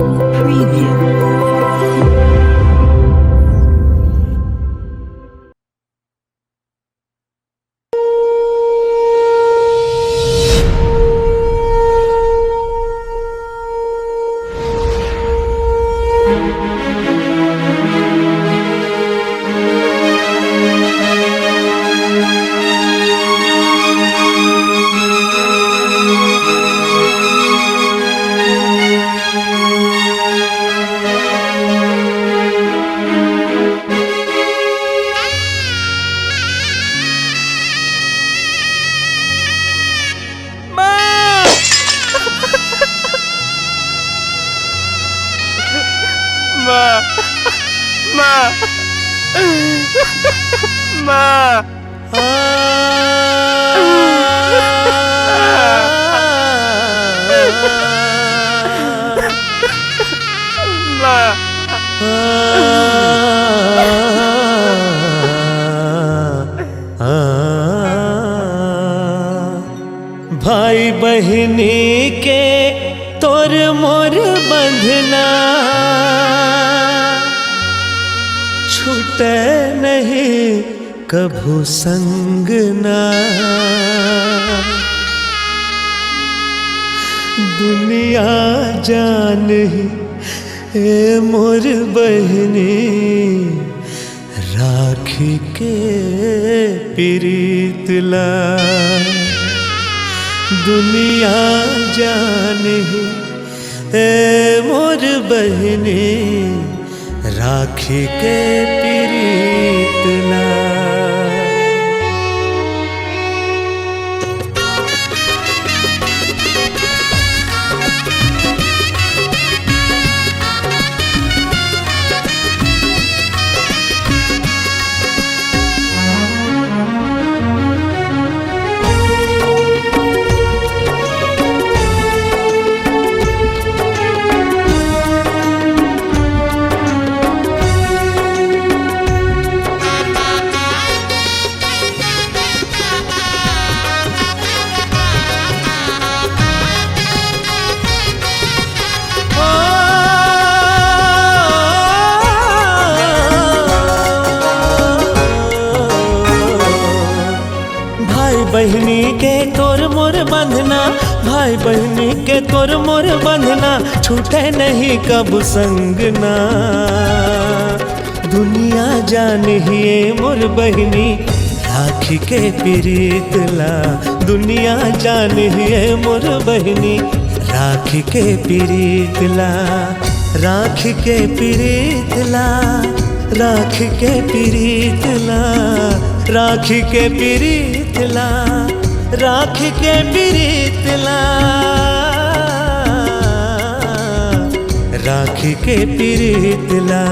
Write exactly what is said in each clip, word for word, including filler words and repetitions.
Preview. माँ! माँ! माँ! माँ! माँ! भाई बहिनी के तोर मोर बंधना छूटे नहीं कभू संग ना। दुनिया जानही ए मोर बहिनी राखी के पिरीत ला। दुनिया जानही ए मोर बहिनी राखी के पिरीत ला। भाई बहिनी के तोर मोर बंधना, भाई बहिनी के तोर मोर बंधना, छूटे नहीं कब संग ना। दुनिया जानही ए मोर बहिनी राखी के पिरीत ला। दुनिया जानही ए मोर बहिनी राखी के पिरीत ला। राखी के पिरीत ला, राखी के पिरीत ला, राखी के पिरीत ला, राखी के पिरीत ला, राखी के पिरीत ला।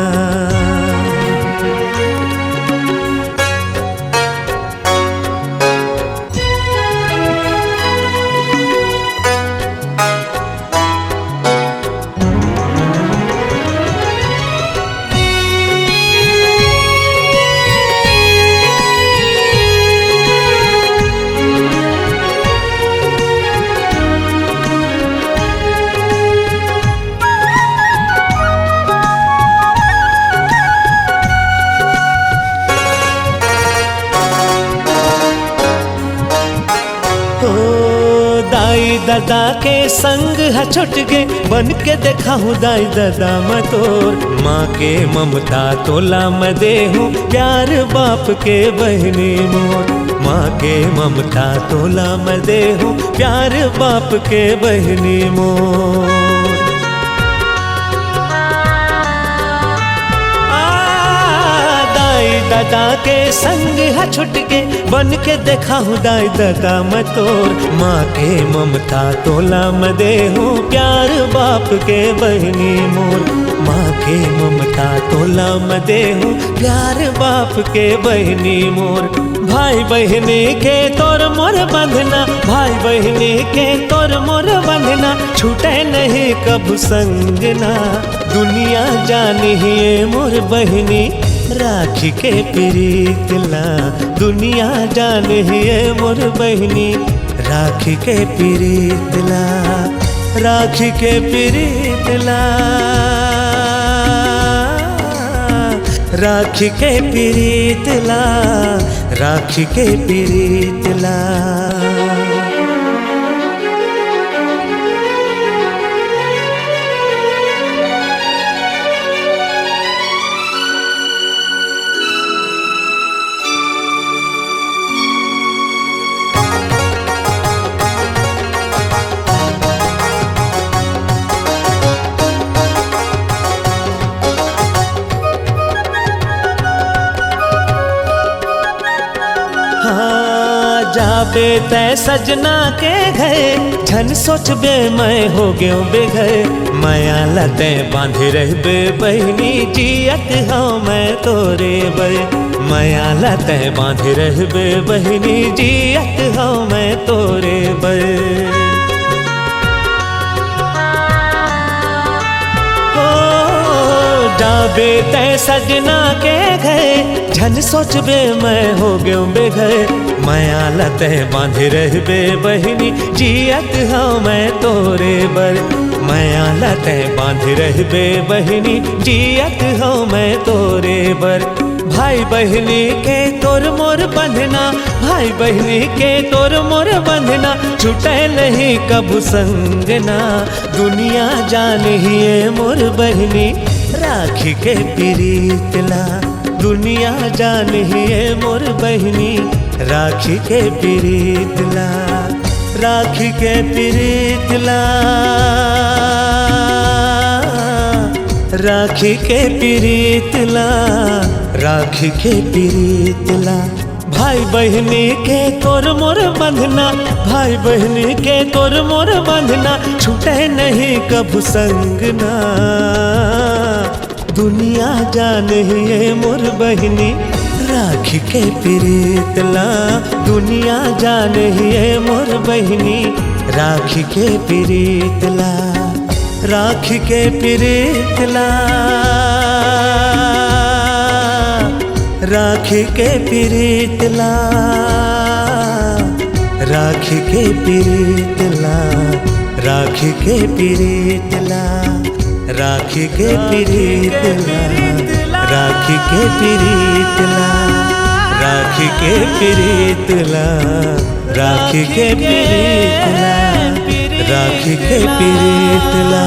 ओ दाई ददा के संग ह छुट गे, बन के देखाहूँ दाई ददा मैं तोर। माँ के ममता तोला मैं देहूँ, प्यार बाप के बहिनी मोर। माँ के ममता तोला मैं देहूँ, प्यार बाप के बहिनी मोर। आ, दाई ददा के संग ह छुट के, बन के देखाहूँ दाई ददा मैं तोर। माँ के ममता तोला मैं देहूँ, प्यार बाप के बहिनी मोर। माँ के ममता तोला मैं देहूँ, प्यार बाप के बहिनी मोर। भाई बहिनी के तोर मोर बंधना, भाई बहिनी के तोर मोर बंधना, छूटे नहीं कभू संग ना। दुनिया जानही ए मोर बहिनी राखी के पिरीत ला। दुनिया जानही ए मोर बहिनी राखी के पिरीत ला। राखी के पिरीत ला, राखी के पिरीत ला, राखी के पिरीत ला। हाँ, जाबे तै सजना के घर, झन सोचबे मैं हो गेंव बेघर। मया ला तै बांधे रहबे बहिनी, जियत हंव मैं तोरे बर। मया ला तै बांधे रहबे बहिनी, जियत हंव मैं तोरे बर। हो, जाबे तै सजना के घर, झन सोचबे मैं हो गेंव बेघर। मया ला तै बांधे रहबे बहिनी, जियत हंव मैं तोरे बर। मया ला तै बांधे रहबे बहिनी, जियत हंव मैं तोरे बर। भाई बहिनी के तोर मोर बंधना, भाई बहिनी के तोर मोर बंधना, छूटय नहीं कभू संग ना। दुनिया जानही ए मोर बहिनी, राखी के पिरीत ला। दुनिया जानही ए मोर बहिनी, राखी के पिरीत ला। राखी के पिरीत ला, राखी के पिरीत ला, राखी के पिरीत ला। भाई बहिनी के तोर मोर बंधना, भाई बहिनी के तोर मोर बंधना, छूटय नहीं कभू संग ना। दुनिया जानही ए मोर बहिनी, राखी के पिरीत ला। दुनिया जानही ए मोर बहिनी, राखी के पिरीत ला। राखी के पिरीत ला, राखी के पिरीत ला, राखी के पिरीत ला, राखी के पिरीत ला। राखी के पिरीत ला, राखी के पिरीत ला, राखी के पिरीत ला, राखी के पिरीत ला, राखी के पिरीत ला।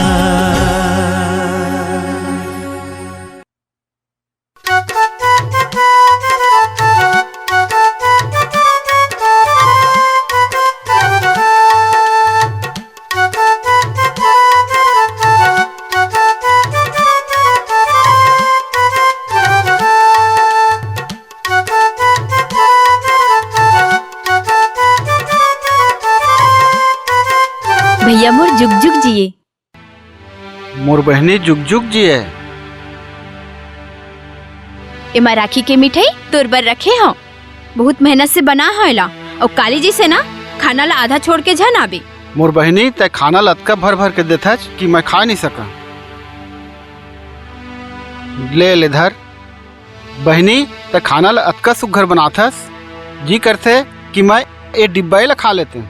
भैया मोर जुग जुग जिए। मोर बहिनी जुग जुग जिए। एमा राखी के मिठाई तोर बर रखे हंव। बहुत मेहनत से बना हंव एला। अउ काली जइसे ना, खाना ला आधा छोड़ के झन आबे। मोर बहिनी, तैं खाना ला अतका भर भर के देथस कि मैं खा नइ सकंव। ले, ले धर। बहिनी, तैं खाना ला अतका सुग्घर बनाथस, जी करथे कि मैं ए डिब्बा ला खा लेतेंव।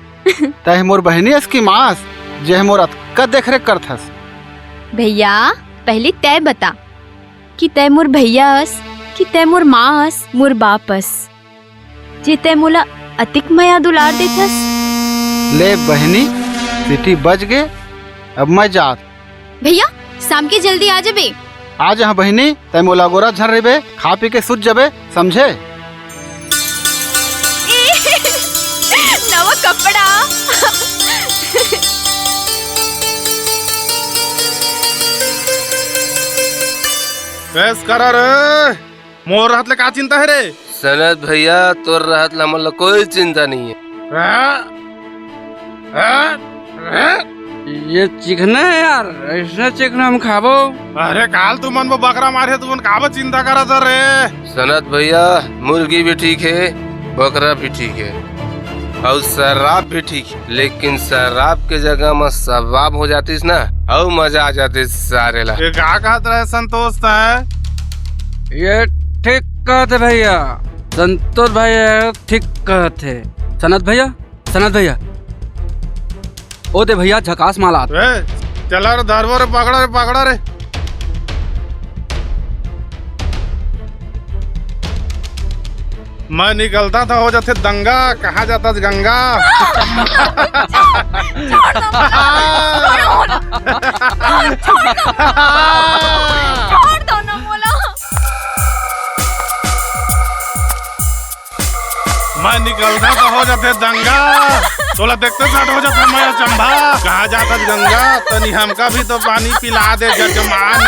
तैं मोर बहिनी अस कि माँ अस, जे मोर अतका देखरेख करथस। भैया, पहिली तैं बता कि तैं मोर भैया अस कि तैं मोर माँ अस, मोर बाप अस, जे तैं मोला अतिक मया दुलार देथस। ले बहिनी, सीटी बज गे, अब मैं जात। भैया, शाम के जल्दी आ जाबे। आ जा बहिनी, तैं मोला अगोरत झन रहिबे, खा पी के सुत जाबे, समझे? ए, नवा कपड़ा। बस करा रे, मोर रहत ले का चिंता हे रे? सनत भैया, तोर रहत ले हमन ला कोई चिंता नहीं हे। हाँ? हाँ? हाँ? ये चिकना हे यार, अइसना चिकना हम खाबो। अरे काल तुमन वो बकरा मारे, तुमन काबर चिंता करत हव रे? सनत भैया, मुर्गी भी ठीक हे, बकरा भी ठीक हे, अउ शराब भी ठीक हे, लेकिन शराब के जगह म सबाब हो जातिस ना, अउ मजा आ जातिस सारे ला। ये का कहत रहे संतोष तैं? ये ठीक कहत हे भैया, संतोष भाई ये ठीक कहत हे। सनत भैया, सनत भैया, ओ दे भैया, झकास माल आत। ए, चला रे, धरबो रे, पकड़ा रे, पकड़ा रे। मैं निकलता था, हो जाथे दंगा। कहाँ जाता था गंगा? छोड़ दो मोला। छोड़ दो ना। छोड़ दो ना मोला। मैं निकलता तो हो जाथे दंगा। तोला देखते साथ हो जाथे मैं अचंभा। कहाँ जाता गंगा? तनी हमका भी तो पानी पिला दे जजमान।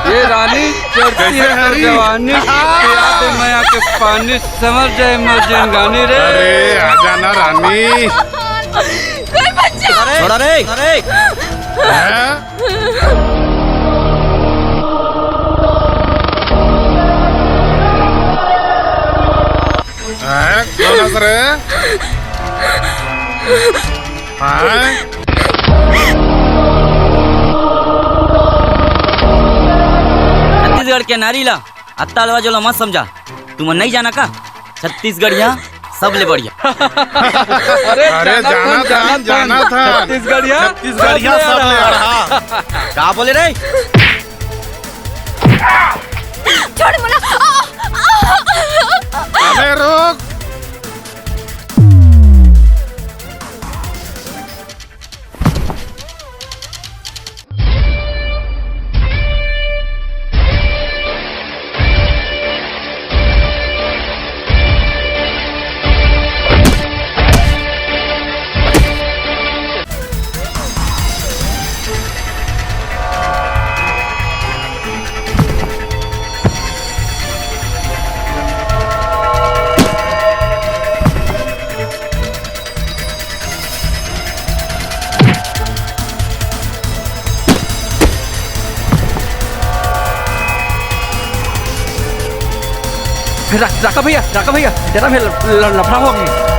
ये रानी चढ़ती कैसे है हरी? जवानी, पिया दे मया के पानी, समझ जाए मोर जिंदगानी रे। अरे, आजा ना रानी। कोई बच्चा। छोड़ा रे, छोड़ा रे। हैं? हैं? कौन हंस रहे हैं? हैं? छत्तीसगढ़ के नारी ला अत्ता अलवा जोला मत समझा। तुमन नहीं जाना का? छत्तीसगढ़िया सबले बढ़िया। अरे, अरे, जाना जाना था, था, जाना था। छत्तीसगढ़िया छत्तीसगढ़िया सबले सबले अड़हा। का बोले रे? छोड़ मोला। आ, आ, आ, आ। अबे रुक। रख, रखा भैया, रखा भैया, जरा मैं ल-, ल-, लफड़ा हो गई।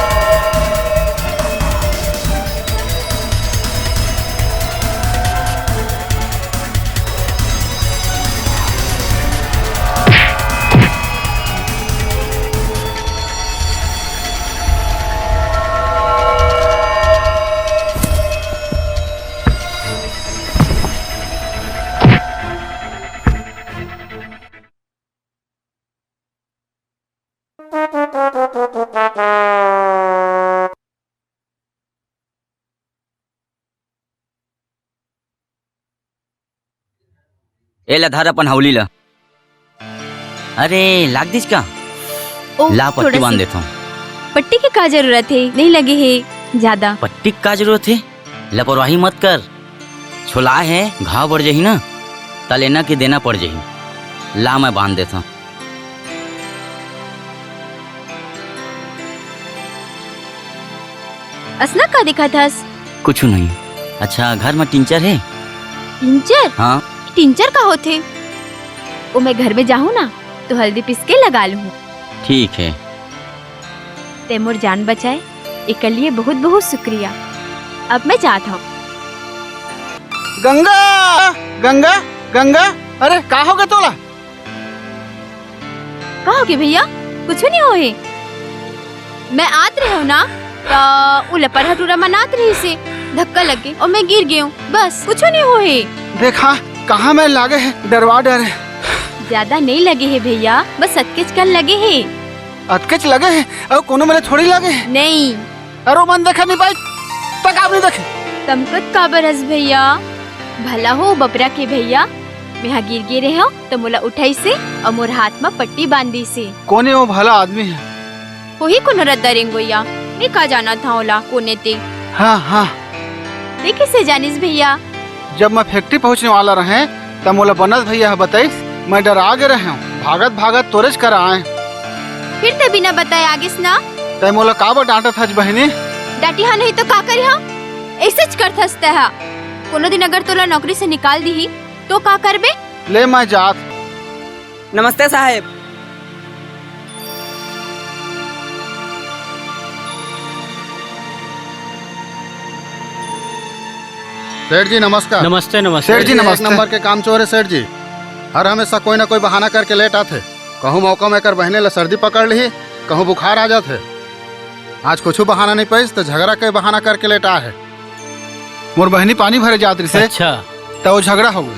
ए ला धर अपन हौली ला। अरे, लाग दिस का? ओ, ला, पट्टी थोड़ा बांध सी। देथव। पट्टी के का जरूरत हे? नहीं लगे हे ज्यादा। पट्टी के का जरूरत हे? लापरवाही मत कर। छोला हे, घाव बढ़ जाही ना, त लेना के देना पड़ जाही। ला, मैं बांध देथव। असना का दिखत हस? कुछु नहीं। अच्छा, घर में टिंचर हे? टिंचर? हाँ। टिंचर का होथे? ओ, मैं घर में जाहूँ ना, तो हल्दी पीस के लगा लूँ। ठीक हे। ते मोर जान बचाए, एकर लिए बहुत बहुत शुक्रिया। अब मैं जात हूँ। गंगा, गंगा, गंगा, अरे का हो गे तोला? का होगे भैया? कुछु नहीं होए। मैं आत रहे हूँ ना, त उ लपरहा टूरा मन आत रहिसे, धक्का लग गे अउ मैं गिर गे हूँ। बस, कुछु नहीं होए। देखा, कहाँ मैं लागे हे, डरवा डरे। ज्यादा नहीं लगे हे भैया, बस अतकेच कन लगे हे। अतकेच लगे हे? अउ कोनो मेर थोड़ी लगे हे। नहीं। अरे मन देखा नहीं पाई, त काबर नहीं देखे? तमकत काबर हस भैया? भला हो बपरा के भैया, मेहा गिर गे रहेंव त मोला उठाइसे अउ मोर हाथ म पट्टी बांधिसे। कोने वो भला आदमी हे? वही कोनो रद्दा रेंगोइया, मैं का जानत हंव ओला कोने ते। हाँ, हाँ। ते किसे जानिस भैया? जब मैं फैक्ट्री पहुंचने वाला रहें, त मोला बनस भैया ह बताइस, मैं डरा गे रहेंव। भागत भागत तोरेच करा आएंव। फिर ते बिना बताए आगेस ना? तैं मोला काबर डांटत हस बहिनी? डांटिहा नहीं तो का करिहा? ऐसेच करथस तैं हा। कोनो दिन अगर तोला नौकरी से निकाल दिही तो का करबे? ले मैं जात। नमस्ते साहेब। सेठ जी नमस्कार। नमस्ते, नमस्ते। सेठ जी एक नमस्ते। नंबर के कामचोर हे सेठ जी, हर हमेशा कोई ना कोई बहाना करके लेट आथे। कहूँ मौका में एकर बहिनी ला सर्दी पकड़ लिही, कहूँ बुखार आ जाथे। आज कुछू बहाना नहीं पाइस, त झगड़ा के बहाना करके लेटा हे। मोर बहिनी पानी भरे जात रिसे, अच्छा। त वो झगड़ा हो गए।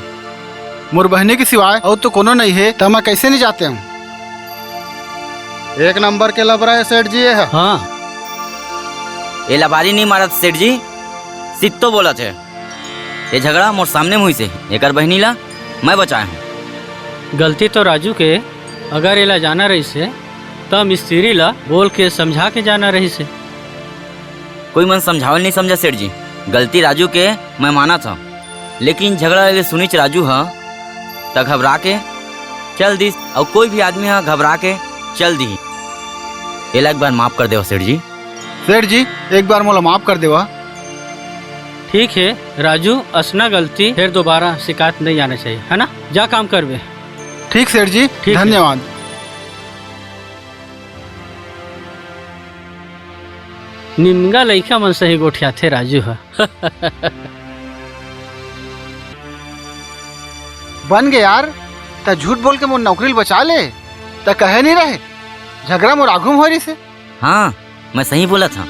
मोर बहिनी के सिवाय अउ तो कोनो नहीं हे, त मैं कैसे नहीं जाते हूँ? एक नंबर के लबरा हे सेठ जी, ये है। हाँ। ये लबारी नहीं मारत सेठ जी, सित्तो बोलत हे। ये झगड़ा मोर सामने में हुई से, एकर बहिनी ला मैं बचाए हूँ। गलती तो राजू के, अगर एला जाना रहिस हे, त मिस्त्री ला बोल के समझा के जाना रहिस हे। कोई मन समझावल नहीं समझा सेठ जी, गलती राजू के, मैं मानत हूँ, लेकिन झगड़ा ले सुनिच राजू ह, त घबरा के चल दिस, अउ कोई भी आदमी ह घबरा के चल दी। एला एक बार माफ कर देवा सेठ जी। सेठ जी, एक बार मोला माफ कर देवा। ठीक है राजू, असना गलती फिर दोबारा शिकायत नहीं आना चाहिए, है ना? जा काम करबे। ठीक सेठ जी, ठीक है। धन्यवाद। निमगा लइका मन सही गोठियाथे राजू ह। बन गे यार, त झूठ बोल के मोर नौकरी ल बचा ले, त कहे नहीं रहे, झगड़ा मोर आघू म होय रिसे। हाँ, मैं सही बोलत हूँ।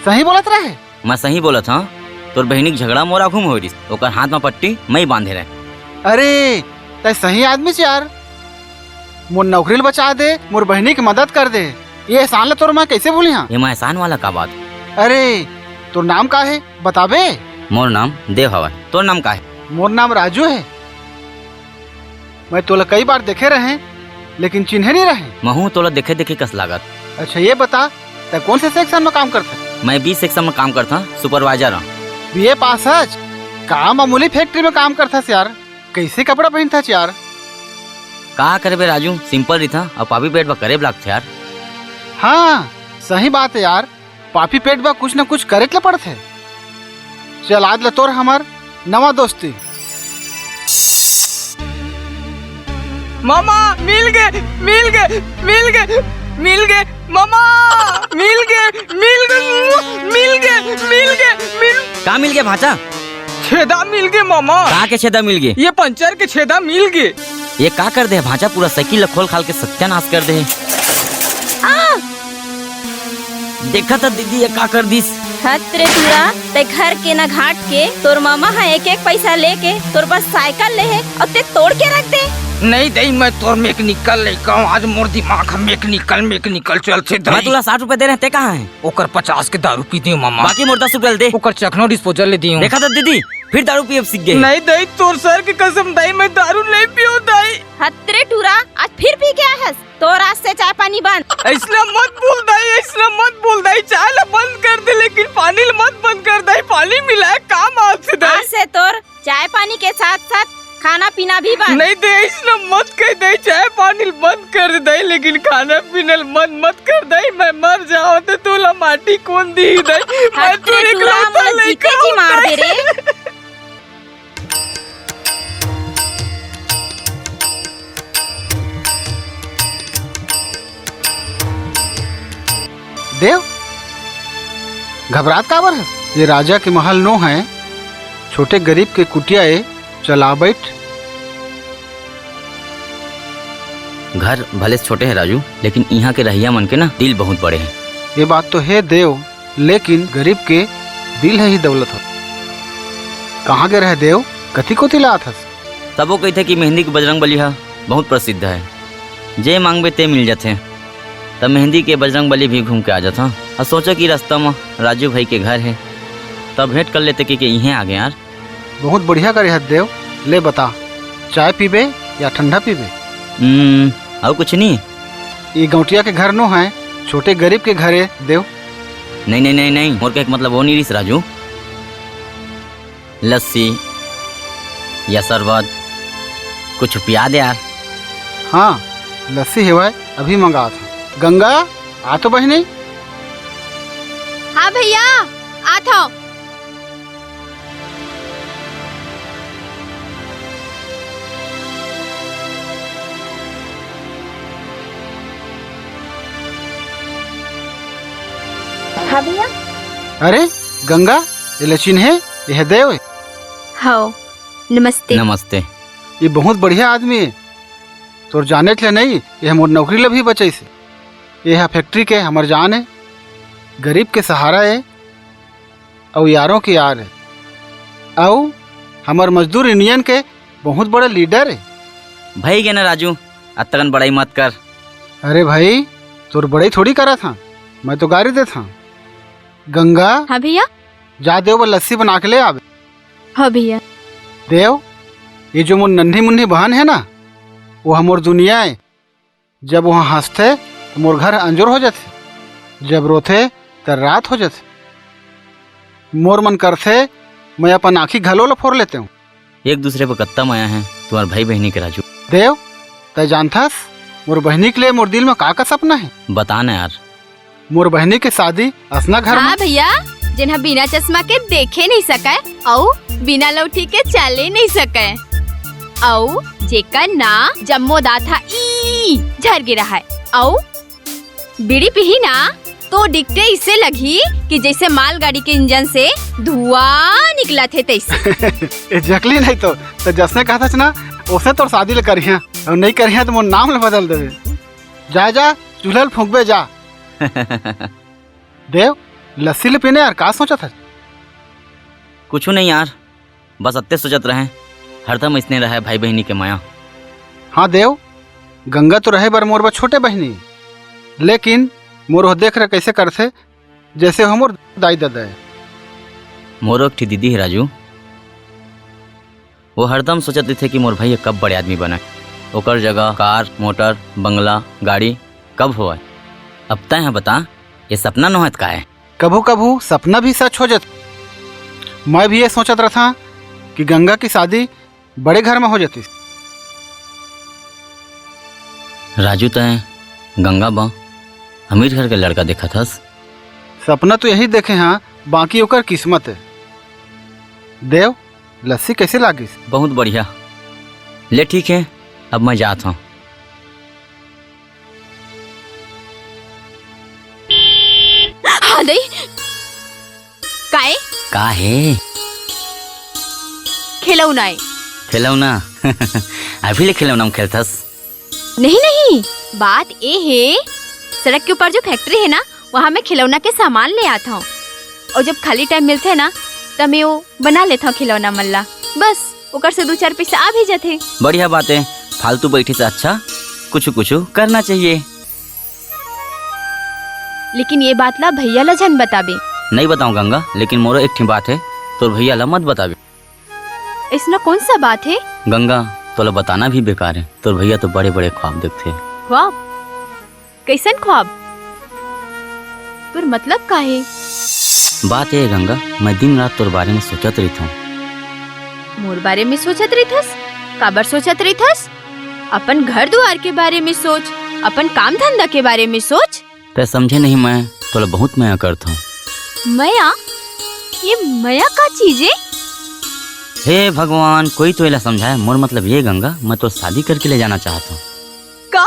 सही बोलत रहे? मैं सही बोलत हूँ, तोर बहिनी के झगड़ा मोर आघू म होय रिस, ओकर हाथ म पट्टी मैं ही बांधे रहे। अरे, तै सही आदमी च यार, मोर नौकरी ल बचा दे, मोर बहिनी के मदद कर दे, ये एहसान ल तोर मैं कैसे भूली हाँ? ये मैं एहसान वाला का बात? अरे, तोर नाम का है, बताबे? मोर नाम देव हवय, तोर नाम का है? मोर नाम राजू है। मैं तोला कई बार देखे रहे, लेकिन चिन्हे नहीं रहे। महू तोला देखे देखे कस लागत। अच्छा, ये बता, तै कौन से सेक्शन में काम करथा? मैं बी सेक्शन में काम करथा, सुपरवाइजर हूँ। बीए पास हच? का मामूली फैक्ट्री में काम करथस यार? कैसे कपड़ा पहनथस यार? का करबे राजू, सिंपल रहिथा, अउ पापी पेट बर करे बर लागथे यार। हाँ, सही बात है यार, पापी पेट बर कुछ न कुछ करे ल पड़थे। चल, आज ले तोर हमर नवा दोस्ती। मामा, मिल गे, मिल गे, मिल गे, मिल गे, मामा, मिल गे, मिल गे, मिल गे, मिल गे, मिल का मिल गे भांचा? छेदा मिल गे मामा। का के छेदा मिल गे? ये पंचर के छेदा मिल गे। ये का कर दे हे भांचा, पूरा साइकिल ल खोल खाल के सत्यानाश कर दे हे। आ! देखा था दीदी, ये का कर दिस। हत रे टूरा, तै घर के ना घाट के, तोर मामा ह एक एक पैसा लेके तोर बर साइकिल ले हे अउ तै तोड़ के रख दे। नहीं दई, मैं तोर मैकेनिकल लइका हूँ, आज मोर दिमाग ह मैकेनिकल, मैकेनिकल चलथे मैं दई। तुला साठ रुपया दे रहे, तै कहाँ है? ओकर पचास के दारू पी दियो मामा। बाकी मोर दस रुपया ल दे। ओकर चखनो डिस्पोजल ले दियो। देखा था दीदी, फिर दारू पिए सीख गए। नहीं दई, तोर सर के कसम दई, मैं दारू नहीं पियो दई। हत रे टूरा, आज फिर पी के आए हस। तोर आज से चाय पानी बंद। ऐसना मत बोल दई, ऐसना मत बोल दई, चाय ला बंद कर दे, लेकिन पानी ला मत बंद कर दई, पानी मिलाए काम आथे दई। आज से तोर चाय पानी के साथ साथ खाना पीना भी बंद। नहीं दे, ऐसना मत कह दई, चाय पानी ल बंद कर दे दई, लेकिन खाना पीना ल बंद मत कर दई। मैं मर जाओ तो तोला माटी कोन दी दई? मैं हत रे तोर टूरा, इकलौता मोला लइका जीते जी हूँ मार दे दई। रे। देव, घबरात काबर है? ये राजा के महल नो है, छोटे गरीब के कुटिया ए, चला बैठ। घर भले छोटे है राजू, लेकिन इहाँ के रहइया मन के ना दिल बहुत बड़े हैं। ये बात तो है देव, लेकिन गरीब के दिल है ही दौलत हो। कहाँ के रहे देव, कति कोति ला आथस? तबो कहिथे कि मेहंदी के बजरंग बली ह बहुत प्रसिद्ध है, जे मांगबे ते मिल जाथे। तब मेहंदी के बजरंग बली भी घूम के आ जाथा। अउ सोचा कि रास्ता म राजू भाई के घर है, तब भेंट कर लेते कि, कि इहें आ गए यार। बहुत बढ़िया करे हस देव। ले बता, चाय पीबे या ठंडा पीबे? हम्म, अउ कुछ नहीं। ये गौटिया के घर नो है, छोटे गरीब के घर है देव। नहीं, नहीं, नहीं, नहीं, मोर के एक मतलब वो नहीं रिस राजू। लस्सी या शरबत कुछ पिया दे यार। हाँ, लस्सी हेवय, अभी मंगात हूँ। गंगा, आ तो बहिनी। हाँ भैया, आत हूँ। हाँ भैया। अरे गंगा, एला चिन्हे, एह देव। हव, नमस्ते। नमस्ते। ये बहुत बढ़िया आदमी है। तोर जानेच ले नहीं, यह मोर नौकरी ले भी बचैसे। यह फैक्ट्री के हमर जान है। गरीब के सहारा ए, अउ यारों के यार ए, अउ हमर मजदूर यूनियन के बहुत बड़ा लीडर ए। भई गे ना राजू, अतकन बड़ाई मत कर। अरे भाई, तोर बड़ाई थोड़ी करत हँव, मैं तो गारी देत हँव। गंगा, हाँ भैया। जा देव बर लस्सी बना के ले आबे। हाँ भैया। देव, ये जो मोर नन्ही मुन्नी बहन हे ना, वो हमर दुनिया ए। जब वो हँसथे, त मोर घर अंजोर हो जाथे। जब रोथे, त रात हो जाथे। मोर मन करथे, मैं अपन आँखी घलो ल फोर लेतेंव। एक दूसरे पर कत्ता मया हे तुम्हर भाई बहिनी के, राजू। देव, तैं जानथस, मोर बहिनी के लिए मोर दिल में का का सपना हे? बता ना यार। मोर बहिनी के शादी असना घर हाँ में। भैया, जेन ह बिना चश्मा के देखे नइ सकय अउ बिना लौठी के चले नइ सकय, अउ जेकर ना जम्मो दांत ह ई झर गे रहय, अउ बीड़ी पीही ना तो दिखते इसे लगही कि जैसे मालगाड़ी के इंजन से धुआं निकलत हे तैसे। ए जकली नहीं तो, त जसने कहत हस ना, ओसने तोर शादी ल करिहा, अउ नइ करिहा त मोर नाम ल बदल देबे। जा, जा, चूल्हा ल फूंकबे जा। देव, लस्सी ल पीने यार, का सोचत हस? कुछु नहीं यार, बस अत्ते सोचत रहें, हरदम अइसने रहय भाई बहिनी के मया। हाँ देव, गंगा तो रहे बर मोर बर छोटे बहिनी, लेकिन मोर ओह देख रेख कइसे करथे, जइसे हो मोर दाई ददा ए। मोरो एक ठी दीदी हे राजू, वो हरदम सोचत रहिथे कि मोर भैया कब बड़े आदमी बनय, ओकर जगह कार, मोटर, बंगला, गाड़ी कब होवय। अब तैं ह बता, ये सपना नोहय त का ए? कभू-कभू सपना भी सच हो जाथे। मैं भी ये सोचत रथंव कि गंगा की शादी बड़े घर में हो जातिस। राजू, तैं गंगा बर अमीर घर के लड़का देखत हस। सपना तो यही देखे हंव, बाकी ओकर किस्मत ए। देव, लस्सी कइसे लागिस? बहुत बढ़िया। ले ठीक हे, अब मैं जात हंव। हाँ दई। काय? का हे? खिलौना ए। खिलौना? अभी ले खिलौना में खेलथस? नहीं, नहीं, बात ए हे, सड़क के ऊपर जो फैक्ट्री हे ना, वहाँ मैं खिलौना के सामान ले आत हंव। अउ जब खाली टाइम मिलथे ना, त मैं वो बना लेत हंव खिलौना मन ला। बस, ओकर से दू चार पइसा आ भी जाथे। बढ़िया बात ए, फालतू बइठे से अच्छा कुछु कुछु करना चाहिए। लेकिन ये बात ला भैया ला झन बताबे। नइ बतांव गंगा, लेकिन मोरो एक ठी बात हे, तोर भैया ला मत बताबे। अइसना कौन सा बात हे? गंगा, तोला बताना भी बेकार हे, तोर भैया तो बड़े-बड़े ख्वाब देखथे। ख्वाब? कइसन ख्वाब? तोर मतलब का हे? बात ए हे गंगा, मैं दिन रात तोर बारे में सोचत रहिथंव। मोर बारे में सोचत रहिथस? काबर सोचत रहिथस? अपन घर दुवार के बारे में सोच, अपन काम धंधा के बारे में सोच। तैं समझे नहीं, मैं तोला बहुत मया करथंव। मया? ये मया का चीज ए? हे भगवान, कोई तो एला समझाय। मोर मतलब ये गंगा, मैं तोर शादी करके ले जाना चाहत हंव। का?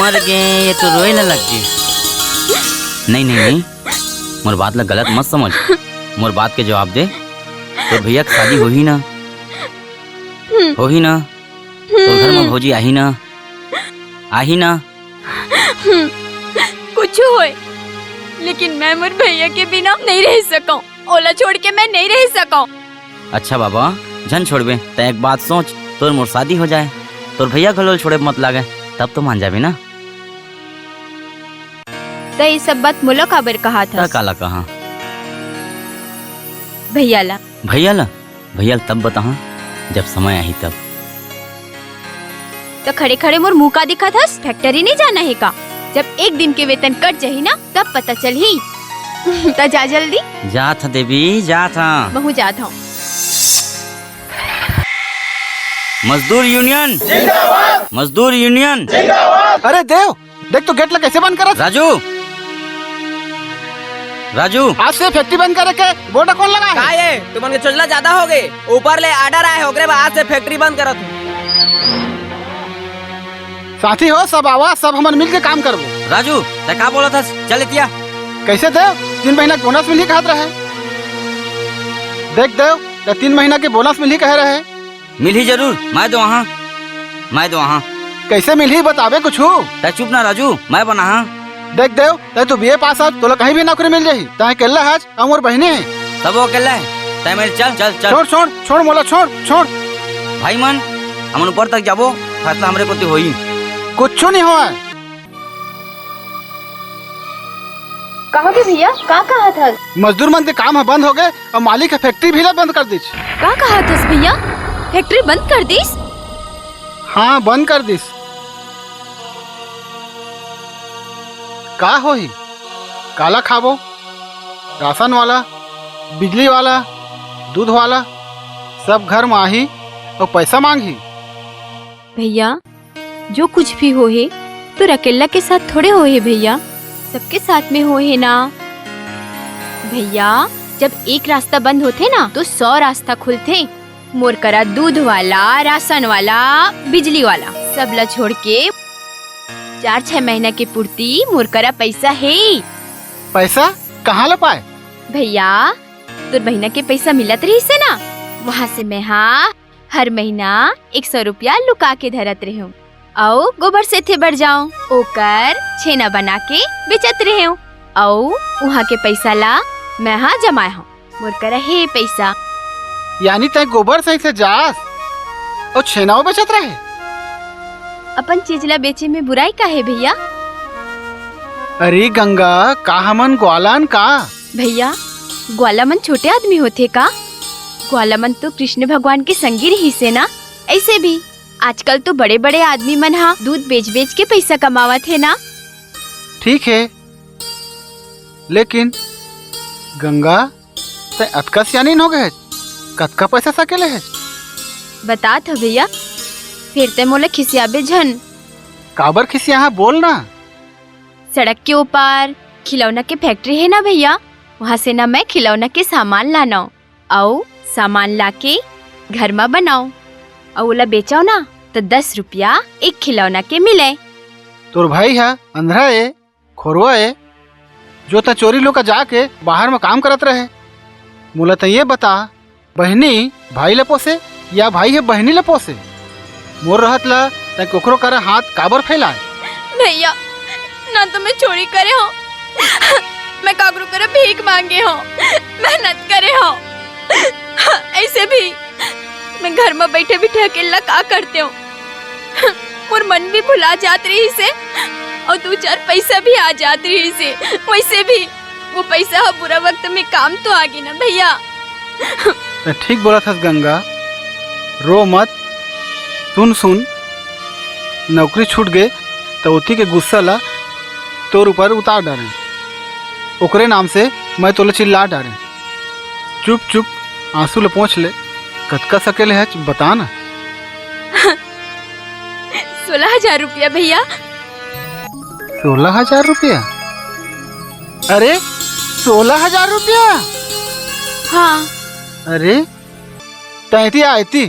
मर गे, ये तो रोए ला लग गे। नहीं, नहीं, नहीं, मोर बात ला गलत मत समझ। मोर बात के जवाब दे। तोर भैया के शादी होही ना? हम्म। होही ना? तोर घर में हम्म। भौजी आही ना? आही ना? हम्म। कुछु होय, लेकिन मैं मोर भैया के बिना नइ रह सकंव। ओला छोड़ के मैं नइ रह सकंव। अच्छा बाबा, झन छोड़बे, तैं एक बात सोच, तोर मोर शादी हो जाय, तोर भैया घलो ल छोड़े मत लागे, तब तो मान जाबे ना। तैं ये सब बात मोला काबर कहत हस? काला कहां? भैया ला। भैया ला? भैया ला तब बताहां, जब समय आही तब। त खड़े खड़े मोर मुंह का दिखत हस? फैक्ट्री नइ जाना हे का? जब एक दिन के वेतन कट जाही ना, तब पता चलही। त जा जल्दी। जात हंव देवी, जात हंव। महूं जात हंव। मजदूर यूनियन जिंदाबाद। मजदूर यूनियन जिंदाबाद। अरे देव, देख तो गेट ला कइसे बंद करत। राजू, राजू। आज से फैक्ट्री बंद करे के बोर्ड कौन लगाय हे? का ये, तुमन के चोचला ज्यादा हो गे। ऊपर ले ऑर्डर आय हे, ओकरे बाद आज से फैक्ट्री बंद करत हंव। साथी हो, सब आवा, सब हमन मिल के काम करबो। राजू, तैं का बोलत हस? चल एतिया। कइसे देव? तीन महीना के बोनस मिलही कहत रहे। देख देव, तैं तीन महीना के बोनस मिलही कहे रहे। मिलही जरूर, मैं तो हां, मैं तो हां। कइसे मिलही बताबे कुछु? तै चुप ना राजू, मैं बनाहूं। देख देव, तै तो बीए पास हस, तोला कहीं भी नौकरी मिल जाही। तै अकेल्ला हस अउ मोर बहिनी हे। तब वो अकेल्ला हे, तै मेर चल, चल, चल। छोड़, छोड़, छोड़ मोला, छोड़, छोड़। भाई मन, हमन ऊपर तक जाबो, फैसला हमरे कोति होही। कुछु नहीं होय। कहा के भैया, का कहत हस? मजदूर मन के काम ह बंद हो गए अउ मालिक ह फैक्ट्री भी ला बंद कर दिस। का कहत हस भैया? फैक्ट्री बंद कर दिस? हाँ, बंद कर दिस। का होही? काला खाबो? राशन वाला, बिजली वाला, दूध वाला, सब घर म आही अउ पैसा मांगही। भैया, जो कुछ भी होहे, तोर अकेल्ला के साथ थोड़े होहे भैया, सबके साथ में होहे ना। भैया, जब एक रास्ता बंद होथे ना, तो सौ रास्ता खुलथे। मोर करा दूध वाला, राशन वाला, बिजली वाला, सब ला छोड़ के चार छह महीना के पूर्ति मोर करा पैसा हे। पैसा कहाँ ला पाए? भैया, तोर महीना के पैसा मिलत रहिस हे ना, वहाँ से मैं हा हर महीना एक सौ रुपया लुका के धरत रहेंव अउ गोबर सेथे बर जांव, ओकर छेना बना के बेचत रहेंव अउ उहाँ के पैसा ला मैं हा जमाए हंव। मोर करा हे पैसा। यानी तैं गोबर सेथे जास अउ छेनाओ बेचत रहे? अपन चीज ला बेचे में बुराई का हे भैया? अरे गंगा, का हमन ग्वाला अन का? भैया, ग्वाला मन छोटे आदमी होथे का? ग्वाला मन तो कृष्ण भगवान के संगी रहिस हे ना। ऐसे भी आजकल तो बड़े-बड़े आदमी मन हा दूध बेच-बेच के पैसा कमावत हे ना। ठीक हे, लेकिन गंगा, तैं अतका सियानी हो गे हस, कतका पैसा सकेले हस? बतात हंव भैया, फेर तैं मोला खिसियाबे झन। काबर खिसियाहूं, बोल ना। सड़क के ओ पार खिलौना के फैक्ट्री हे ना भैया, वहाँ से ना मैं खिलौना के सामान लानव अउ सामान लाके घर म बनाव अउ ओला बेचव ना, त दस रुपया एक खिलौना के मिले। तोर भाई ह अंधरा ए, खोरवा ए, जो तैं चोरी लुका जाके बाहर म काम करत रहे। मोला तैं ये बता, बहिनी भाई ल पोसे या भाई ह बहिनी ल पोसे? मोर रहत ल तैं कोकरो करा हाथ काबर फैलाए? भैया, ना तो मैं चोरी करे हंव, मैं काकरो करा भीख मांगे हंव, मेहनत करे हंव। ऐसे भी मैं घर म बइठे-बइठे अकेल्ला का करतेंव? मोर मन भी भुला जात रहिस हे अउ दू चार पइसा भी आ जात रहिस हे। वइसे भी वो पइसा ह बुरा वक्त में काम तो आगे ना भैया। तैं ठीक बोलत हस गंगा, रो मत। सुन सुन, नौकरी छूट गे त ओती के गुस्सा ला तोर ऊपर उतार डारेंव। ओकरे नाम से मैं तोला चिल्ला डारेंव। चुप चुप आंसू ल पोंछ ले, कतका सकेले हच बता ना। सोलह हजार रुपया भैया। सोलह हजार रुपया? अरे, सोलह हजार रुपया? हाँ। अरे, तैं एती आ एती।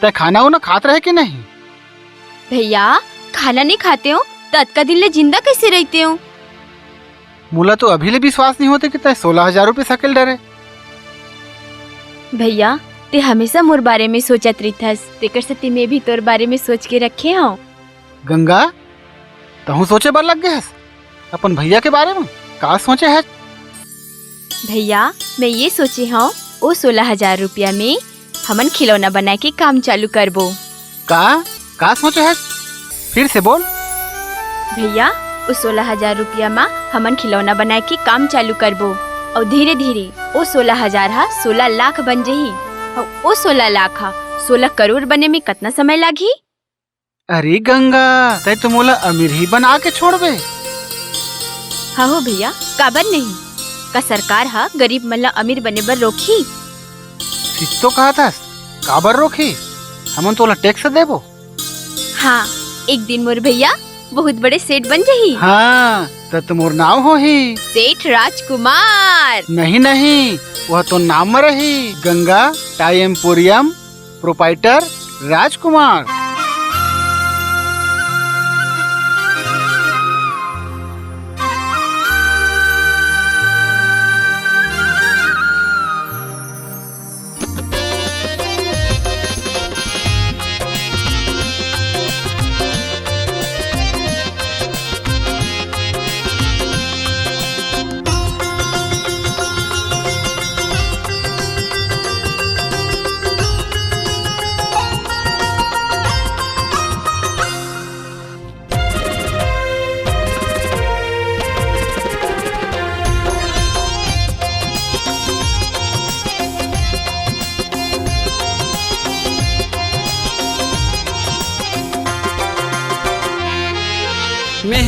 तैं खाना उना खात रहे कि नहीं? भैया, खाना नहीं खातेंव त अतका दिन ले जिंदा कइसे रहितेंव? मोला तो अभी ले विश्वास नहीं होते कि तैं सोलह हजार रुपये सकेल डरे। भैया, तैं हमेशा मोर बारे में सोचत रहिथस, तेकर सेती मैं भी तोर बारे में सोच के रखे हंव। गंगा, तहूं सोचे बर लग गे हस अपन भैया के बारे में? का सोचे हस? भैया, मैं ये सोचे हंव, ओ सोलह हजार रुपया में हमन खिलौना बनाए के काम चालू करबो। का? का सोचे हस? फिर से बोल। भैया, ओ सोलह हजार रुपया म हमन खिलौना बनाए के काम चालू करबो, अउ धीरे-धीरे ओ सोलह हजार ह सोलह लाख बन जही, अउ ओ सोलह लाख ह सोलह करोड़ बने में कतना समय लागही? अरे गंगा, तैं तो मोला अमीर ही बना के छोड़बे। हाँ हो भैया, काबर नहीं? का सरकार ह गरीब मन ला अमीर बने बर रोकही? ठीक तो कहत हस, काबर रोकही? हमन तोला टैक्स देबो। हाँ, एक दिन मोर भैया बहुत बड़े सेठ बन जही। हाँ, त तो मोर नाव होही सेठ राजकुमार। नहीं, नहीं, वह तो नाम म रही, गंगा टाई एम्पोरियम प्रोपाइटर राजकुमार।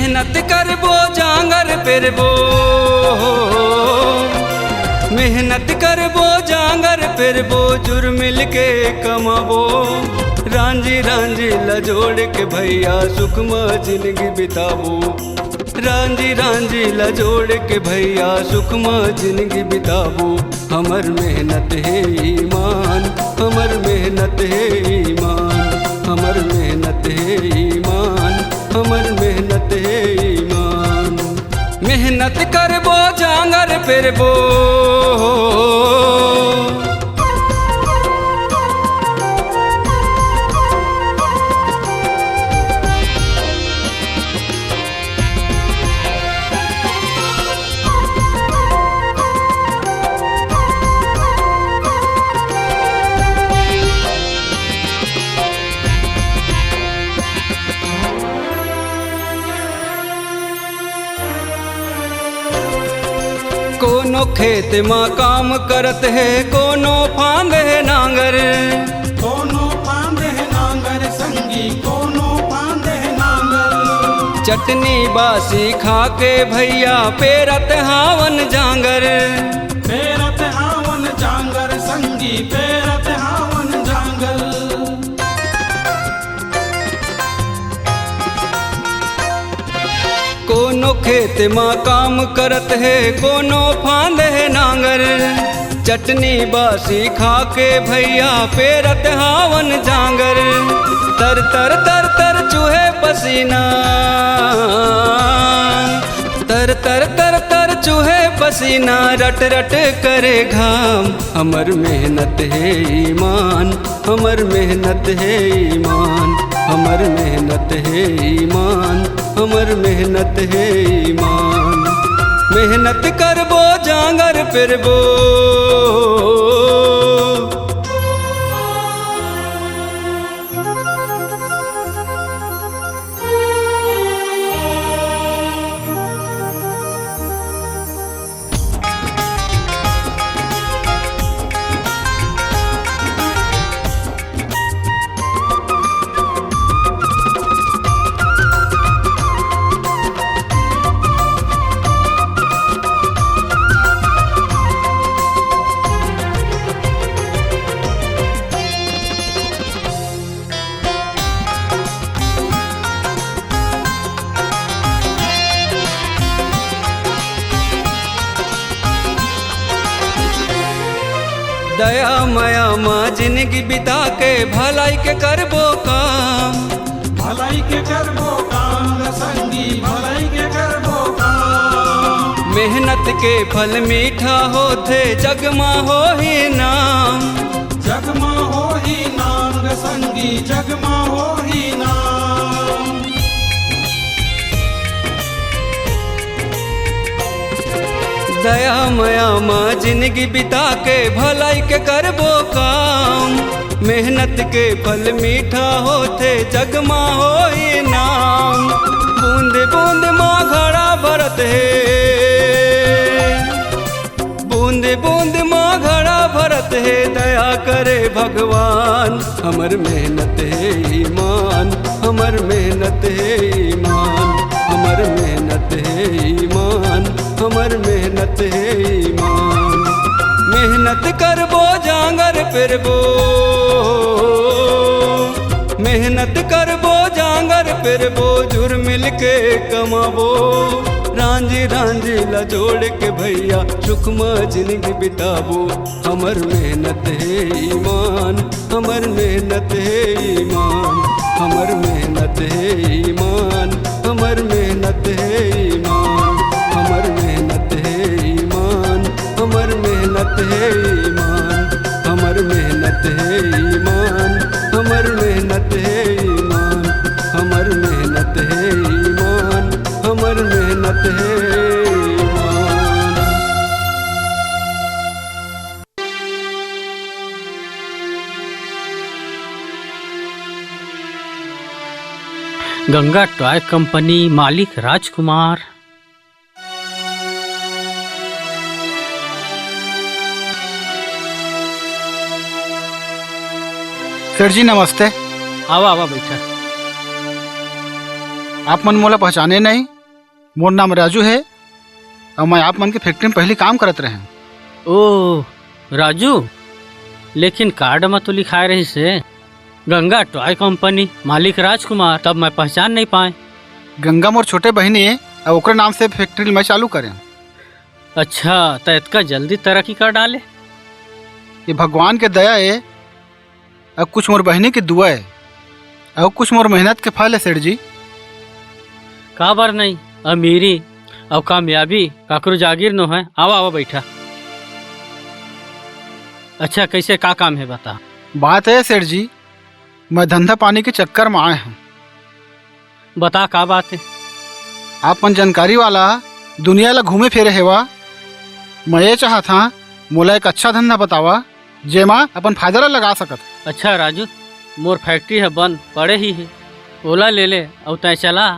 मेहनत करबो, जांगर पेरबो, मेहनत करबो, जांगर पेरबो, जुर मिल के कमाबो। रांझी रांझी ल जोड़ के भैया, सुख म जिनगी बिताबो। रांझी रांझी ल जोड़ के भैया, सुख म जिनगी बिताबो। हमर मेहनत हे ईमान, हमर मेहनत हे ईमान, हमर मेहनत हे ईमान, हमर मेहनत हे ईमान। मेहनत करबो, जांगर पेरबो। कोनो खेत म काम करत हे, कोनो फांद हे नांगर। कोनो फांद हे नांगर संगी, कोनो फांद हे नांगर। चटनी बासी खा के भैया, पेरत हावन जांगर। पेरत हावन जांगर संगी, पेरत हावन जांगर। कोनो खेत म काम करत हे, कोनो फांद हे नांगर। चटनी बासी खा के भैया, पेरत हावन जांगर। तर तर तर तर चूहे पसीना, तर तर तर तर चूहे पसीना, रट रट करे घाम। हमर मेहनत हे ईमान, हमर मेहनत हे ईमान, हमर मेहनत हे ईमान, हमर मेहनत हे ईमान। मेहनत करबो, जांगर पेरबो। दया मया म जिनगी बिता के, भलाई के करबो काम। भलाई के करबो काम रे संगी, भलाई के करबो काम। मेहनत के फल मीठा होथे, जग म होही नाम। जग म होही नाम रे संगी, जग म होही नाम। दया मया म जिनगी बिता के, भलाई के करबो काम। मेहनत के फल मीठा होथे, जग म होही नाम। बूंद बूंद म घड़ा भरत हे, बूंद बूंद म घड़ा भरत हे, दया करे भगवान। हमर मेहनत हे ईमान, हमर मेहनत हे ईमान, हमर मेहनत हे ईमान, हमर मेहनत हे ईमान। मेहनत करबो, जांगर पेरबो, मेहनत करबो, जांगर पेरबो, जुर मिल के कमाबो। रांझी रांझी ल जोड़ के भैया, सुख म जिनगी बिताबो। हमर मेहनत हे ईमान, हमर मेहनत हे ईमान, हमर मेहनत हे ईमान, हमर मेहनत हे ईमान, हमर मेहनत हे ईमान, हमर मेहनत हे ईमान, हमर मेहनत हे ईमान, हमर मेहनत हे ईमान, हमर मेहनत हे ईमान, हमर मेहनत हे ईमान। गंगा टॉय कंपनी, मालिक राजकुमार। सेठ जी, नमस्ते। आवा, आवा, बैठा। आप मन मोला पहचाने नहीं? मोर नाम राजू हे, अउ मैं आप मन के फैक्ट्री में पहिली काम करत रहें। ओ, राजू, लेकिन कार्ड म तो लिखाय रहिस हे गंगा टॉय कंपनी, मालिक राजकुमार, तब मैं पहचान नइ पाएं। गंगा मोर छोटे बहिनी हे, अउ ओकरे नाम से फैक्ट्री ल मैं चालू करें। अच्छा, त एतका जल्दी तरक्की कर डाले? ये भगवान के दया हे, अउ कुछ मोर बहिनी के दुआ हे, अउ कुछ मोर मेहनत के फल हे, सेठ जी। काबर नहीं, अमीरी अउ कामयाबी काकरो जागीर नो हे। आवा, आवा, बैठा। अच्छा, कैसे, का काम हे, बता। बात हे, सेठ जी, मैं धंधा पानी के चक्कर में आए हूँ। बता, का बात हे? आप मन जानकारी वाला, दुनिया ला घूमे फिरे हेवा। मैं ये चाहत हाँ, मोला एक अच्छा धंधा बतावा, जेमा अपन फायदा ला लगा सकत। अच्छा राजू, मोर फैक्ट्री ह बंद पड़े ही हे, ओला ले ले अउ तैं चला।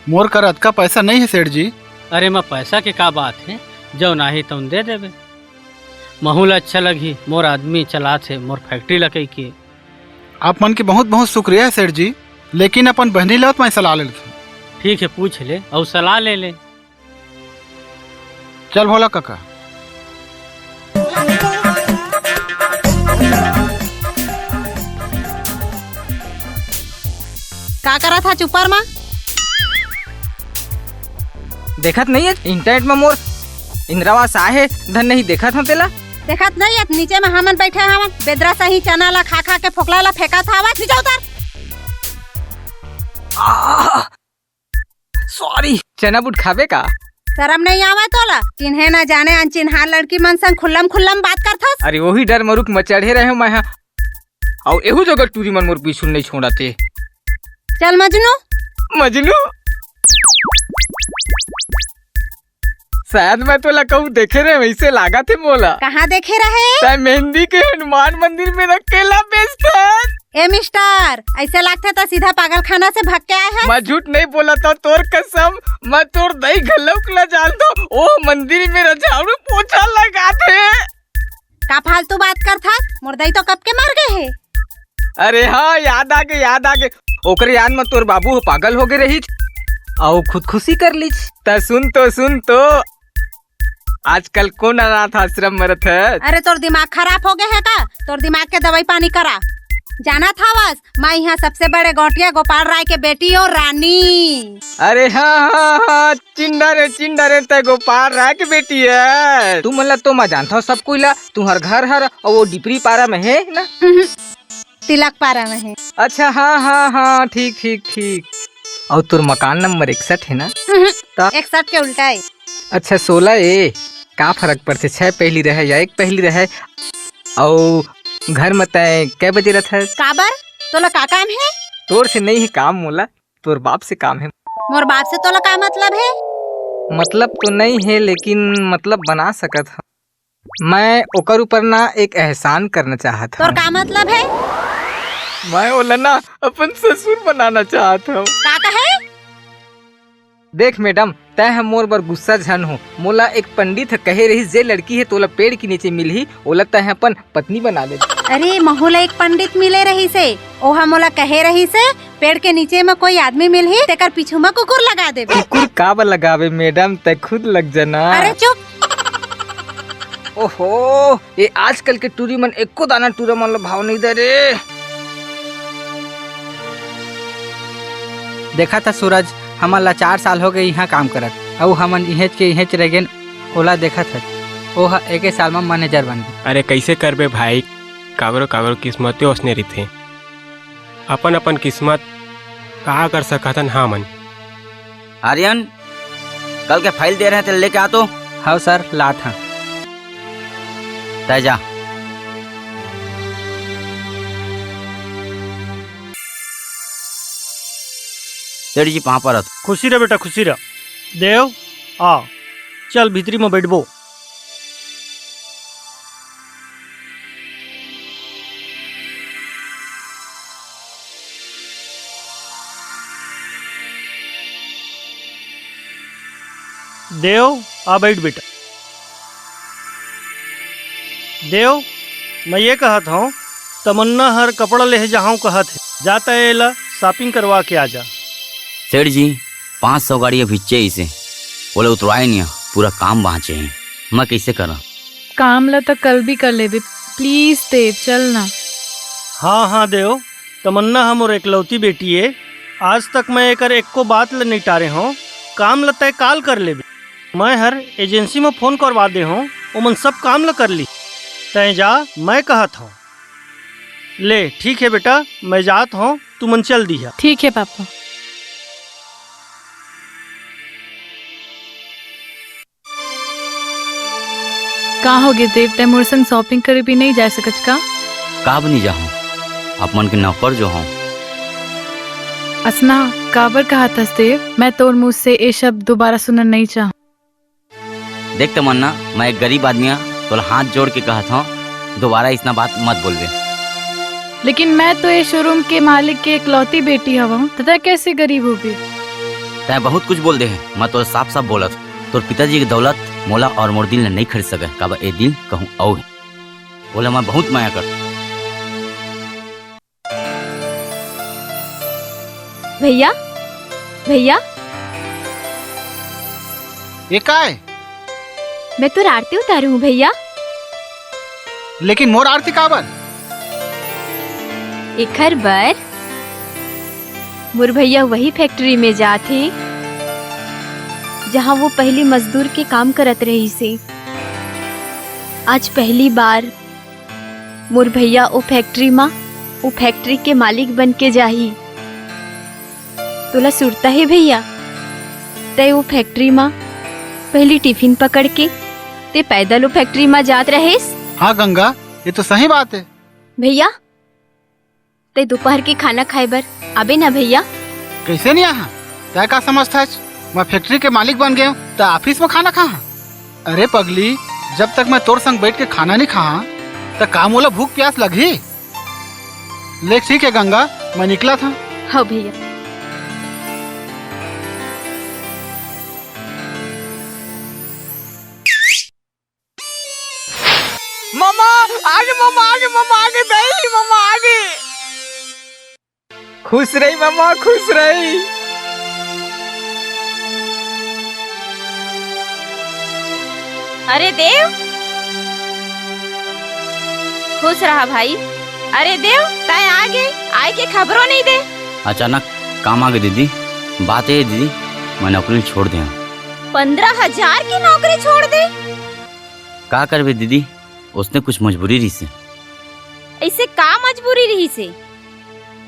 मोर कर अतका पैसा नहीं हे सेठ जी। अरे, म पैसा के का बात हे, जौन आही तौन दे देबे। महू ला अच्छा लगही, मोर आदमी चलात हे मोर फैक्ट्री ला कहिके। आप मन के बहुत बहुत शुक्रिया हे सेठ जी, लेकिन अपन बहिनी ला तो मैं सलाह ले लेथों। ठीक हे, पूछ ले अउ सलाह ले ले। चल भोला कका। का करत हस ऊपर मा? देखत नहीं हे इंटरनेट में मोर इंदिरा आवास आए हे, धन नहीं देखत हंव तेला। देखत नहीं हे, नीचे में हमन बैठे हवन, बेदरा सही चना ला खा खा के फोकला ला फेंकत हवस, नीचे उतर। आह! सॉरी। चना बूट खाबे का? शरम नहीं आवय तोला? चिन्हे न जाने अनचिन्हार लड़की मन संग खुल्लम खुल्लम बात करथस। अरे, वही डर मरुक म चढ़े रहे मैं हा। अउ एहू जगह टूरी मन मोर पीछू नहीं छोड़त हे। चल मजनू। मजनू? शायद मैं तोला कहूँ देखे रहे, वैसे लागत हे मोला। कहाँ देखे रहे? तैं मेहंदी के हनुमान मंदिर में रख के ला बेचथस। ए मिस्टर, ऐसे लागथे त सीधा पागलखाना से भाग के आए हस। मैं झूठ नहीं बोलत हंव, तोर कसम, मैं तोर दई घलोक ला जानथों। ओ मंदिर में झाड़ू पोछा लगाथे। का फालतू बात करथस? मोर दई तो कब के मर गए हे। अरे हाँ, याद आगे, याद आगे। ओकरे याद में तोर बाबू ह पागल हो गए रहिस, अउ खुदकुशी कर लिस। त सुन तो, सुन तो, आजकल कोन अनाथ आश्रम में रथस? अरे, तोर दिमाग खराब हो गए हे का? तोर दिमाग के दवाई पानी करा। जानत हवस, मैं इहाँ सबसे बड़े गौंटिया गोपाल राय के बेटी हंव, रानी। अरे हाँ, हाँ, हाँ, चिन्हा रे, चिन्हा रे, तैं गोपाल राय के बेटी हस। तुमन ला तो मैं जानथों सब कोई ला, तुम्हर घर हर अउ वो डिपरी पारा में हे ना? उहुं, तिलक पारा में हे। अच्छा, हाँ, हाँ, हाँ, ठीक, ठीक, ठीक। अउ तोर मकान नंबर इकसठ हे ना? उहुं, त? इकसठ के उल्टा हे। अच्छा, सोलह ए, का फरक पड़थे, छह पहिली रहे या एक पहिली रहे? अउ घर म तैं कै बजे रथस? काबर? तोला का काम हे? तोर से नइ हे काम मोला, तोर बाप से काम हे। मोर बाप से तोला का मतलब हे? मतलब तो नइ हे, लेकिन मतलब बना सकत हंव। मैं ओकर ऊपर ना एक एहसान करना चाहत हंव। तोर का मतलब हे? मैं ओला ना अपन ससुर बनाना चाहत हंव। का कहे? देख मैडम, तैं ह मोर बर गुस्सा झन हो। मोला एक पंडित ह कहे रहिस, जे लड़की ह तोला पेड़ के नीचे मिलही, ओला तैं ह अपन पत्नी बना ले। अरे, महू ला एक पंडित मिले रहिस हे, ओहा मोला कहे रहिस हे, पेड़ के नीचे म कोई आदमी मिलही, तेकर पीछू म कुकुर लगा देबे। कुकुर काबर लगाबे मैडम, तैं खुद लग जाना। अरे चुप। ओहो, ये आजकल के टूरी मन एको दाना टूरा मन ल भाव नइ दे रे। देखत हस सूरज, हमन ला चार साल हो गए इहाँ काम करत, अउ हमन इहेंच के इहेंच रह गेन, ओला देखत हस, ओह एके साल म मैनेजर बन गे। अरे कइसे करबे भाई, काकरो काकरो किस्मते ओसने रहिथे। अपन अपन किस्मत का कर सकथन हमन। आर्यन, कल के फाइल दे रहे थे, लेके आ तो। हव सर, लात हंव। तै जा। सेठ जी, पाँव परत। खुशी रह बेटा, खुशी रह। देव, आ, चल भीतरी में बैठबो। देव, आ बैठ बेटा। देव, मैं ये कहत हंव, तमन्ना हर कपड़ा लेहे जाहंव कहत हे, जा तैं एला shopping करवा के आ जा। सेठ जी, पाँच सौ गाड़ी अभी चइसे। ओला उतरवाए निया, पूरा काम बांचे हे, मैं कइसे करा? काम ला त कल भी कर लेबे, please देव, चल ना। हाँ, हाँ देव, तमन्ना ह मोर एकलौती बेटी ए, आज तक मैं एकर एको बात ल नइ टारे हों। काम ल तैं काल कर लेबे, मैं हर एजेंसी म फोन करवा दे हों, ओमन सब काम ल कर ली। तैं जा, मैं कहत हों। ले, ठीक हे बेटा, मैं जात हों, तुमन चल दिहा। ठीक हे पापा। का होगे देव, तैं मोर संग shopping करे भी नइ जा सकच का? काब नइ जाहूं, आप मन के नौकर जो हों। असना काबर कहत हस देव, मैं तोर मुंह से ए शब्द दोबारा सुनना नइ चाहूं। देख तमन्ना, मैं एक गरीब आदमी हंव, तोला हाथ जोड़ के कहत हंव, दोबारा अइसना बात मत बोलबे। लेकिन मैं तो ए showroom के मालिक के एकलौती बेटी हवं, त तैं कइसे गरीब होबे? तैं बहुत कुछ बोल दे हे, मैं तोला साफ-साफ बोलत हंव, तोर पिताजी के दौलत मोला अउ मोर दिल ल नइ खरीद सकय, काबर ए दिल कहूं अउ हे। ओला मैं बहुत मया करथंव। भैया, भैया। ये का हे? मैं तोर आरती उतारे हंव भैया। लेकिन मोर आरती काबर? एखर बर मोर भैया वही factory में जात हे, जहां वो पहिली मजदूर के काम करत रहिस हे। आज पहिली बार मोर भैया ओ factory म, ओ factory के मालिक बन के जाही। तोला सुरता हे भैया, तैं ओ factory म पहिली टिफिन पकड़ के तैं पैदल ओ factory म जात रहेस? हाँ गंगा, ये तो सही बात हे। भैया, तैं दोपहर के खाना खाए बर आबे ना भैया? कइसे नइ आहंव? तैं का समझथस, मैं factory के मालिक बन गेंव त office म खाना खाहंव? अरे पगली, जब तक मैं तोर संग बइठ के खाना नइ खाहंव, त का मोला भूख प्यास लगही? ले ठीक हे गंगा, मैं निकलत हंव। हव भैया। ममा, आगे ममा, आगे ममा, आगे दई ममा, आगे। खुश रही ममा, खुश रही। अरे देव, खुश रहा भाई। अरे देव, तैं आगे, आए के खबरो नइ दे। अचानक काम आगे दीदी। बात ए हे दीदी, मैं नौकरी छोड़ दे हंव। पंद्रह हजार के नौकरी छोड़ दे? का करबे दीदी, ओसने कुछ मजबूरी रहिस हे। अइसे का मजबूरी रहिस हे?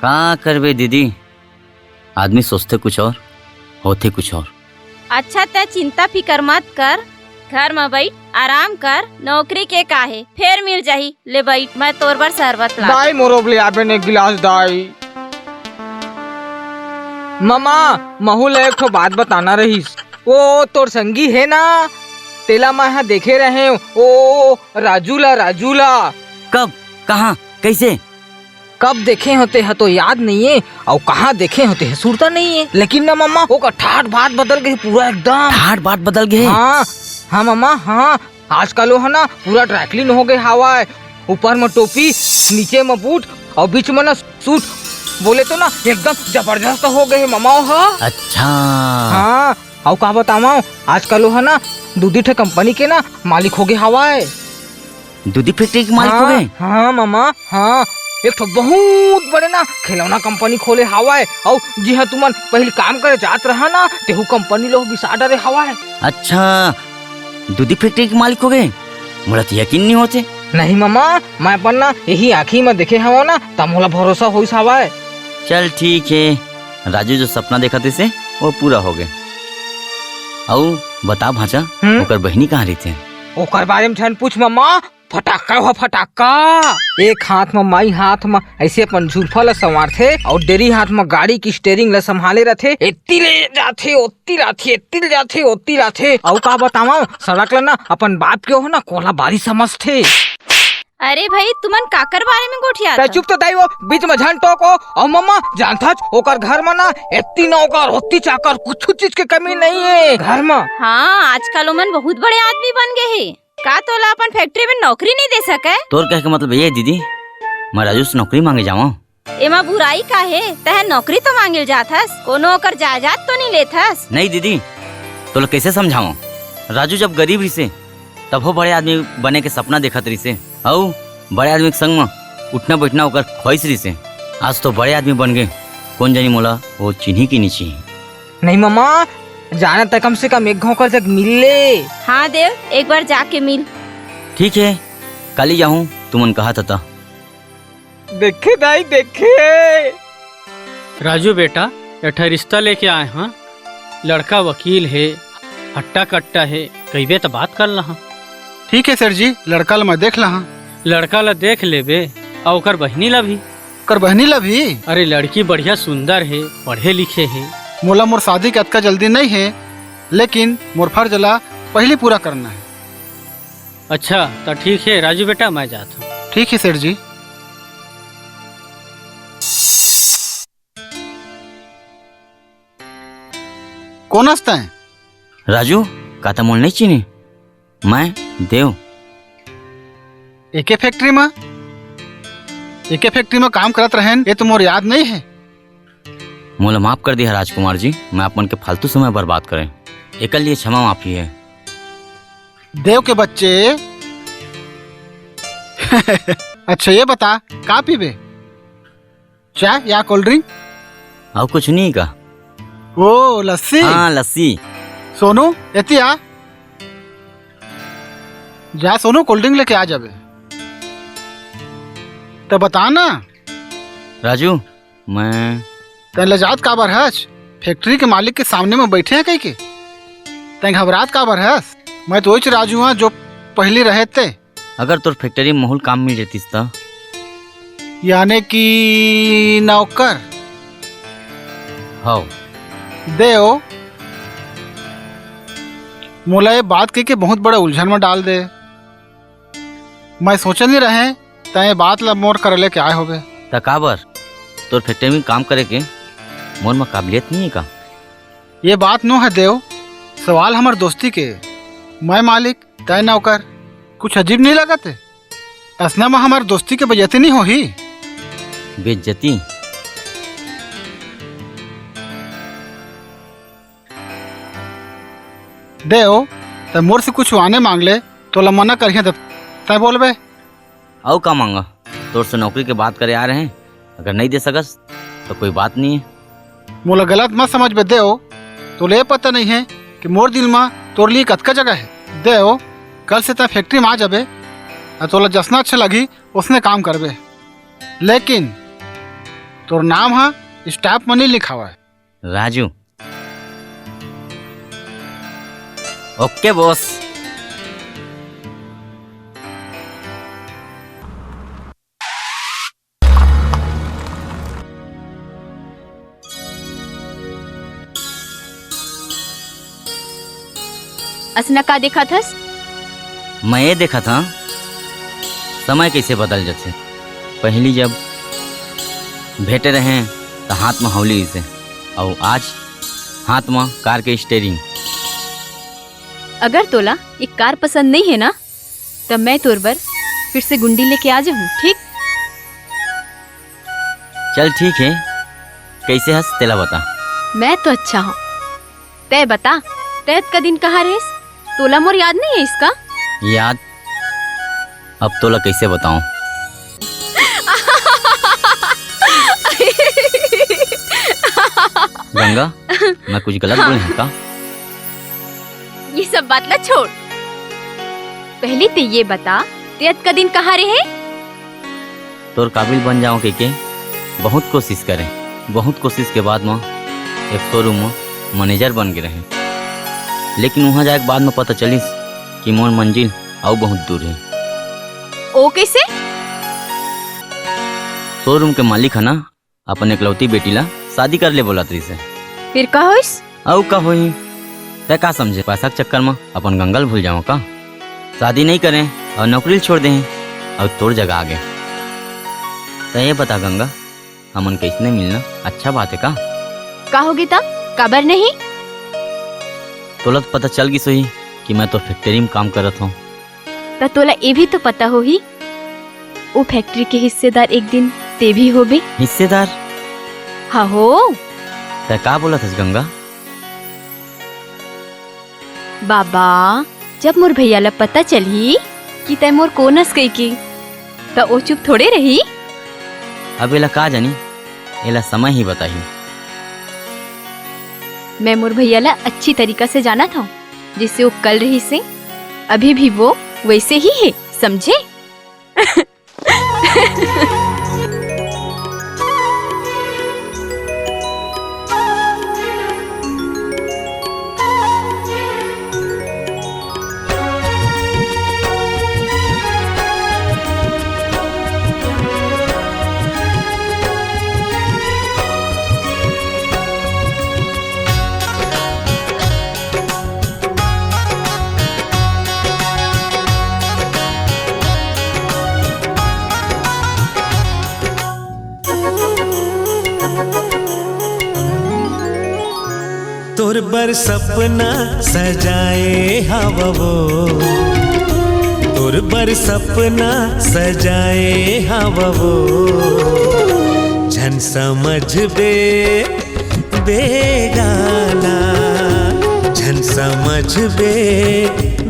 का करबे दीदी, आदमी सोचथे कुछ अउ होथे कुछ अउ। अच्छा, तैं चिंता फिकर मत कर, घर म बइठ, आराम कर, नौकरी के का हे, फेर मिल जाही। ले बइठ, मैं तोर बर शरबत ला। दाई, मोरो बर ले आबे ने एक गिलास दाई। ममा, महू ला एक ठो बात बताना रहिस। ओ तोर संगी हे ना, तेला मैं हा देखे रहेंव। ओ राजू ला, राजू ला। कब? कहाँ? कइसे? कब देखे हों तेहा तो याद नइये, अउ कहाँ देखे हों तेहा सुरता नइये। लेकिन ना मम्मा, ओकर ठाट बात बदल गे पूरा एकदम। ठाट बात बदल गे? हाँ, हाँ मम्मा, हाँ। आजकल वो ह ना पूरा dry clean हो गे हावय। ऊपर म टोपी, नीचे म बूट, अउ बीच म ना सूट। बोले तो ना एकदम जबरदस्त हो गे हे मम्मा वो ह। अच्छा। हाँ, अउ का बतावंव, आजकल वो ह ना दूधी ठे कंपनी के ना मालिक हो गे हावय। दूधी फैक्ट्री के मालिक हो हाँ, गे? हाँ मम्मा, हाँ। एक ठो बहुत बड़े ना खिलौना कंपनी खोले हावय, अउ जिहां तुमन पहिली काम करे जात रहा ना, तेहू कंपनी लो बिसा डरे हावय। अच्छा, दूधी फैक्ट्री के मालिक हो गे? मोला तो यकीन नइ होत हे। नहीं मम्मा, मैं अपन ना यही आँखी म देखे हवं ना, त मोला भरोसा होइस हावय। चल ठीक हे, राजू जो सपना देखत रिहिसे, वो पूरा हो गे। अउ बता भांचा, हम्म? ओकर बहिनी कहाँ रहिथे? ओकर बारे म झन पूछ मम्मा, फटाक्का हो फटाक्का। एक हाथ म माई हाथ म अइसे अपन झुलफा ल संवारथे अउ डेरी हाथ म गाड़ी के steering ल संभाले रथे। एती ले जाथे, ओती लाथे, एती ले जाथे, ओती लाथे। अउ का बतावंव, सड़क ल ना अपन बाप के हो ना कोला बारी समझथे। अरे भाई, तुमन काकर बारे म गोठियात तै हव? चुप तो दाई, वो बीच म झन टोको। अउ मम्मा, जानथच ओकर घर म ना एती नौकर, ओती चाकर, कुछु चीज के कमी नइ हे घर म। हाँ, आजकल ओमन बहुत बड़े आदमी बन गे हे। का तोला अपन फैक्ट्री में नौकरी नइ दे सकय? तोर कहे के मतलब ये हे दीदी, मैं राजू से नौकरी मांगे जावंव? एमा बुराई का हे? तैं नौकरी तो मांगे ल जात हस, कोनो ओकर जायदाद तो नइ लेत हस? नहीं दीदी, तोला कइसे समझावं? राजू जब गरीब रिसे, तभो बड़े आदमी बने के सपना देखत रिसे, अउ बड़े आदमी के संग म उठना बैठना ओकर ख्वाहिश रिसे। आज तो बड़े आदमी बन गे, कोन जनी मोला वो चिन्ही कि नी चिन्ही। नहीं ममा, जाना त कम से कम एक घाव कर जग मिल ले। हाँ देव, एक बार जाके मिल। ठीक है, काली जाहूँ, तुमन कहा था। देखे दाई, देखे। राजू बेटा, एठा रिश्ता लेके आए हाँ। लड़का वकील हे, हट्टा कट्टा हे, कहिबे त बात कर लहा। ठीक हे सेठ जी, लड़का ल मैं देख लहा। लड़का ल देख लेबे, अउ ओकर बहिनी ल भी। ओकर बहिनी ल भी? अरे, लड़की बढ़िया सुंदर हे, पढ़े लिखे हे। मोला मोर शादी के अतका जल्दी नहीं हे, लेकिन मोर फर्ज ला पहली पूरा करना हे। अच्छा, त ठीक हे राजू बेटा, मैं जात हूँ। ठीक हे सेठ जी। कोन हस तैं? राजू, का त मोला नइ चिन्हे? मैं देव। एके फैक्ट्री म, एके फैक्ट्री म काम करत रहेन, ये तो मोर याद नइ हे। मोला माफ कर दिया राजकुमार जी, मैं आप मन के फालतू समय बर्बाद करें, एकर लिए क्षमा माफी है। देव के बच्चे। अच्छा, ये बता, का पीबे? चाय या कोल्ड ड्रिंक? अउ कुछ नहीं का? ओ, लस्सी? हाँ, लस्सी। सोनू, एती आ। जा सोनू, कोल्ड ड्रिंक लेके आ जाबे। त बता ना। राजू, मैं तैं लजात काबर हस? फैक्ट्री के मालिक के सामने में बैठे हैं कहिके? तैं घबरात काबर हस? मैं तो वहीच राजू हाँ जो पहली रहे ते। अगर तोर फैक्ट्री में महूल काम मिल जतिस त? याने कि नौकर? हव। देव, मोला ये बात कहिके बहुत बड़ा उलझन में डाल दे। मैं सोचे नहीं रहे, तैं ये बात ला मोर करा लेके आए होबे। त काबर? तोर फैक्ट्री में काम करे के मोर म काबिलियत नहीं है का? ये बात नो है देव, सवाल हमर दोस्ती के। मैं मालिक, तैं नौकर। कुछ अजीब नहीं लगत है? असना में हमर दोस्ती के बेइज्जती नहीं होही? बेइज्जती? देव, तैं मोर से कुछ आने मांग ले, तोला मना करिहे त तैं बोलबे। अउ का मांगा? तोर से नौकरी के बात करे आ रहे हैं, अगर नहीं दे सकस तो कोई बात नहीं है। मोला गलत मत समझबे देव, तोला ये पता नहीं है कि मोर दिल मा तोर लिए कतका जगह है। देव, कल से तैं फैक्ट्री में आ जाबे, अउ तोला जसना अच्छा लगी ओसने काम करबे, लेकिन तोर नाम हा स्टाफ में नहीं लिखावा है। राजू। ओके बॉस। असना का देखत हस? मैं ये देखत हंव, समय कइसे बदल जथे। पहिली जब भेटे रहें, त हाथ म हौली रहिसे, अउ आज हाथ म कार के स्टीयरिंग। अगर तोला एक कार पसंद नहीं है ना, त मैं तोर बर फिर से गुंडी लेके आ जाहूँ, ठीक? चल ठीक है, कइसे हस तेला बता। मैं तो अच्छा हूँ, तै बता, तै अतका दिन कहाँ रहेस? तोला मोर याद नहीं है इसका? याद? अब तोला कइसे बताऊं? गंगा, मैं कुछ गलत हाँ। बोले हंव का? ये सब बात ला छोड़, पहली ते ये बता, ते अतका दिन कहाँ रहे? तोर काबिल बन जाऊं कहिके बहुत कोशिश करे। बहुत कोशिश के बाद म एक शोरूम म मैनेजर बन गे रहे, लेकिन वहां जाए के बाद म पता चलिस कि मोर मंजिल अउ बहुत दूर हे। ओ कइसे? शोरूम के मालिक ह ना, अपन एकलौती बेटी ला शादी कर ले बोलत रहिसे। फिर का होइस? अउ का होही? तै का समझे, पैसा के चक्कर म अपन गंगा ल भूल जावं का? शादी नहीं करे अउ नौकरी ल छोड़ देहे अउ तोर जगह आगे। तै ये बता गंगा, हमन कइसने मिलना अच्छा बात हे का? का होगे त? काबर नहीं? तोला तो पता चल गिस होही कि मैं तोर फैक्ट्री म काम करत हंव। त तोला ये भी तो पता होही, ओ फैक्ट्री के हिस्सेदार एक दिन ते भी होबे। हिस्सेदार? हाँ हो। तै का बोलत हस गंगा? बाबा, जब मोर भैया ला पता चलही कि तैं मोर कोन अस कहिके, त ओ चुप थोड़े रही। अब एला का जानी, एला समय ही बताही। मैं मोर भैया ला अच्छी तरीका से जानत हौं, जैसे वो कल रहिस हे, अभी भी वो वैसे ही हे, समझे? तोर बर सपना सजाए हव वो, तोर बर सपना सजाए हव वो, झन समझबे बेगाना, झन समझबे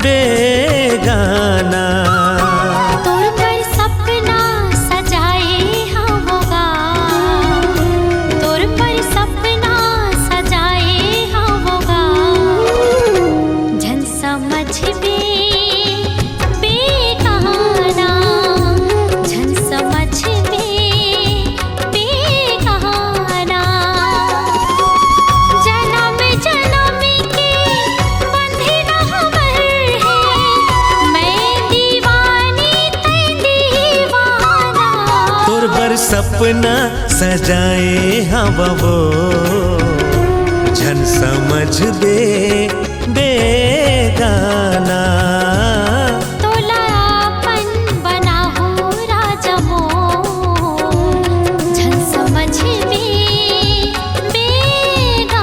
बेगाना। तोर बर सपना सजाए हवों गा, तोर बर सपना सजाए हवों गा, झन समझबे बेगाना, झन समझबे बेगाना। जनम जनम के बंधना हमर हे, मैं दीवानी तैं दीवाना। तोर बर सपना सजाए हवं वो, झन समझबे बेगाना। तोला अपन बनाहूं राजा मोर, झन समझबे बेगाना।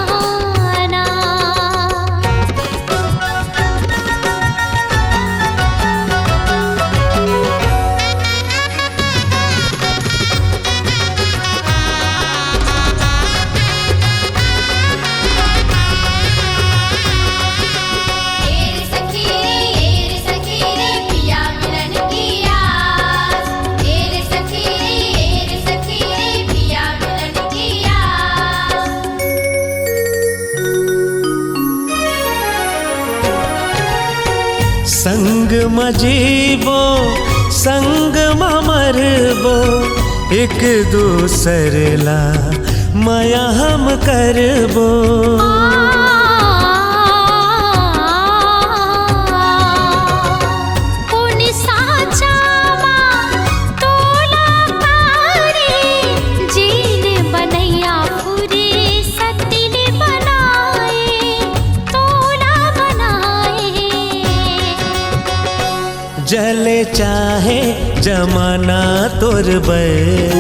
संग म जीबो, संग म मरबो, एक दूसर ला मया हम करबो। कोन साचा मा तोला तारे, जेन बनैया फुरसत ले बनाए, तोला बनाए। जले चाहे जमाना तोर बर,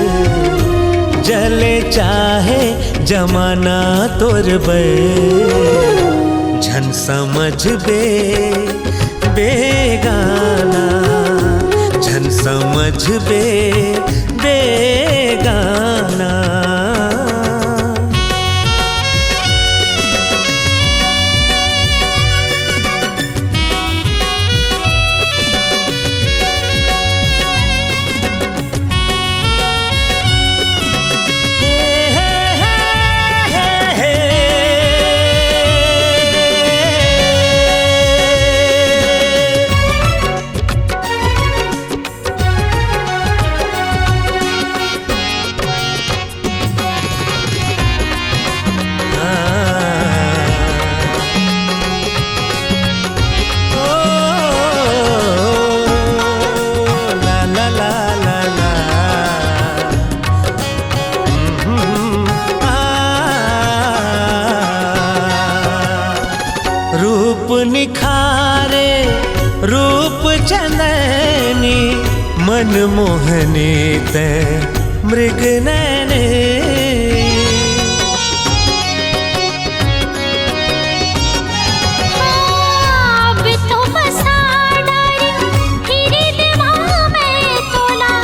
जले चाहे जमाना तोर बर, झन समझबे बेगाना, झन समझबे बेगाना। रूप निखारे रूप चंदनी, मन मोहनी तैं मृग नैनी। हाँ, अब तो बसा डारी हिरदमा में तोला,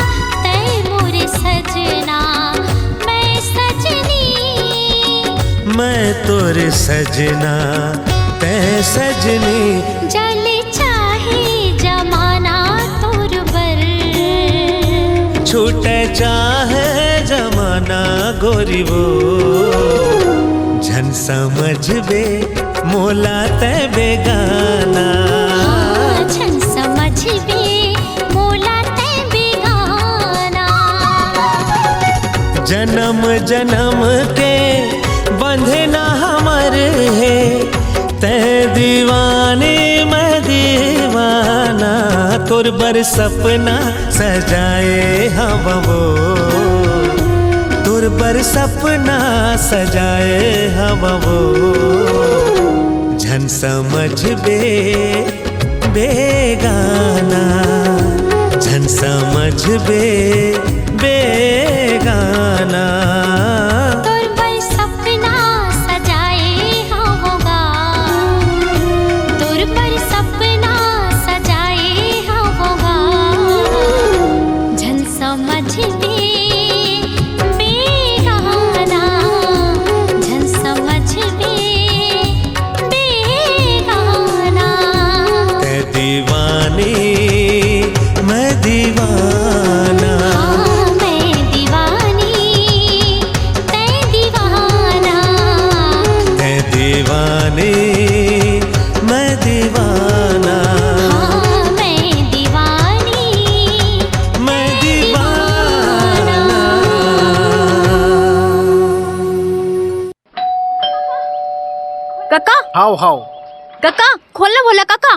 तैं मोर सजना, मैं सजनी। मैं तोर सजना, तैं सजनी। जल चाहे जमाना तोर बर। छूटे चाहे जमाना गोरी वो। झन समझबे मोला तैं बेगाना। हाँ, झन समझबे मोला तैं बेगाना। जनम जनम के बंधना हमर हे, तैं दीवानी मैं दीवाना। तोर बर सपना सजाए हवं वो, तोर बर सपना सजाए हवं वो। झन समझबे बेगाना, झन समझबे बेगाना। तोर बर सपना सजाए हवं गा, तोर बर सपना सजाए हवं गा। झन समझबे बेगाना, झन समझबे बेगाना। तैं दीवानी, मैं दीवाना। हाँ, मैं दीवानी, तैं दीवाना। तैं दीवानी, मैं दीवाना। हाँ, मैं दीवानी, मैं दीवाना। कका। हाव, हाव। कका, खोल ना भोला कका।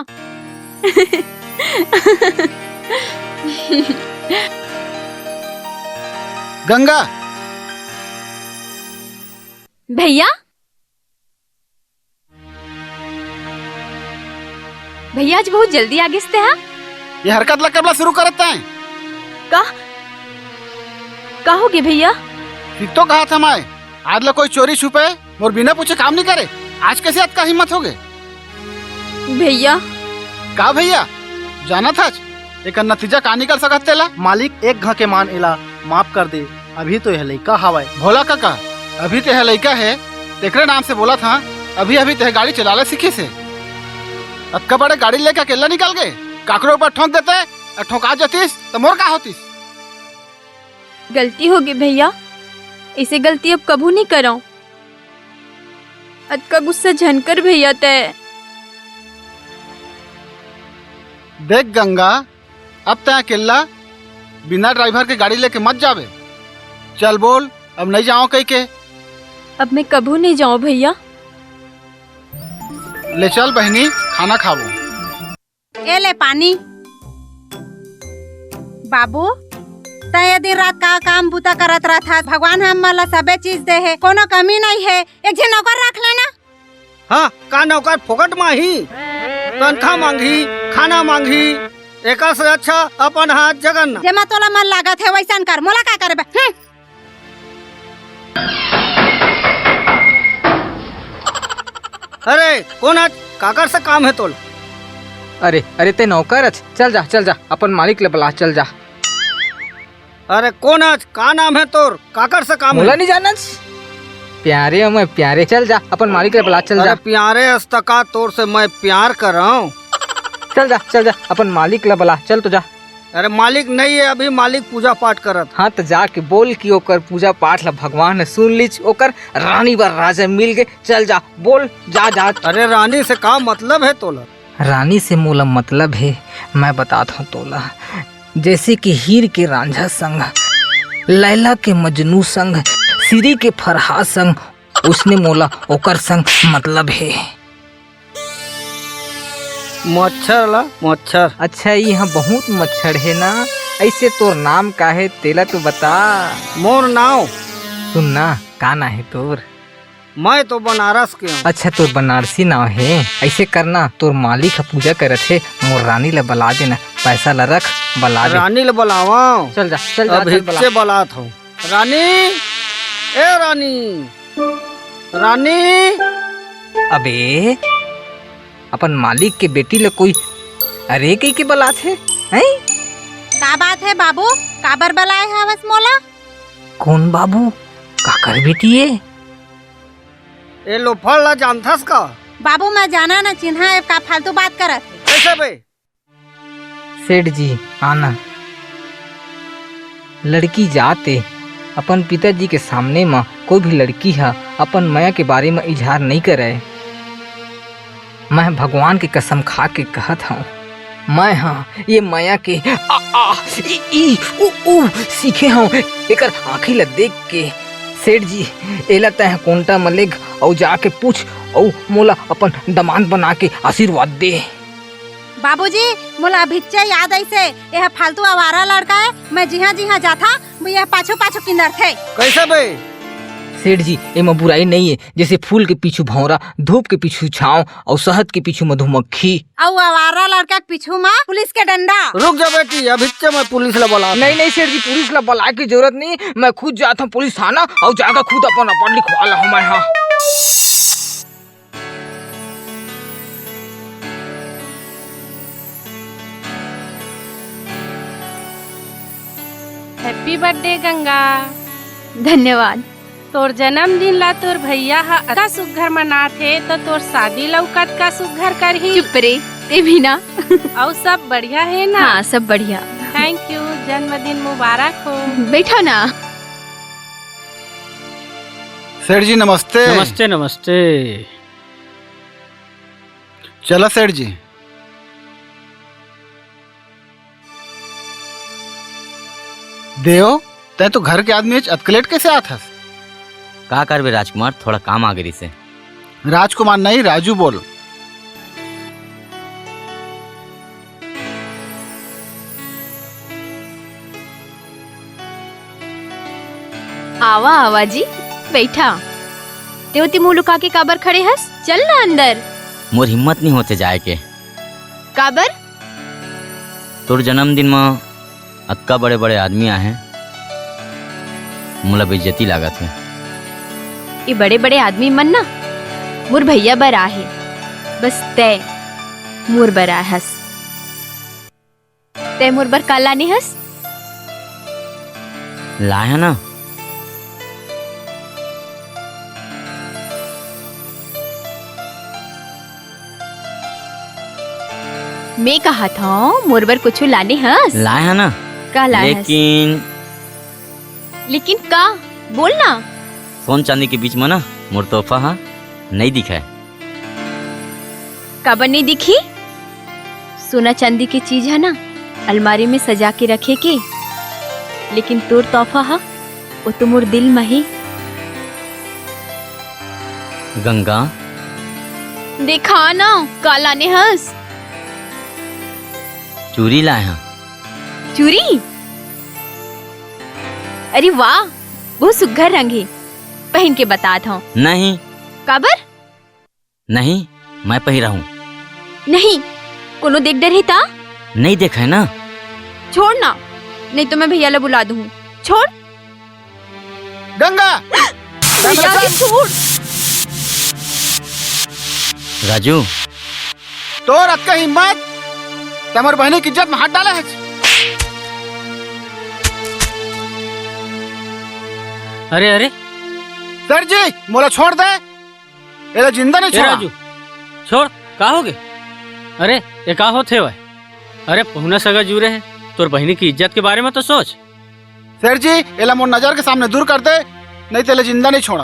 गंगा। भैया। भैया, आज बहुत जल्दी आ गिस तैं हा। ये हरकत ला कब ला शुरू करत तैं? का, का होगे भैया? ठीक तो कहा था मैं, आज ला कोई चोरी छुपे मोर बिना पूछे काम नहीं करे। आज कैसे अतका हिम्मत होगे? भैया। का भैया? जानत हच एकर नतीजा का निकल सकत तेला? मालिक, एक घा के मान एला माफ कर दे, अभी तो यह लइका हावय। भोला कका, अभी तो यह लइका हे, तेकरे नाम से बोलत हां, अभी अभी तो यह गाड़ी चलाले सीखिस हे। अतका बड़े गाड़ी लेके अकेला निकल गे, काकरो ऊपर ठोंक देते, अउ ठोंका जतिस त मोर का होतिस? गलती होगे भैया, ऐसे गलती अब कभू नहीं करंव। अतका गुस्सा झन कर भैया तैं। देख गंगा, अब तैं अकेल्ला बिना ड्राइवर के गाड़ी लेके मत जाबे। चल बोल, अब नहीं जाओं कहिके। अब मैं कभू नहीं जाओं भैया। ले चल बहिनी, खाना खाबो। ए ले पानी। बाबू, तैं ये दिन रात का काम बूता करत रहत हस? भगवान ह हमन ला सबे चीज दे हे, कोनो कमी नहीं हे। एक झन नौकर रख लेना। हाँ, का नौकर फोकट म आही? तनखा मांगही, खाना मांगही, एकर से अच्छा अपन हाथ जगन्ना। जेमा तोला मन लागत हे वैसन कर, मोला का करबे? हम्म। अरे, कोन अच? काकर से काम हे तोला? अरे, अरे, तैं नौकर अच? चल जा, चल जा, अपन मालिक ले बला, चल जा। अरे, कोन अच? का नाम हे तोर? काकर से काम हे? मोला नहीं जानच? प्यारे हंव मैं, प्यारे। चल जा, अपन मालिक ले बला, चल अरे, जा। प्यारे अस त का तोर से मैं प्यार करंव? चल जा, चल जा, अपन मालिक ले बला, चल तो जा। अरे मालिक नहीं हे, अभी मालिक पूजा पाठ करत। हाँ, त जाके बोल कि ओकर पूजा पाठ ला भगवान ह सुन लिस, ओकर रानी बर राजा मिल गे। चल जा, बोल, जा, जा। अरे रानी से का मतलब हे तोला? रानी से मोला मतलब हे, मैं बतात हंव तोला। जैसे कि हीर के रांझा संग, लैला के मजनू संग, सिरी के फरहाद संग, उसने मोला ओकर संग मतलब हे। मच्छर ला मच्छर। अच्छा, इहाँ बहुत मच्छर हे ना? ऐसे तोर नाम का हे, तेला तो बता। मोर नाव? सुन ना, का ना हे तोर? मैं तो बनारस के हूँ। अच्छा, तोर बनारसी नाव हे। ऐसे करना, तोर मालिक ह पूजा करत हे, मोर रानी ला बला देना, पैसा ला रख, बला दे। रानी ला बलावा? चल जा, चल जा, अब चल बला। हिच्चे बलात हूँ। रानी, ए रानी, रानी। अबे, अपन मालिक के बेटी ले कोई अरे कहि के बलात हे, हैं? का बात हे बाबू, काबर बलाए हवस मोला? कोन बाबू, काकर बेटी ए? ए लोफर ला जानथस का? बाबू, मैं जाना न चिन्हा, ए का फालतू बात करत हे। कइसे बे? सेठ जी, आना। लड़की जात ए, अपन पिताजी के सामने म कोई भी लड़की ह अपन मया के बारे म इजहार नइ करय। मैं भगवान के कसम खा के कहत हंव, मैं ह ये मया के आ, आ, ई, ई, उ, उ सीखे हंव। एकर आँखी ल देख के, सेठ जी, एला तैं ह कोंटा म लेग अउ जाके पूछ अउ मोला अपन दमांद बना के आशीर्वाद दे। बाबूजी, मोला अभिच्चे याद आइसे, एह फालतू आवारा लड़का ए, मैं जिहाँ जिहाँ जाथा, वो एह पाछू पाछू किंदरथे। कइसे बे? सेठ जी, एमा बुराई नइ ए, जइसे फूल के पीछू भौंरा, धूप के पीछू छांव अउ शहद के पीछू मधुमक्खी। अउ आवारा लड़का के पीछू म पुलिस के डंडा। रुक जा बेटी, अभिच्चे मैं पुलिस ला बलात हंव। नहीं, नहीं सेठ जी, पुलिस ला बलाय के जरूरत नइ, मैं खुद जात हंव पुलिस थाना अउ जाके खुद अपन report लिखवा लाहूं मैं, हाँ। Happy birthday Ganga. धन्यवाद। तोर जन्मदिन ला तोर भैया ह अतका सुग्घर मनात हे, त तोर शादी ला अउ कतका सुग्घर करही। चुप रे, तैं भी ना। अउ सब बढ़िया हे ना? हाँ, सब बढ़िया। Thank you, जन्मदिन मुबारक हो। बैठो ना। सेठ जी, नमस्ते। नमस्ते, नमस्ते। चला सेठ जी। देव, तैं तो घर के आदमी हस, अतका लेट कइसे आत हस? का करबे राजकुमार, थोड़ा काम आ गे रिहिसे। राजकुमार नहीं, राजू बोल। आवा, आवा जी, बइठा। तैं ओती मुंह लुका के काबर खड़े हस? चल ना अंदर। मोर हिम्मत नइ होत हे जाय के। काबर? तोर जन्मदिन म अतका बड़े-बड़े आदमी आहे, मोला बेइज्जती लागत हे। ये बड़े-बड़े आदमी मन ना मोर भैया बर आहे, बस तैं मोर बर आए हस। तैं मोर बर का लाने हस? लाए हंव ना। मैं कहत हंव, मोर बर कुछु लाने हस? लाए हंव ना। का लाए हस? लेकिन लेकिन का? बोल ना। सोन चांदी के बीच म ना मोर तोहफा ह नइ दिखय। काबर नइ दिखही? सोना चांदी के चीज ह ना अलमारी में सजा के रखे के, लेकिन तोर तोहफा ह, ओ तो मोर दिल म हे। गंगा। देखा ना, का लाने हस? चूरी लाए हंव। चूरी? अरे वाह, बहुत सुग्घर रंग हे। पहिन के बतात हंव। नहीं। काबर? नहीं, मैं पहिरहूं। नहीं, कोनो देख डरही त? नइ देखय ना। छोड़ ना, नहीं तो मैं भैया ला बुला दूं। छोड़। गंगा! भैया के छोड़। राजू। तोर अतका हिम्मत, तैं मोर बहिनी के इज्जत में हाथ डाले हस। अरे, अरे। सेठ जी, मोला छोड़ दे। एला जिंदा नहीं ए छोड़ा। राजू, छोड़, का होगे? अरे, ये का होत हे वय? अरे, पहुना सगा जुरे हे, तोर बहिनी के इज्जत के बारे में तो सोच। सेठ जी, एला मोर नजर के सामने दूर कर दे, नहीं तो एला जिंदा नहीं छोड़ा।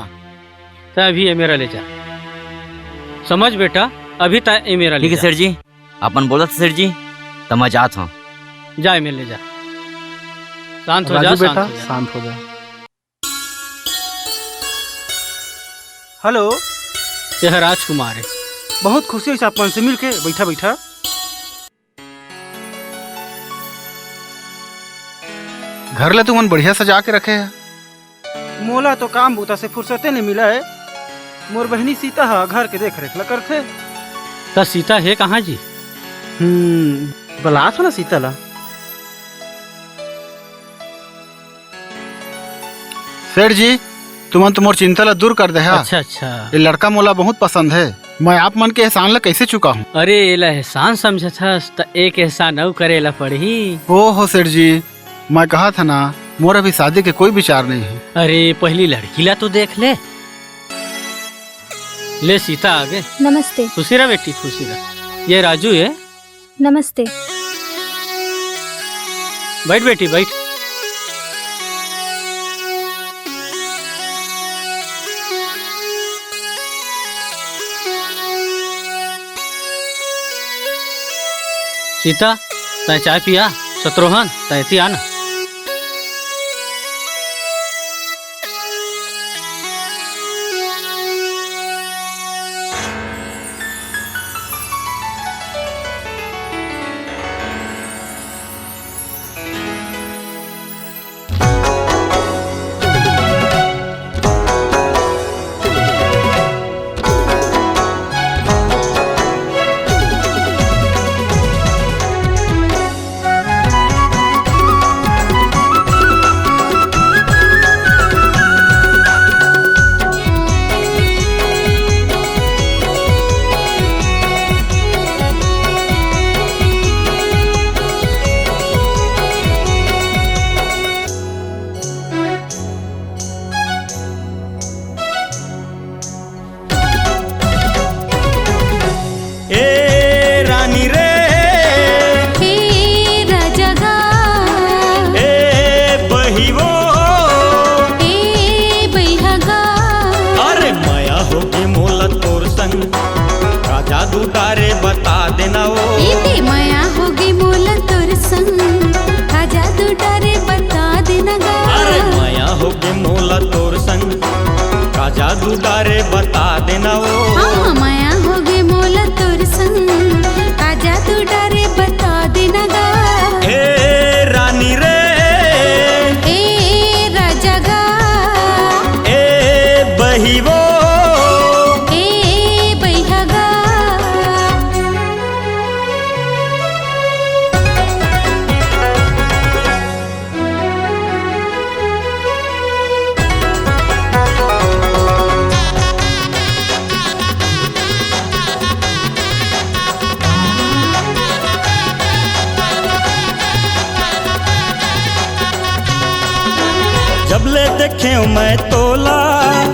तैं अभी ये मेर ले जा। समझ बेटा, अभी तैं ये मेर ले जा। ठीक हे सेठ जी, अपन बोलत सेठ जी, त मैं जात हंव। जा ये मेर ले जा। शांत हो जा, राजू बेटा, शांत हो जा। शांत हो जा। हेलो। ये ह राजकुमार हे। बहुत खुशी होइस आप मन से मिलके। बइठा, बइठा। घर ला तुमन बढ़िया सजा के रखे ह। मोला तो काम बूता से फुरसते नइ मिलय। मोर बहिनी सीता ह घर के देख रेख ला करथे। त सीता हे कहाँ जी? हम्म, बलात हंव ना सीता ला। सेठ जी, तुमन तो मोर चिंता ला दूर कर दे हा। अच्छा, अच्छा। ये लड़का मोला बहुत पसंद हे। मैं आप मन के एहसान ला कइसे चुकाहूँ? अरे, एला एहसान समझत हस, त एक एहसान अउ करे ला पड़ही। ओ हो सेठ जी, मैं कहत हंव ना, मोर अभी शादी के कोई विचार नइ हे। अरे, पहिली लड़की ला तो देख ले। ले सीता आगे। नमस्ते। खुशी रह बेटी, खुशी रह। ये राजू ये। नमस्ते। बैठ बेटी, बैठ। सीता, तैं चाय पिया। शत्रुघ्न, तैं एती आना। ए रानी रे, हे राजा गा, ए बहिवो, ए बइहा गा। अरे मया होगे मोला तोर संग, का जादू डारे बता देना ओ। ए ते मया होगे मोला तोर संग, का जादू डारे बता देना गा। अरे मया होगे मोला तोर संग, का जादू डारे बता देना ओ। हाँ, मया होगे मोला तोर संग, का जादू डारे बता देना गा। ए रानी रे, ए राजा गा, ए बहिवो, ए बइहा गा। जब ले देखेंव मैं तोला,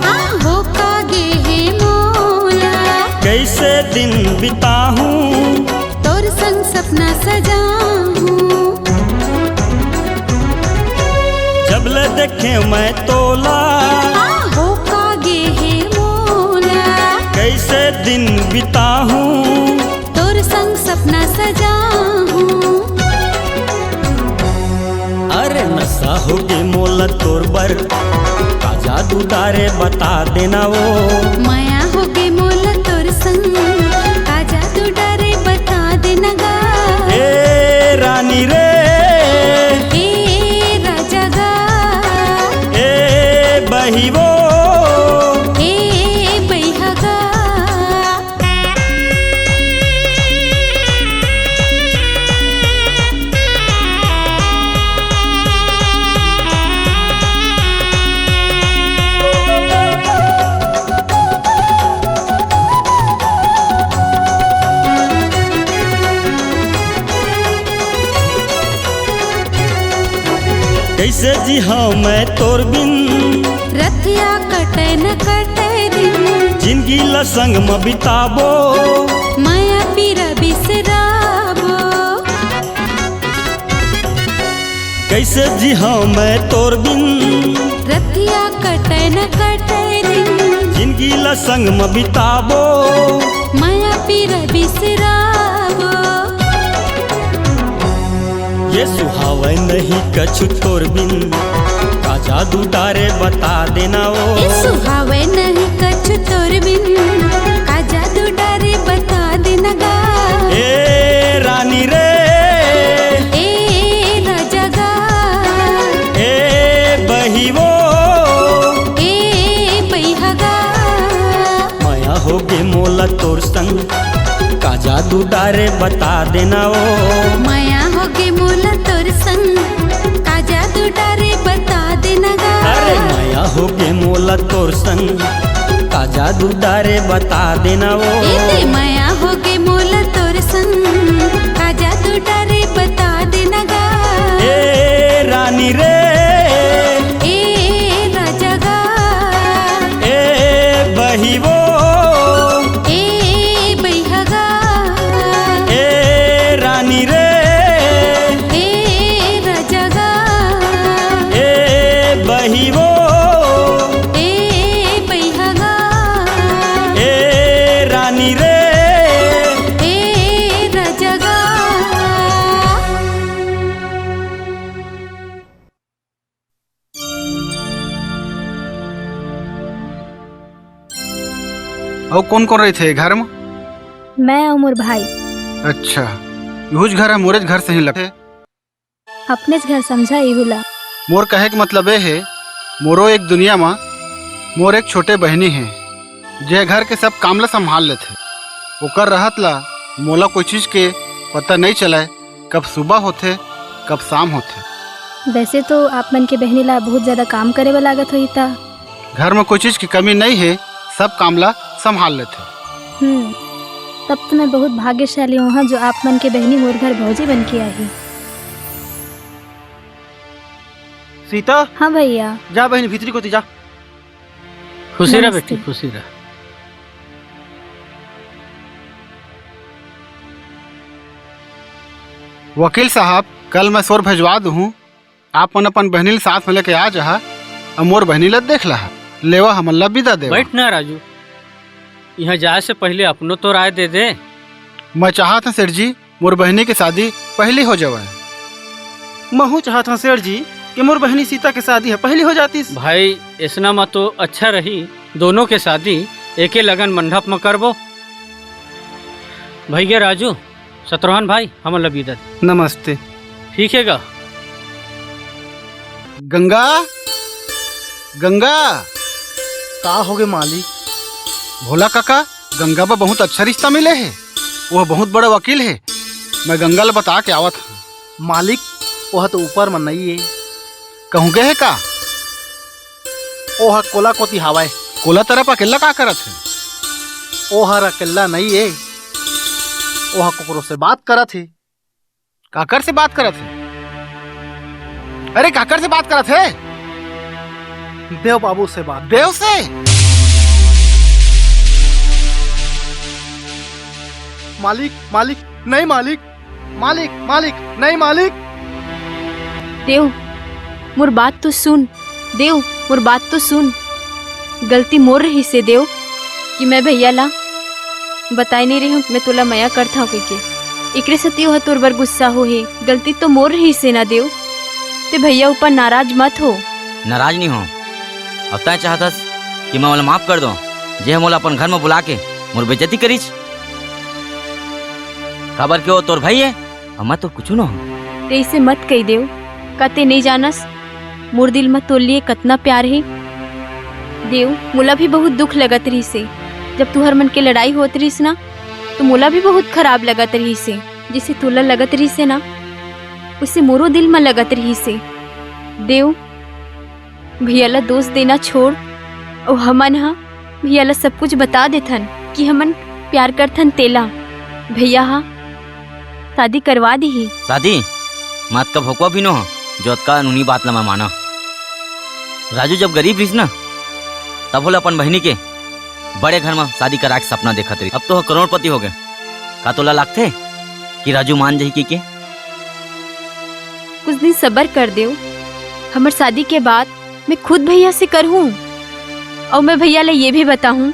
हाँ, होका गे हे मोला। कइसे दिन बिताहूँ, तोर संग सपना सजाहूँ। जब ले देखेंव मैं तोला, हाँ, होका गे हे मोला। कइसे दिन बिताहूँ, तोर संग सपना सजाहूँ। अरे नशा होगे मोला तोर बर, का जादू डारे बता देना ओ। मया होगे मोला तोर संग, का जादू डारे बता देना गा। ए रानी रे, ए राजा गा, ए बहिवो, ए बइहा गा। कइसे जीहंव मैं तोर बिन, रतिया कटे न कटे दिन। जिनगी ल संग म बिताबो, मया पीरा बिसराबो। कइसे जीहंव मैं तोर बिन, रतिया कटे न कटे दिन। जिनगी ल संग म बिताबो, मया पीरा बिसराबो। ये सुहावय नहीं कछु तोर बिन, का जादू डारे बता देना ओ। ये सुहावय नहीं कछु तोर बिन, का जादू डारे बता देना गा। ए रानी रे, ए राजा गा, ए बहिवो, ए बइहा गा। मया होगे मोला तोर संग, का जादू डारे बता देना ओ। मया होगे मोला तोर संग, का जादू डारे बता देना गा। अरे मया होगे मोला तोर संग, का जादू डारे बता देना ओ। ए ते मया होगे मोला तोर संग, का जादू डारे बता देना गा। ए रानी रे, ए राजा गा, ए बहिवो, अउ कोन कोन रहिथे घर म? मैं अउ मोर भाई। अच्छा, इहुच घर ह, मोरेच घर सही लगथे। अपनेच घर समझा इहू ला। मोर कहे के मतलब ए हे, मोरो एक दुनिया म मोर एक छोटे बहिनी हे, जे घर के सब काम ला संभाल लेथे। ओकर रहत ला मोला कोई चीज के पता नइ चलय, कब सुबह होथे, कब शाम होथे। वैसे तो आप मन के बहिनी ला बहुत ज्यादा काम करे बर लागत होही ता। घर म कोई चीज की कमी नइ हे, सब काम ला संभाल लेथे। हम्म, तब तो मैं बहुत भाग्यशाली हों, हाँ, जो आप मन के बहिनी मोर घर भौजी बन के आही। सीता, हाँ भैया। जा बहिनी, भीतरी कोती जा। खुशी रह नमस्ते। बेटी, खुशी रह। वकील साहब, कल मैं सोर भेजवा दूहूँ, आप मन अपन बहिनी ल साथ में लेके आ जहा, अउ मोर बहिनी ल देख लहा। लेवा, हमन ल विदा देवा। बैठ ना राजू, यहाँ जाए से पहले अपनो तो राय दे दे। मैं चाहत हूँ सेठ जी, मोर बहिनी के शादी पहली हो जावय। महू चाहत हूँ सेठ जी कि मोर बहिनी सीता के शादी ह पहली हो जातिस। भाई, ऐसना म तो अच्छा रही, दोनों के शादी एके लगन मंडप म करबो। भैया राजू, शत्रुघ्न भाई, हमन ल विदा दे। नमस्ते। ठीक हे गा। गंगा, गंगा। का होगे मालिक? भोला काका, गंगा बर बहुत अच्छा रिश्ता मिले हे। वो बहुत बड़ा वकील हे। मैं गंगा ल बता के आवत हूँ। मालिक, ओह तो ऊपर म नइ ए। कहूँ गे हे का? ओह कोला कोती हावय। कोला तरफ अकेल्ला का करत हे? ओहर अकेल्ला नइ ए, ओह कोकरो से बात करत हे। काकर से बात करत हे? अरे, काकर से बात करत हे? देव बाबू से बात। देव से? मालिक, मालिक, नहीं मालिक, मालिक, मालिक, नहीं मालिक। देव, मोर बात तो सुन। देव, मोर बात तो सुन। गलती मोर रहिस हे देव, कि मैं भैया ला बताए नइ रहेंव कि मैं तोला मया करथंव कहिके। एकरे सेती ओह तोर बर गुस्सा होहे। गलती तो मोर रहिस हे ना देव, ते भैया ऊपर नाराज मत हो। नाराज नइ हों। अब तैं चाहत हस कि मैं ओला माफ कर दों, जे ह मोला अपन घर म बुला के मोर बेइज्जती करिस? काबर के ओ तोर भाई हे, अउ मैं तो कुछू न हों। ते अइसे मत कहि देव, का ते नइ जानस, मोर दिल म तोर लिए कतना प्यार हे। देव, मोला भी बहुत दुख लगत रहिस हे, जब तुहर मन के लड़ाई होत रहिस ना, तो मोला भी बहुत खराब लगत रहिस हे। जइसे तोला लगत रहिस हे ना, वइसे मोरो दिल म लगत रहिस हे। देव, भैया ला दोष देना छोड़, अउ हमन ह भैया ला सब कुछ बता देथन कि हमन प्यार करथन तेला। भैया ह शादी करवा दिही। शादी? मैं अतका भोकवा भी नो हंव, जो अतका नूनी बात ला मैं माना। राजू जब गरीब रहिस ना, तब ओला अपन बहिनी के बड़े घर म शादी करा के सपना देखत रहिस। अब तो ह करोड़पति हो गे। का तोला लागथे कि राजू मान जाही कहिके? कुछ दिन सबर कर देव। हमर शादी के बाद मैं खुद भैया से करहूं, अउ मैं भैया ला ये भी बताहूं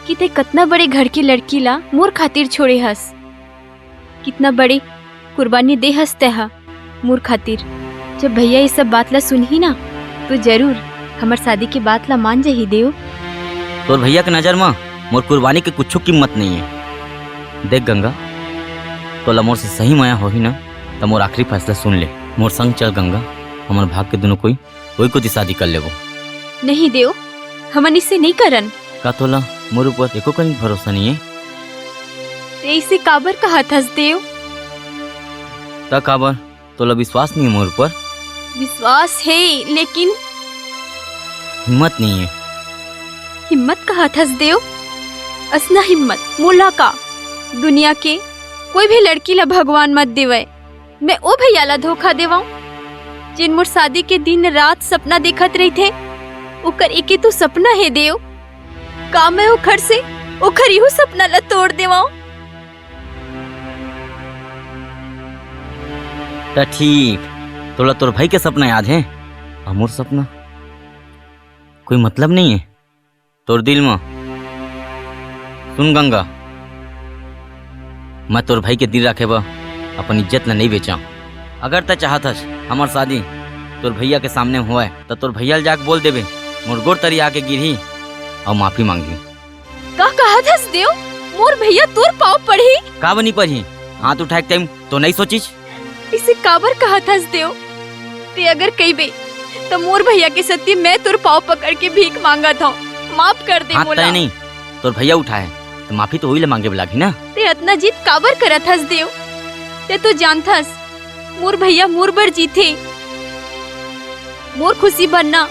कि ते कतना बड़े घर की लड़की ला मोर खातिर छोड़े हस, कितना बड़े कुर्बानी दे हस तेहा मोर खातिर। जब भैया ये सब बात ला सुनही ना, तो जरूर हमर शादी के बात ला मान जाही देव। तोर भैया के नजर म मोर कुर्बानी के कुछू कीमत नइये। देख गंगा, तोला मोर से सही मया होही ना, त मोर आखिरी फैसला सुन ले। मोर संग चल गंगा, हमर भाग के दुनों कोई ओही कोती शादी कर लेबो। नहीं देव, हमन इसे नइ करन। का तोला मोर ऊपर एको कनी भरोसा नइये? ते इसे काबर कहत हस देव? त काबर? तोला विश्वास नइये मोर ऊपर? विश्वास हे, लेकिन हिम्मत नइये। हिम्मत कहत हस देव? असना हिम्मत मोला का दुनिया के कोई भी लड़की ला भगवान मत देवय। मैं ओ भैया ला धोखा देवंव, जेन मोर शादी के दिन रात सपना देखत रहिथे। ओकर एके तो सपना हे देव, का मैं ओखर से ओखर इहू सपना ला तोड़ देवंव? त ठीक, तोला तोर भाई के सपना याद हे, अउ मोर सपना कोई मतलब नइये। तोर दिल म। सुन गंगा, मैं तोर भाई के दिल राखे बर अपन इज्जत ल नइ बेचंव। अगर तैं चाहत हस हमर शादी तोर भैया के सामने होवय, त तोर भैया ल जाके बोल देबे, मोर गोड़ तरी आके गिरही अउ माफी मांगही। का कहत हस देव? मोर भैया तोर पाँव पड़ही? का बनी पड़ही? हाथ उठाए के टाइम तो नहीं सोचिस? इसे काबर कहत हस देव? ते अगर कहिबे, त मोर भैया के सती मैं तोर पाँव पकड़ के भीख मांगत हौं, माफ कर दे हाथ मोला। तय नहीं, तोर भैया उठाए, तो माफी तो वही ले मांगे लागही ना। ते अतना जिद काबर करत हस देव? ते तो जानथस, मोर भैया मोर बर जीथे, मोर खुशी बर ना,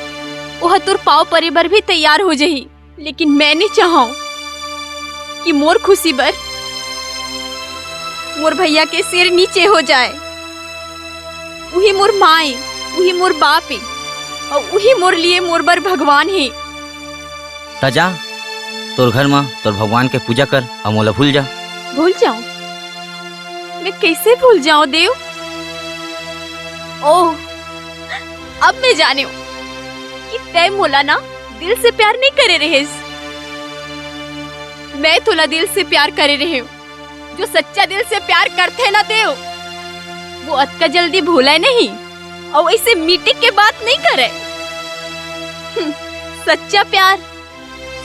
ओह तोर पाँव परे बर भी तैयार हो जही। लेकिन मैं नहीं चाहूं कि मोर खुशी बर मोर भैया के सिर नीचे हो जाए। उही मोर माँ ए, उही मोर बाप ए, अउ उही मोर लिए मोर बर भगवान हे। त जा, तोर घर म तोर भगवान के पूजा कर अउ मोला भूल जा। भूल जाऊं? मैं कैसे भूल जाऊं देव? ओह, अब मैं जाने हूं कि तय मोला ना दिल से प्यार नहीं करे रहेस। मैं तोला दिल से प्यार करे रहे हूं। जो सच्चा दिल से प्यार करथे ना देव, वो अतका जल्दी भूले नहीं, अउ ऐसे मीटिंग के बात नहीं करे। हम्म, सच्चा प्यार,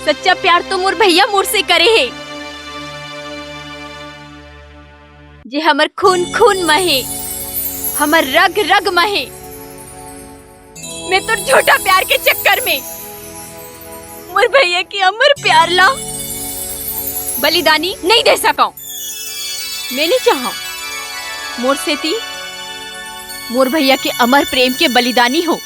सच्चा प्यार तो मोर भैया मोर से करे हे, जे हमर खून खून म हे, हमर रग रग म हे। मैं तो झूठा प्यार के चक्कर में मोर भैया के अमर प्यार ला बलिदानी नहीं दे सकौं। मैं नहीं चाहौं मोर सेती मोर भैया के अमर प्रेम के बलिदानी हो।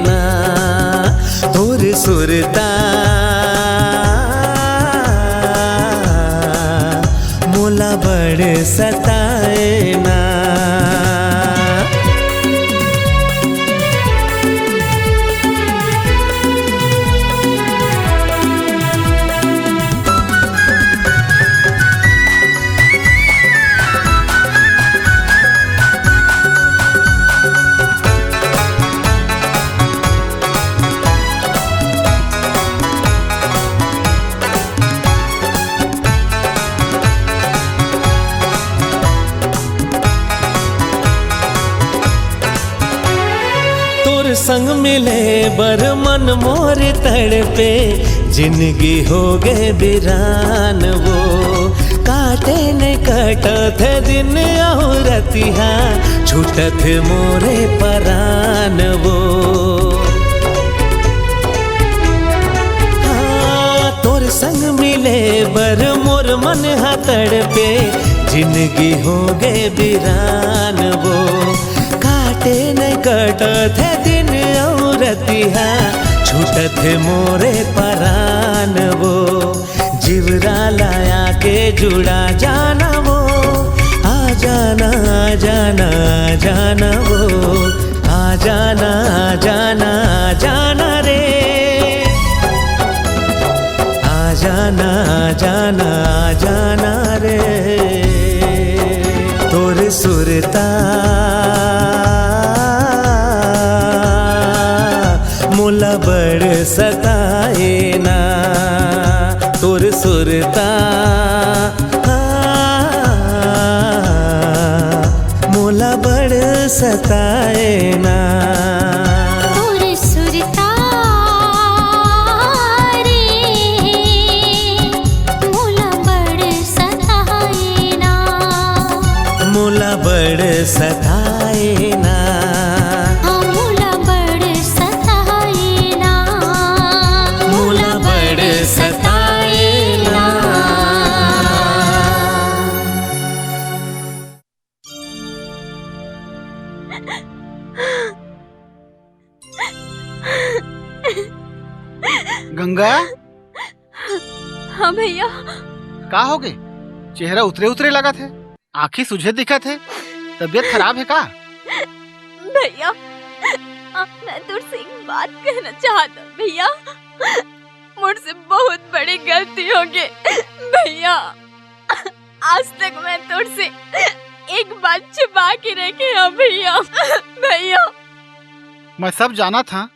ना, तोर सुरता मोला बड़ सताए ना। तोर संग मिले बर मन मोर तड़पे, जिंदगी हो गे बिरान वो। काटे नइ कटत दिन अउ रतिहा, छूटत मोरे परान वो। हाँ, तोर संग मिले बर मोर मन हा तड़पे, जिंदगी हो गे बिरान वो। काटे नइ कटत हे दिन अउ रतिहा, छूटत हे मोरे परान वो। जिवरा लाया के जुड़ा जाना वो, आ जाना, आ जाना, आ जाना वो, आ जाना, आ जाना, आ जाना रे। आ जाना, आ जाना, आ जाना रे। तोर सुरता मोला बड़ सताए ना, तोर सुरता मोला बड़ सताए ना। तोर सुरता रे, मोला बड़ सताए ना। मोला बड़ सताए ना। हाँ, मोला बड़ सताए ना। मोला बड़ सताए ना। गंगा। हाँ भैया। का हो गे? चेहरा उतरे उतरे लगत हे, आँखी सुझे दिखत हे, तबीयत खराब हे का? भैया, अब मैं तुझसे एक बात कहना चाहता हूँ भैया, मुझसे बहुत बड़ी गलती हो गई भैया। आज तक मैं तुझसे एक बात छिपा के रखे हूँ भैया। भैया, मैं सब जानत हँव,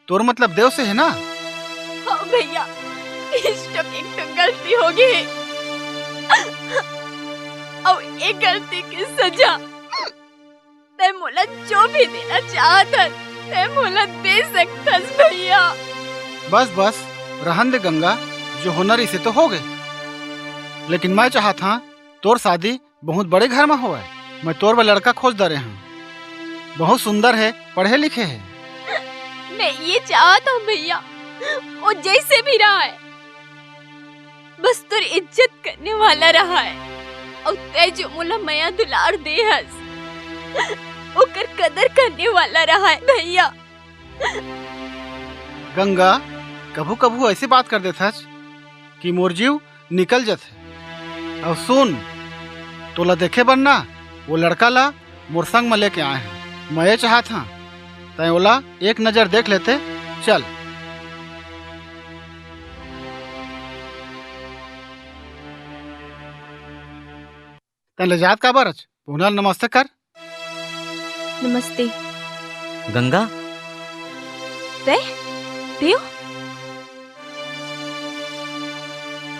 तोर मतलब देव से हे ना? हाँ भैया, इस तो एक तो गलती हो गई, अउ एक गलती की सजा तैं मोला जो भी देना चाहत हस, तैं मोला दे सकथस भैया। बस बस, रहन दे गंगा, जो होना रहिसे तो हो गे, लेकिन मैं चाहत हँव तोर शादी बहुत बड़े घर म होवय। मैं तोर बर लड़का खोज डरे हँव, बहुत सुंदर हे, पढ़े लिखे हे। मैं ये चाहत हँव भैया, वो जैसे भी रहय, बस तोर इज्जत करने वाला रहय, अउ तैं जो मोला मया दुलार दे हस, ओकर कदर करने वाला रहय भैया। गंगा, कभू कभू ऐसे बात कर देथस कि मोर जीव निकल जथे। अउ सुन, तोला देखे बर ना वो लड़का ला मोर संग म लेके आए हँव। मैं ये चाहत हँव, तैं ओला एक नजर देख लेते। चल। तैं लजात काबर हस? पहुना ल नमस्ते कर। नमस्ते। गंगा। तैं? देव?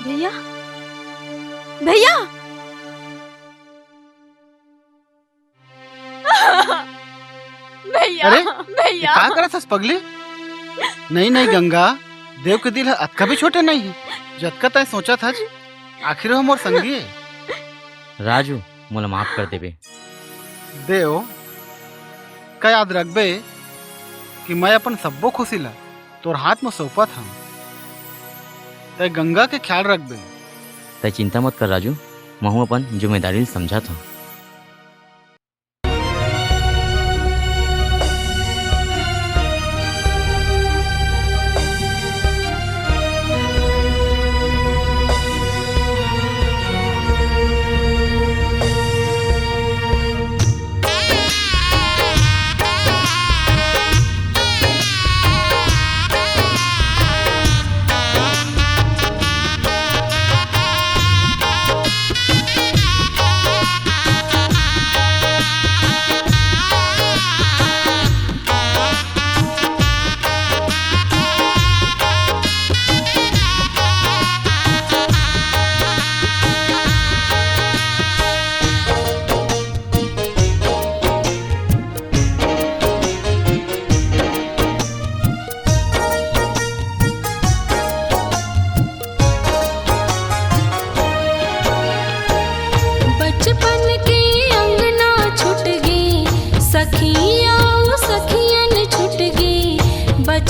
भैया? भैया? भैया, अरे, ये भैया। का करत हस पगली? नहीं, नहीं गंगा, देव के दिल ह अतका भी छोटे नहीं हे, जतका तैं सोचत हस। आखिर वो मोर संगी हे। राजू, मोला माफ कर देबे। देव, का याद रखबे कि मैं अपन सब्बो खुशी ला तोर हाथ म सौंपत हँव। तैं गंगा के ख्याल रखबे। तैं चिंता मत कर राजू, महूँ अपन जिम्मेदारी ल समझत हँव।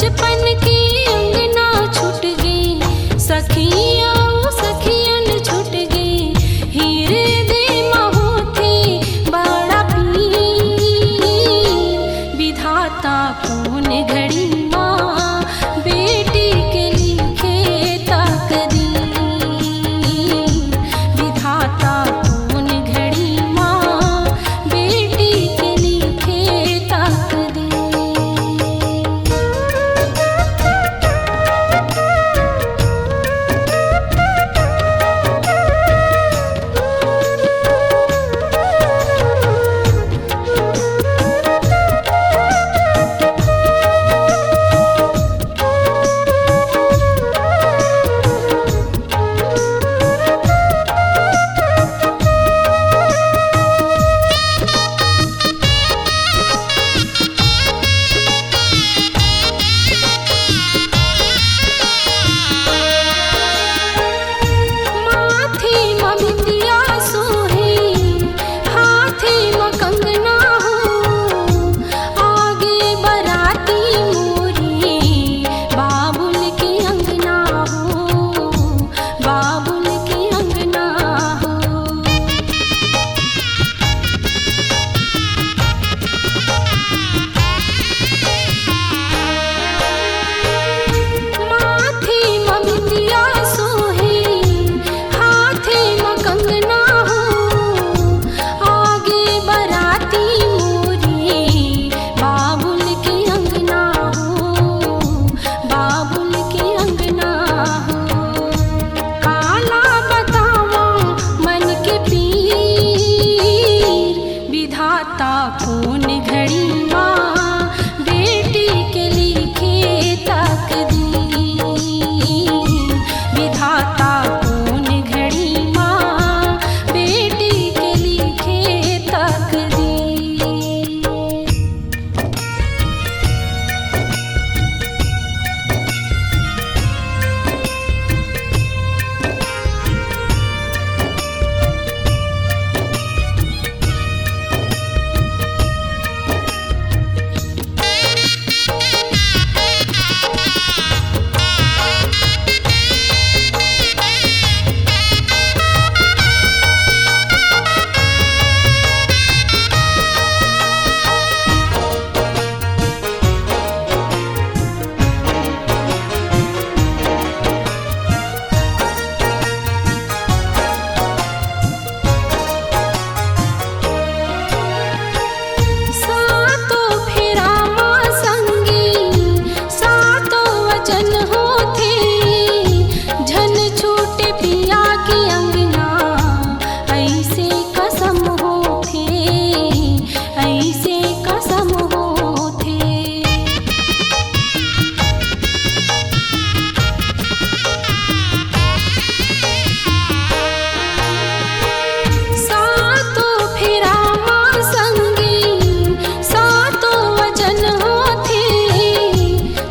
बचपन के अंगना छूट गे, सखी अउ सखियन छूट गे, हृदय म होथे बड़ा पीर। विधाता कोन घड़ी मा बेटी के लिखे तकदीर, विधाता कोन घड़ी मा बेटी के लिखे तकदीर। माथे म बिंदिया सोहे, हाथे म कंगना हो, आगे बराती मोरी, बाबुल के अंगना हो, बाबुल के अंगना हो। माथे म बिंदिया सोहे, हाथे म कंगना हो, आगे बराती मोरी, बाबुल के अंगना हो, बाबुल के अंगना हो। काला बतावा मन के पीर, विधाता कोन घड़ी मा बेटी के लिखे तकदीर, विधाता कोन घड़ी मा बेटी के लिखे तकदीर। सातो फेरा मा संगी, सातो वचन होथे, झन छूटे पिया के अंगना, अइसे कसम होथे, अइसे कसम होथे। सातो फेरा मा संगी, सातो वचन होथे,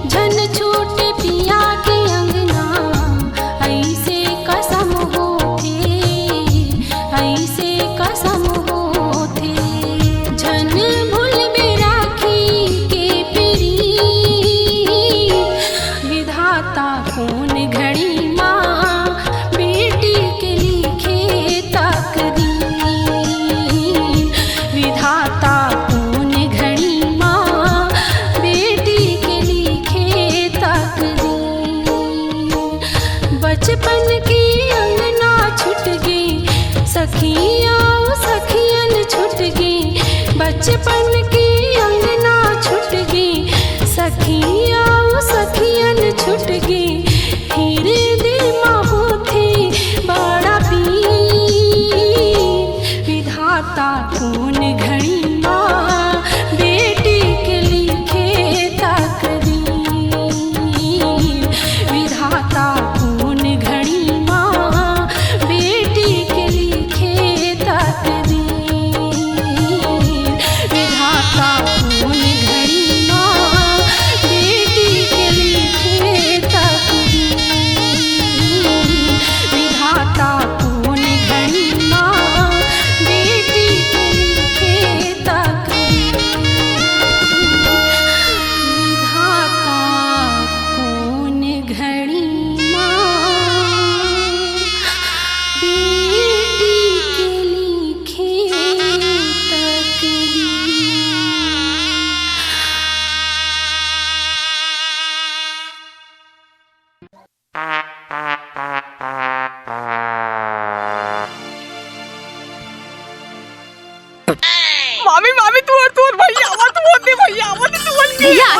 झन छूटे पिया के अंगना, अइसे कसम होथे, अइसे कसम होथे। झन भूलबे राखी के पीरी, विधाता कोन घड़ी मा बेटी के लिखे तकदीर, विधाता कोन घड़ी मा बेटी के लिखे तकदीर। बचपन के अंगना छूट गे, सखिया सखियन छूट गे, बचपन के अंगना छूट गे, सखिया सखियन छूट गे, हृदय मा होथे बड़ा पीर। विधाता कोन घड़ी मा बेटी के लिखे तकदीर, विधाता कोन घड़ी मा बेटी के लिखे तकदीर। विधाता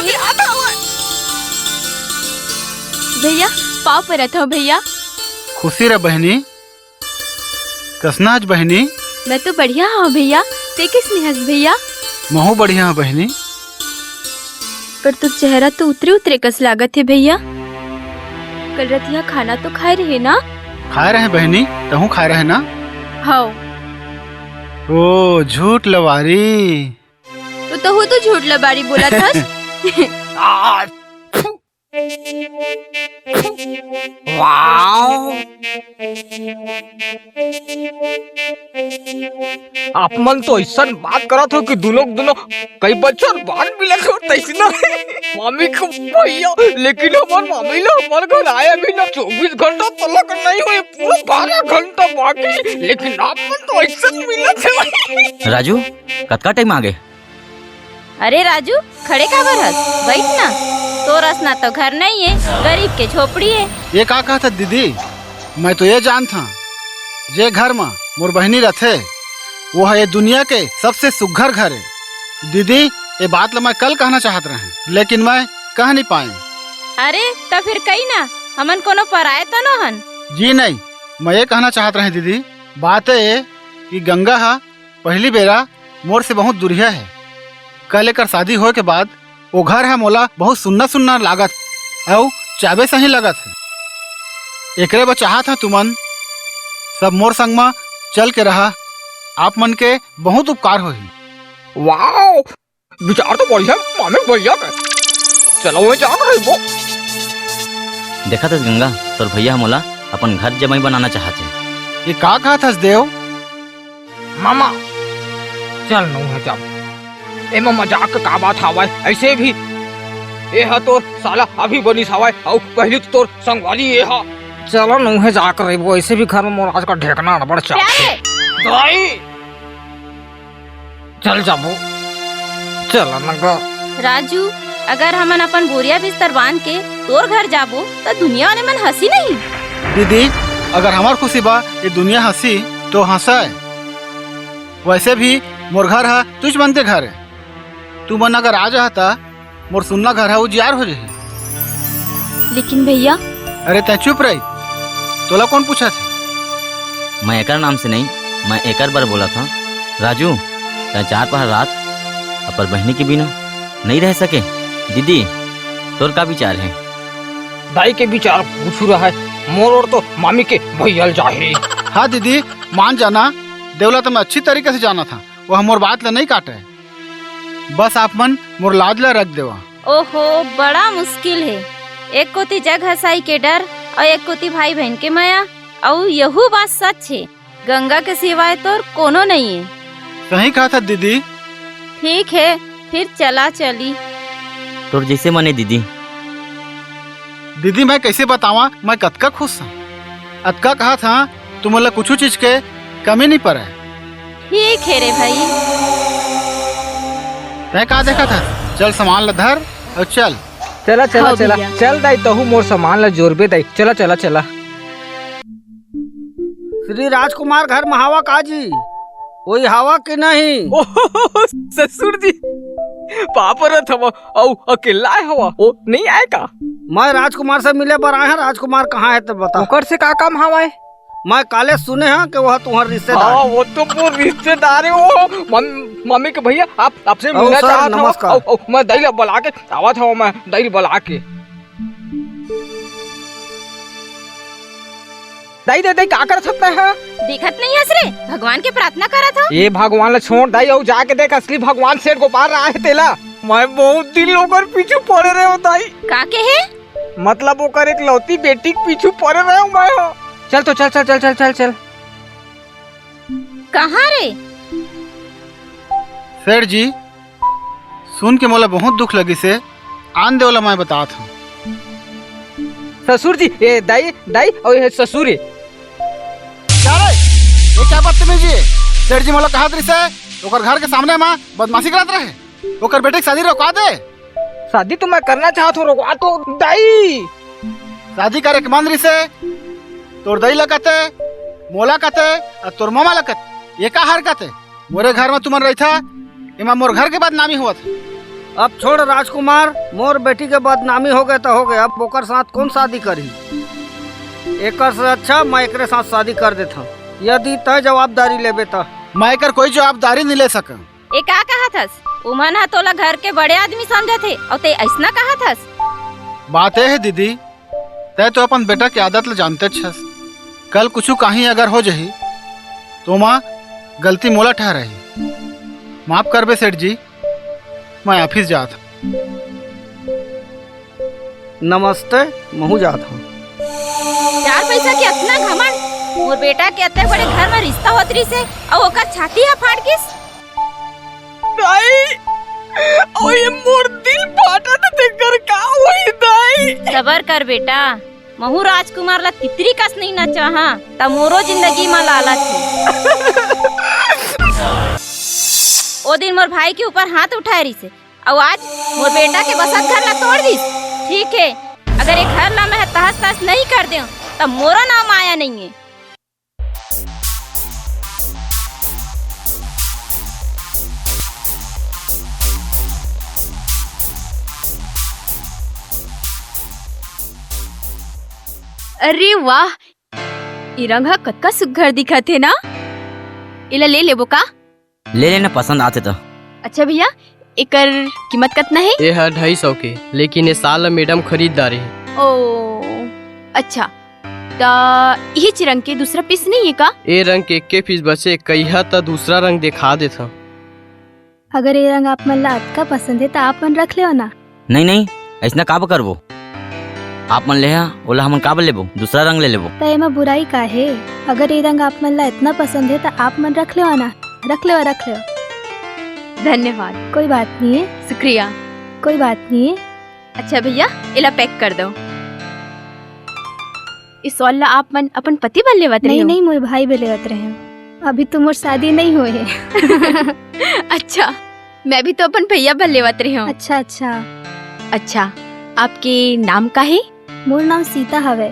हे, आ तो हवा। भैया, पाँव परत हँव भैया। खुशी रह बहिनी। कइसना हस बहिनी? मैं तो बढ़िया हँव भैया, तैं कइसने हस भैया? महूँ बढ़िया हँव बहिनी। पर तोर चेहरा तो उतरे उतरे कस लागत हे भैया। कल रतिहा खाना तो खाए रहे ना? खाए रहे बहिनी, तहूँ खाए रहे ना? हव। ओ झूठ लबारी। तो तहूँ तो झूठ लबारी बोलत हस। आ, फू। वाओ। आप मन तो अइसन बात करत हो कि दूनों दूनों कई बछर बाद मिलत हो तइसना। मामी के भैया, लेकिन हमर मामी ला हमर घर आए अभी ना चौबीस घंटा तलक नहीं होए, पूरा बारह घंटा बाकी, लेकिन आप मन तो अइसन मिलत हो। राजू, कतका टाइम आगे? अरे राजू, खड़े काबर हस? बइठ ना। तोर असना तो घर नइ ए, गरीब के झोपड़ी ए। ये का कहत हस दीदी? मैं तो ये जानत हँव, जे घर म मोर बहिनी रथे, वो ह ये दुनिया के सबसे सुघर घर ए। दीदी, ये बात ल मैं कल कहना चाहत रहेंव, लेकिन मैं कह नइ पाएंव। अरे, त फिर कही ना, हमन कोनो पराए तो नो हन? जी नहीं, मैं ये कहना चाहत रहेंव दीदी, बात ये कि गंगा ह पहिली बेरा मोर से बहुत दुरिहा हे। कल एकर शादी होए के बाद ओ घर ह मोला बहुत सुन्ना-सुन्ना लागत अउ चाबे सही लगत हे। एकरे बर चाहत हँव तुमन सब मोर संग म चल के रहा, आप मन के बहुत उपकार होही। वाओ, विचार तो बढ़िया मामे भैया के। चलो, वो जात रहिबो। देखत हस गंगा, तोर भैया ह मोला अपन घर जमाई बनाना चाहत हे। ये का कहत हस देव? मामा, चल नोहे जाबो। एमा मजाक के का बात हावय? अइसे भी ए ह तोर साला अभी बनिस हावय, अउ पहिली तो तोर संगवारी ए ह। चलो नोहे जाके रहिबो, अइसे भी घर म मोर आज का ढेकना अड़बड़ चालथे। दाई, चल जाबो, चल न गा। राजू, अगर हमन अपन बोरिया बिस्तर बांध के तोर घर जाबो, त दुनिया वाले मन हंसी नहीं? दीदी, अगर हमर खुशी बा ये दुनिया हंसी, तो हंसय। वइसे भी मोर घर ह तुझ मन के घर ए। तुमन अगर आ जाहा, त मोर सुन्ना घर ह उजियार हो जाही। लेकिन भैया। अरे, तैं चुप रही, तोला कोन पूछत हे? मैं एकर नाम से नहीं, मैं एकर बर बोलत हँव। राजू, तैं चार पहर रात अपन बहिनी के बिना नहीं रह सके। दीदी, तोर का विचार हे? दाई के विचार कुछु रहय, मोर ओर तो मामी के भैया ल जाही। हाँ दीदी, मान जाना, देव ला तो मैं अच्छी तरीके से जानत हँव, वो मोर बात ला नहीं काटे। बस आप मन मोर लाज ला रख देवा। ओहो, बड़ा मुश्किल हे। एक कोती जग हसाई के डर अउ एक कोती भाई बहन के मया। अउ यहू बात सच हे, गंगा के सिवाय तोर कोनो नइये। सही कहत हस दीदी। ठीक हे, फिर चला चली। तोर जइसे मने दीदी। दीदी, मैं कइसे बतावां, मैं कतका खुश हंव। अतका कहत हंव, तुमन ला कुछु चीज के कमी नइ परय। ठीक हे रे भाई। तैं का देखत हस? चल, सामान ला धर अउ चल। चला, चला, हाँ, चला। भैया। चल दाई, तहूं मोर सामान ला जोरबे दाई। चला, चला, चला। श्री राजकुमार घर म हावा का जी? कोई हावा कि नहीं? ओहो, ससुर जी, पापरत हवा अउ अकेल्ला आय हवा, ओ नइ आय का? मैं राजकुमार से मिले बर आय हंव। राजकुमार कहाँ हे त बता। ओकर से का काम हवय? मैं काले सुने हंव कि वह तुम्हर रिश्तेदार हाँ, हे। वो तो मोर रिश्तेदार हे वो। मम-, मम्मी के भैया, आप, आपसे अउ मिलना सर, चाहत हंव। नमस्कार। अउ, अउ, मैं दाई ला बला के आवत हंव, मैं दाई ला बला के। दाई, दाई, दाई, का करत हस तैं ह? देखत नइ हस रे, भगवान के प्रार्थना करत हंव। ए भगवान ला छोड़ दाई, अउ जाके देख, असली भगवान सेठ गोपाल राय हे तेला। मैं बहुत दिन ले ओकर पीछू पड़े रहेंव दाई। का केहे? मतलब ओकर एकलौती बेटी के पीछू पड़े रहेंव मैं ह। चल तो चल, चल, चल। कहाँ रे? सेठ जी, सुन के मोला बहुत दुख लगिस हे। आन दे ओला, मैं बतात हंव। ससुर जी, ए, दाई, दाई, अउ ये ससुर हे। का रे? ये का बदतमीजी हे? सेठ जी मोला कहत रिहिस हे, ओकर घर के सामने म बदमाशी करत रहे। ओकर बेटी के शादी रोकवा दे। शादी तो मैं करना चाहत हंव, रोकवा तो दाई। शादी करे के मन रिहिस हे, तोर दाई ला कथे, मोला कथे, अउ तोर ममा ला कथे। ये का हरकत हे? मोरे घर म तुमन रहिथा, एमा मोर घर के बदनामी होवत हे। अब छोड़ राजकुमार, मोर बेटी के बदनामी हो गए त हो गए, अब ओकर साथ कौन शादी करही? एकर से अच्छा मैं एकरे साथ शादी कर देथव, यदि तय जवाबदारी लेबे त। मैं एकर कोई जवाबदारी नहीं ले सकंव। ए का कहत हस? उमन ह तोला घर के बड़े आदमी समझत हे, अउ ते अइसना कहत हस? बात ए हे दीदी, तै तो अपन बेटा के आदत ल जानतेच हस। कल कुछु काहीं अगर हो जही, तो ओमा गलती मोला ठहराही। माफ करबे सेठ जी, मैं ऑफिस जात हंव। नमस्ते, महूं जात हंव। चार पैसा के अतना घमंड, मोर बेटा के अतेक बड़े घर म रिश्ता होत रहिसे, अउ ओकर छाती ह फाट गिस। दाई, ओए मोर दिल फाटत, तेकर का होई दाई? सबर कर बेटा, महूं राजकुमार ला तितरी कस नइ नचाहंव, त मोरो जिंदगी म लालच हे। ओ दिन मोर भाई के ऊपर हाथ उठाए रहिसे, अउ आज मोर बेटा के बसत घर ला तोड़ दिस। ठीक हे, अगर ए घर ला मैं तहस तहस नइ कर देंव, त मोरो नाम माया नइ हे। अरे वाह, ए रंग ह कतका सुग्घर दिखत हे ना। एला ले लेबो का? ले लेना, पसंद आथे त। अच्छा भैया, एकर कीमत कतना हे? ए ह ढाई सौ के, लेकिन ए साल ल मैडम खरीद डारे हे। ओ, अच्छा, त इहीच रंग के दूसरा पीस नइ हे का? ए रंग के एक्के पीस बचे, कहिया त दूसरा रंग देखा देथंव। अगर ए रंग आप मन ला अतका पसंद हे, त आप मन रख लेव ना। नहीं, नहीं, अइसना काबर करबो? आप मन लेहा, ओला हमन काबर लेबो? दूसरा रंग ले लेबो। त एमा बुराई का हे? अगर ए रंग आप मन ला इतना पसंद हे, त आप मन रख लेव ना। रख लेव, रख लेव। धन्यवाद। कोई बात नहीं हे। शुक्रिया। कोई बात नहीं हे। अच्छा भैया, एला पैक कर दव। ए शॉल ला आप मन अपन पति बर लेवत रहे नहीं, हो? नहीं, मोर भाई बर लेवत रहे हो। अभी तो मोर शादी नहीं होए हे। अच्छा, मैं भी तो अपन भैया बर लेवत रहे हो। अच्छा, अच्छा। अच्छा, आपके नाम का हे? मोर नाम सीता हवे।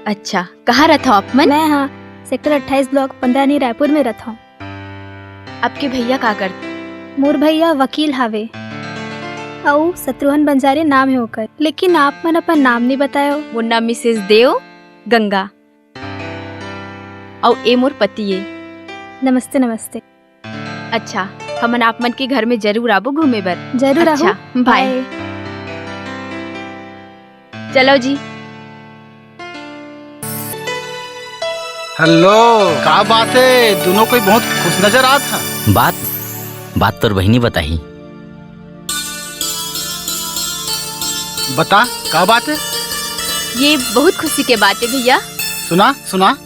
अच्छा, कहाँ रहत हो आप मन? मैं हाँ सेक्टर अट्ठाईस ब्लॉक पंद्रह नी रायपुर में रहत हूँ। आपके भैया का करथे? मोर भैया वकील हावे, अउ शत्रुघ्न बंजारे नाम हे ओकर। लेकिन आप मन अपन नाम नइ बतायो। मोर नाम मिसेस देव गंगा, अउ ए मोर पति ए। नमस्ते, नमस्ते। अच्छा, हमन आप मन के घर में जरूर आबो घूमे बर। जरूर अच्छा, आहू। बाय। बाय। चलो जी। हेलो, का बात हे? दूनों कोई बहुत खुश नजर आत हे। बात, बात तोर बहिनी बताही। बता, का बात हे? ये बहुत खुशी के बात हे भैया। सुना, सुना।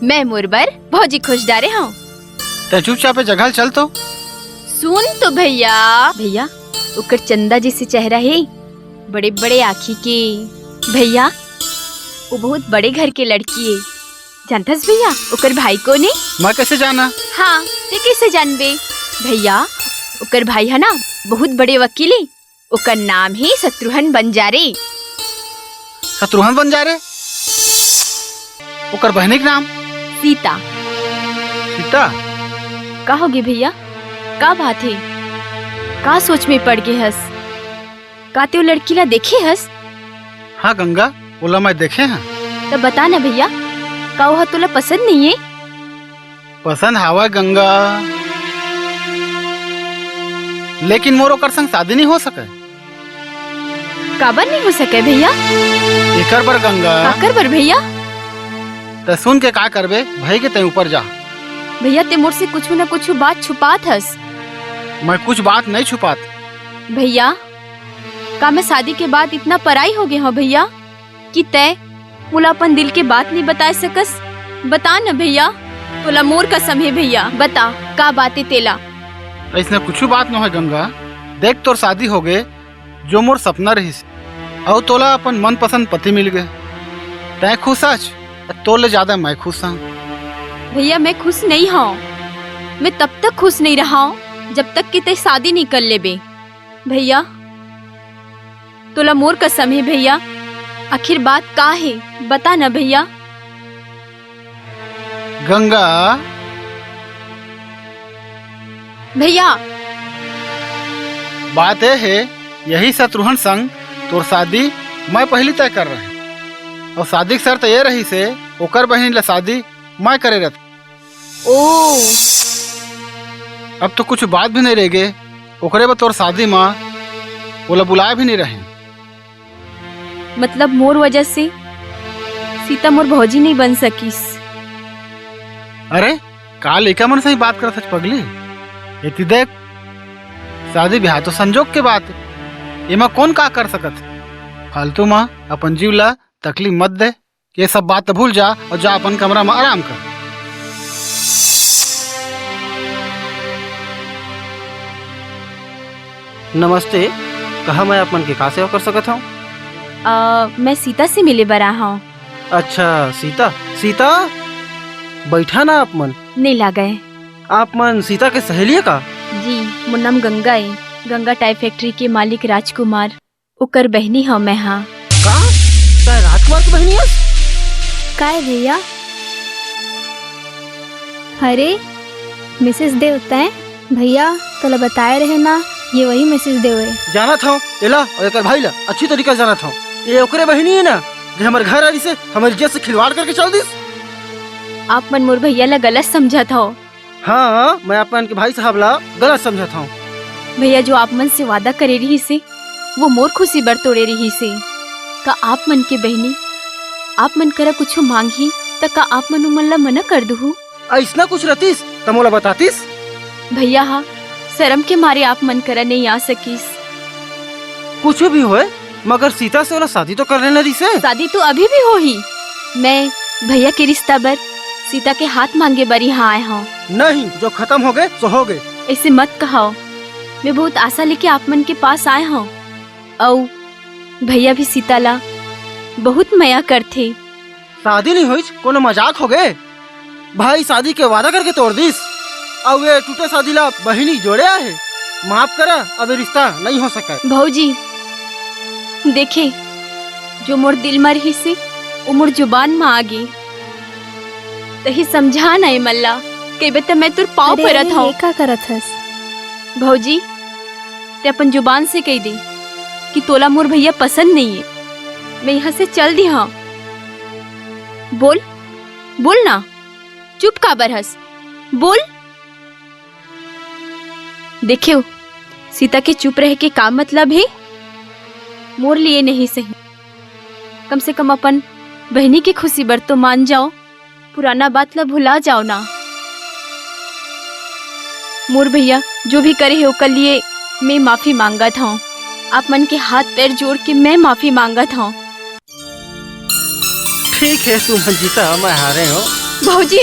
मैं मोर बर भौजी खोज डारे हूँ। तैं चुपचाप ए जगह ल चल तो। सुन तो भैया। भैया, ओकर चंदा जैसे चेहरा हे, बड़े-बड़े आँखी के। भैया, वो बहुत बड़े घर के लड़की हे। जानथस भैया, ओकर भाई कोन हे? मैं कैसे जाना? हाँ, तैं कैसे जानबे? भैया, ओकर भाई हे ना, बहुत बड़े वकील हे। ओकर नाम हे शत्रुघ्न बंजारे। शत्रुघ्न बंजारे? ओकर बहिनी के नाम? सीता। सीता? का होगे भैया? का बात हे? का सोच में पड़ गे हस? का तैं ओ लड़की ला देखे हस? हाँ गंगा, ओला मैं देखे हँव। त बता ना भैया, का ओह तोला पसंद नइ हे? पसंद हावय गंगा, लेकिन मोर ओकर संग शादी नइ हो सकय। काबर नइ हो सकय भैया? एकर बर गंगा। काकर बर भैया? तैं सुन के का करबे, भई गे तैं ऊपर जा। भैया, तैं मोर से कुछु न कुछु बात छुपात हस। मैं कुछ बात नइ छुपात। भैया, का मैं शादी के बाद इतना पराई हो गे हँव भैया? कि तैं मोला अपन दिल के बात नइ बताय सकस? बता न भैया, तोला मोर कसम हे भैया, बता का बात हे तेला। अइसना कुछु बात नोहय गंगा, देख तोर शादी होगे, जो मोर सपना रहिस, अउ तोला अपन मनपसंद पति मिल गे। तैं खुश हच, तोर ले जादा मैं खुश हँव। भैया मैं खुश नइ हँव, मैं तब तक खुश नइ रहँव जब तक कि तैं शादी नइ कर लेबे। भैया, तोला मोर कसम हे भैया, आखिर बात का हे, बता न भैया। गंगा। भैया। बात ए हे, यही शत्रुघ्न संग तोर शादी मैं पहिली तय करे रहेंव। अउ शादी के शर्त ए रहिस हे, ओकर बहिनी ला शादी मैं करे रहतेंव। ओ। अब तो कुछ बात भी नइ रहिगे, ओकरे बर तोर शादी म ओला बुलाए भी नइ रहेंव। मतलब मोर वजह से सीता मोर भौजी नइ बन सकिस। अरे, का लइका मन सही बात करत हस पगली? एती देख, शादी ब्याह तो संजोग के बात हे, एमा कोन का कर सकत हे? फालतू म अपन जीव ला तकलीफ मत दे। ये सब बात तो भूल जा अउ जा अपन कमरा म आराम कर। नमस्ते, कहा मैं आप मन के का सेवा कर सकत हंव? अ, मैं सीता से मिले बर आए हंव। अच्छा, सीता, सीता, बइठा ना आप मन। नइ लागय। आप मन सीता के सहेली हे का? जी, मोर नाम गंगा ए, गंगा टाई फैक्ट्री के मालिक राजकुमार, ओकर बहिनी हंव मैं हा। का? तैं राजकुमार के बहिनी हस? काय भैया? अरे, मिसेस देव तैं? भैया, तोला बताए रहे ना, ये वही मिसेस देव हे। जानत हंव, एला अउ एकर भाई ला अच्छी तरीका से जानत हंव। ये ओकरे बहिनी हे ना, जे हमर घर आइस हे, हमर इज्जत से खिलवाड़ करके चल दिस। आप मन मोर भैया ला गलत समझत हव। हाँ, मैं आप मन के भाई साहब ला गलत समझत हंव। भैया, जो आप मन से वादा करे रहिस हे, वो मोर खुशी बर तोड़े रहिस हे। का आप मन के बहिनी आप मन करा कुछु मांगही, त का आप मन उमन ला मना कर दुहू? अइसना कुछ रतिस, त मोला बतातिस। भैया हा शरम के मारे आप मन करा नइ आ सकिस। कुछु भी होय, मगर सीता से ओला शादी तो कर लेना रहिस हे। शादी तो अभी भी होही। मैं भैया के रिश्ता बर सीता के हाथ मांगे बर इहाँ आए हंव। नहीं, जो खतम होगे, सो होगे। अइसे मत कहव। मैं बहुत आशा लेके आप मन के पास आए हंव। अउ भैया भी सीता ला बहुत मया करथे। शादी नइ होइस, कोनो मजाक होगे? भाई शादी के वादा करके तोड़ दिस, अउ ये टूटे शादी ला बहिनी जोड़े आहे। माफ करा, अब ये रिश्ता नइ हो सकय। भौजी, देखे, जो मोर दिल म रहिस हे, वो मोर जुबान म आगे। तहीं समझा ना ए मन ला, कहिबे त मैं तोर पाँव अरे, परत अरे, हंव। ये का करत हस? भौजी, तैं अपन जुबान से कहि दे कि तोला मोर भैया पसंद नइ हे। मैं इहाँ से चल दिहंव। बोल, बोल ना, चुप काबर हस? बोल। देखेव, सीता के चुप रहे के का मतलब हे? मोर लिए नहीं सही, कम से कम अपन बहिनी के खुशी बर तो मान जाव, पुराना बात ला भुला जाव ना। मोर भैया जो भी करे हे ओकर लिए मैं माफी मांगत हंव, आप मन के हाथ पैर जोड़ के मैं माफी मांगत हंव। ठीक हे, तुम जीता, मैं हारे हंव। भौजी।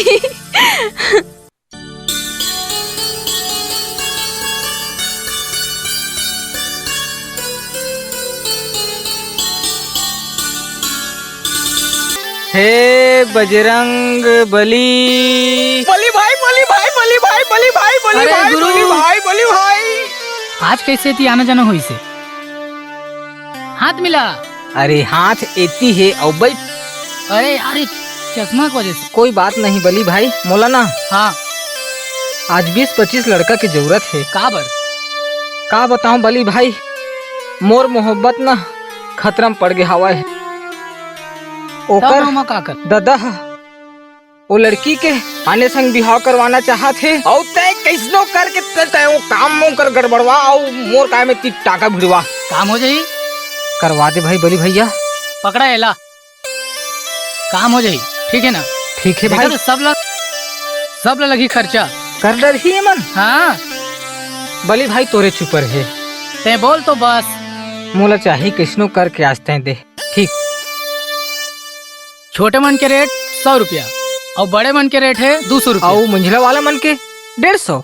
हे बजरंग बली। बली भाई, बली भाई, बली भाई, बली भाई, बली अरे भाई, गुरु। बली भाई, बली भाई। आज कइसे एती आना जाना होइस हे? हाथ मिला। अरे हाथ एती हे अउ बइठ। अरे यार, ये चश्मा के वजह से। कोई बात नहीं बली भाई, मोला ना। हाँ। आज बीस पच्चीस लड़का के जरूरत हे। काबर? का बतावं बली भाई, मोर मोहब्बत ना खतरा म पड़ गे हवय। ओकर तब ओमा का कर? ददा ह ओ लड़की के आने संग बिहाव करवाना चाहत हे, अउ तैं कइसनो करके तैं, तैं ओ काम म ओकर गड़बड़वा, अउ मोर काय म ती टाका भिड़वा। काम हो जाही। करवा दे भाई बली भैया। पकड़ा एला, काम हो जाही, ठीक हे ना? ठीक हे देखा भाई। तो सब ला, सब ला लगही खर्चा। कर डरही एमन। हाँ। बली भाई तोरे ऊपर हे। तैं बोल तो बस। मोला चाही कइसनो करके आज तैं दे। ठीक। छोटे मन के रेट सौ रुपया अउ बड़े मन के रेट हे दू सौ रुपया। अउ मंझला वाला मन के डेढ़ सौ।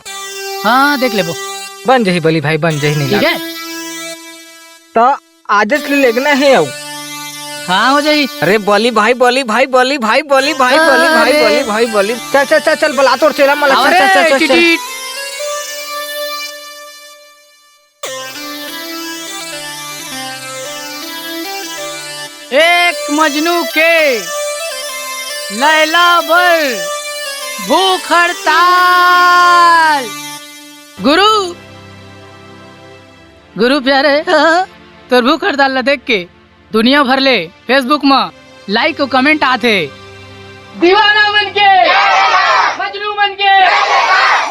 हाँ, देख लेबो। बन जाही बली भाई, बन जाही, नहीं ठीक लागे। हे। त आजच ले लेगना हे अउ। हाँ, हो जाही। अरे बली भाई, बली भाई, बली भाई, बली भाई, बली भाई, अरे। बली भाई, बली। चल, चल, चल, चल, बला तोर चेला मन ला, चल, अरे, चल, चल, चल, चल। चिटिट। एक मजनू के लैला बर भूख हड़ताल। गुरु, गुरु प्यारे, तोर भूख हड़ताल ला देख के दुनिया भर ले Facebook म like अउ comment आथे। दीवाना मन के, मजनू मन के,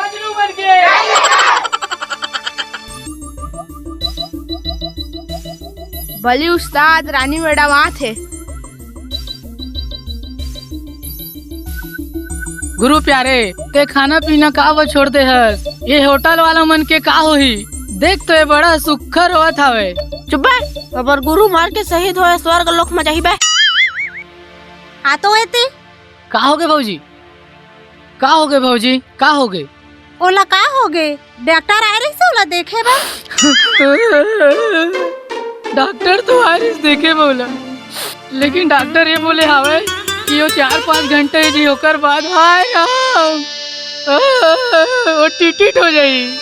मजनू मन के। बली उस्ताद रानी मैडम आथे। गुरु प्यारे, ते खाना पीना का बर छोड़ दे हस? ये होटल वाला मन के का होही? देख तो, ये बड़ा सुक्खर होवत हवे। चुप बे, अबर गुरु मर के शहीद होए, स्वर्ग लोक म जाही बे। आ तो एती। का होगे भौजी? का होगे भौजी? का होगे? ओला का होगे? डॉक्टर आय रहिस ओला देखे बर। डॉक्टर तो आय रहिस देखे बर ओला, लेकिन डॉक्टर ये बोले हावय कि वो चार पाँच घंटा ही जी, ओकर बाद हाय राम, ओ टिटिट हो जाही।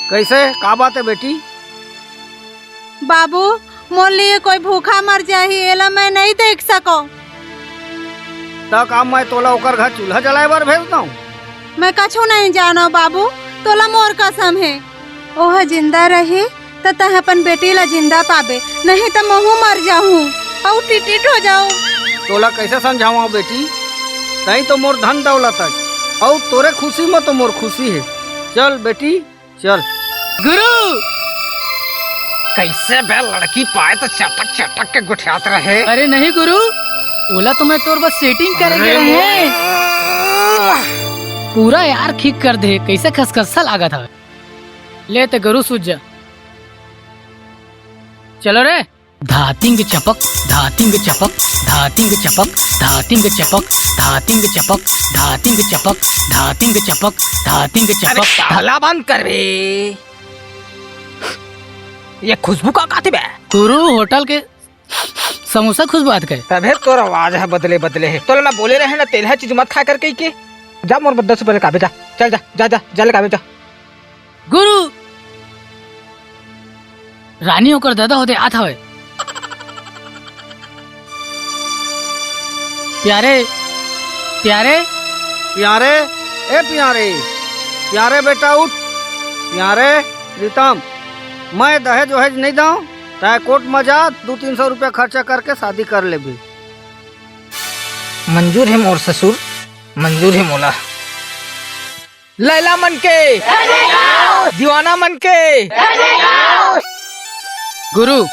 कैसे, का बात है बेटी? बाबू, मोर लिए कोई भूखा मर जाही, एला मैं नइ देख सकंव। त का मैं तोला ओकर घर चूल्हा जलाए बर भेज दंव? मैं कछु नइ जानंव बाबू, तोला मोर कसम हे। ओह जिंदा रही, त तैं अपन बेटी ला जिंदा पाबे, नहीं त महूं मर जाहूं अउ टिटिट हो जाहूं। तोला कैसे समझावंव बेटी? तैं तो मोर धन दौलत हस, अउ तोरे खुशी म तो मोर खुशी हे। चल बेटी, चल। गुरु! कैसे बे, लड़की पाए त चटक चटक के गोठियात रहे। अरे नहीं गुरु, ओला तो मैं तोर बस setting करे गे अरे रहे। पूरा यार खिक कर दे, कैसे खसखसा लागत हवे। ले ते गुरु सूत जा। चलो रे। धातिंग चपक, धातिंग चपक, धातिंग चपक, धातिंग चपक, धातिंग चपक, धातिंग चपक, धातिंग चपक, धातिंग अरे चपक, धा- ताला बंद कर बे। ये खुशबू का काथे बे? गुरु होटल के समोसा खुशबू आत के। तभे तोर आवाज ह बदले बदले हे। तोला मैं बोले रहे ना, तेलहा चीज मत खाए कर कहिके। जा मोर बर दस रुपया लेके आबे, जा। चल जा, जा, जा, जा लेके आबे, जा। गुरु! रानी ओकर ददा होदे आत हवय। प्यारे, प्यारे। प्यारे, ए प्यारे, प्यारे बेटा उठ। प्यारे, प्रीतम, मैं दहेज वहेज नइ दंव, तैं कोर्ट म जा, दू तीन सौ रुपया खर्चा करके शादी कर लेबे। मंजूर हे मोर ससुर, मंजूर हे मोला। लैला मन के, दीवाना मन के। गुरु,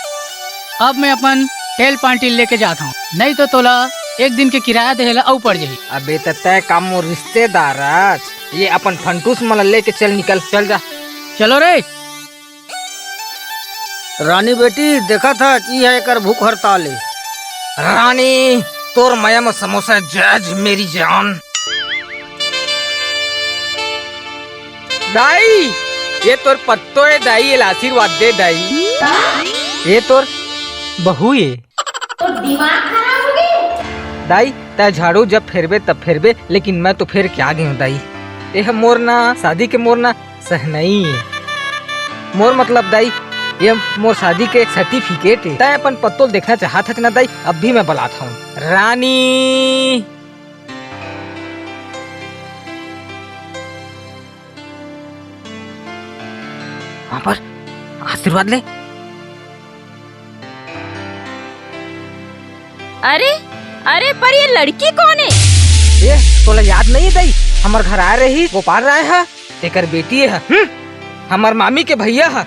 अब मैं अपन ठेल पांटी लेके जात हंव, नहीं तो तोला एक दिन के किराया देहे ला अउ पड़ जाही। अबे त तैं का मोर रिश्तेदार अस? ये अपन फंटूस मन ला लेके चल, निकल, चल जा। चलो रे। रानी बेटी, देखत हस, इही एकर भूख हड़ताल हे। रानी, तोर मया म समोसा जज मेरी जान। दाई, ये तोर पत्तो हे दाई, एला आशीर्वाद दे दाई। ये तोर बहू हे। तोर दिमाग खराब हो गे? दाई, तैं झाड़ू जब फेरबे तब फेरबे, लेकिन मैं तो फेर के आ गे हंव दाई। ये ह मोर ना शादी के मोर ना सहनई ए। मोर मतलब दाई, ये मोर शादी के certificate ए। तैं अपन पत्तो ल देखना चाहत हच ना दाई, अभी मैं बलात हंव। रानी। वहां पर आशीर्वाद ले। अरे, अरे, पर ये लड़की कौन हे? ए, तोला याद नइ हे दई? हमर घर आए रहिस, गोपाल राय ह, तेकर बेटी ह। हम्म, हमर मामी के भैया ह,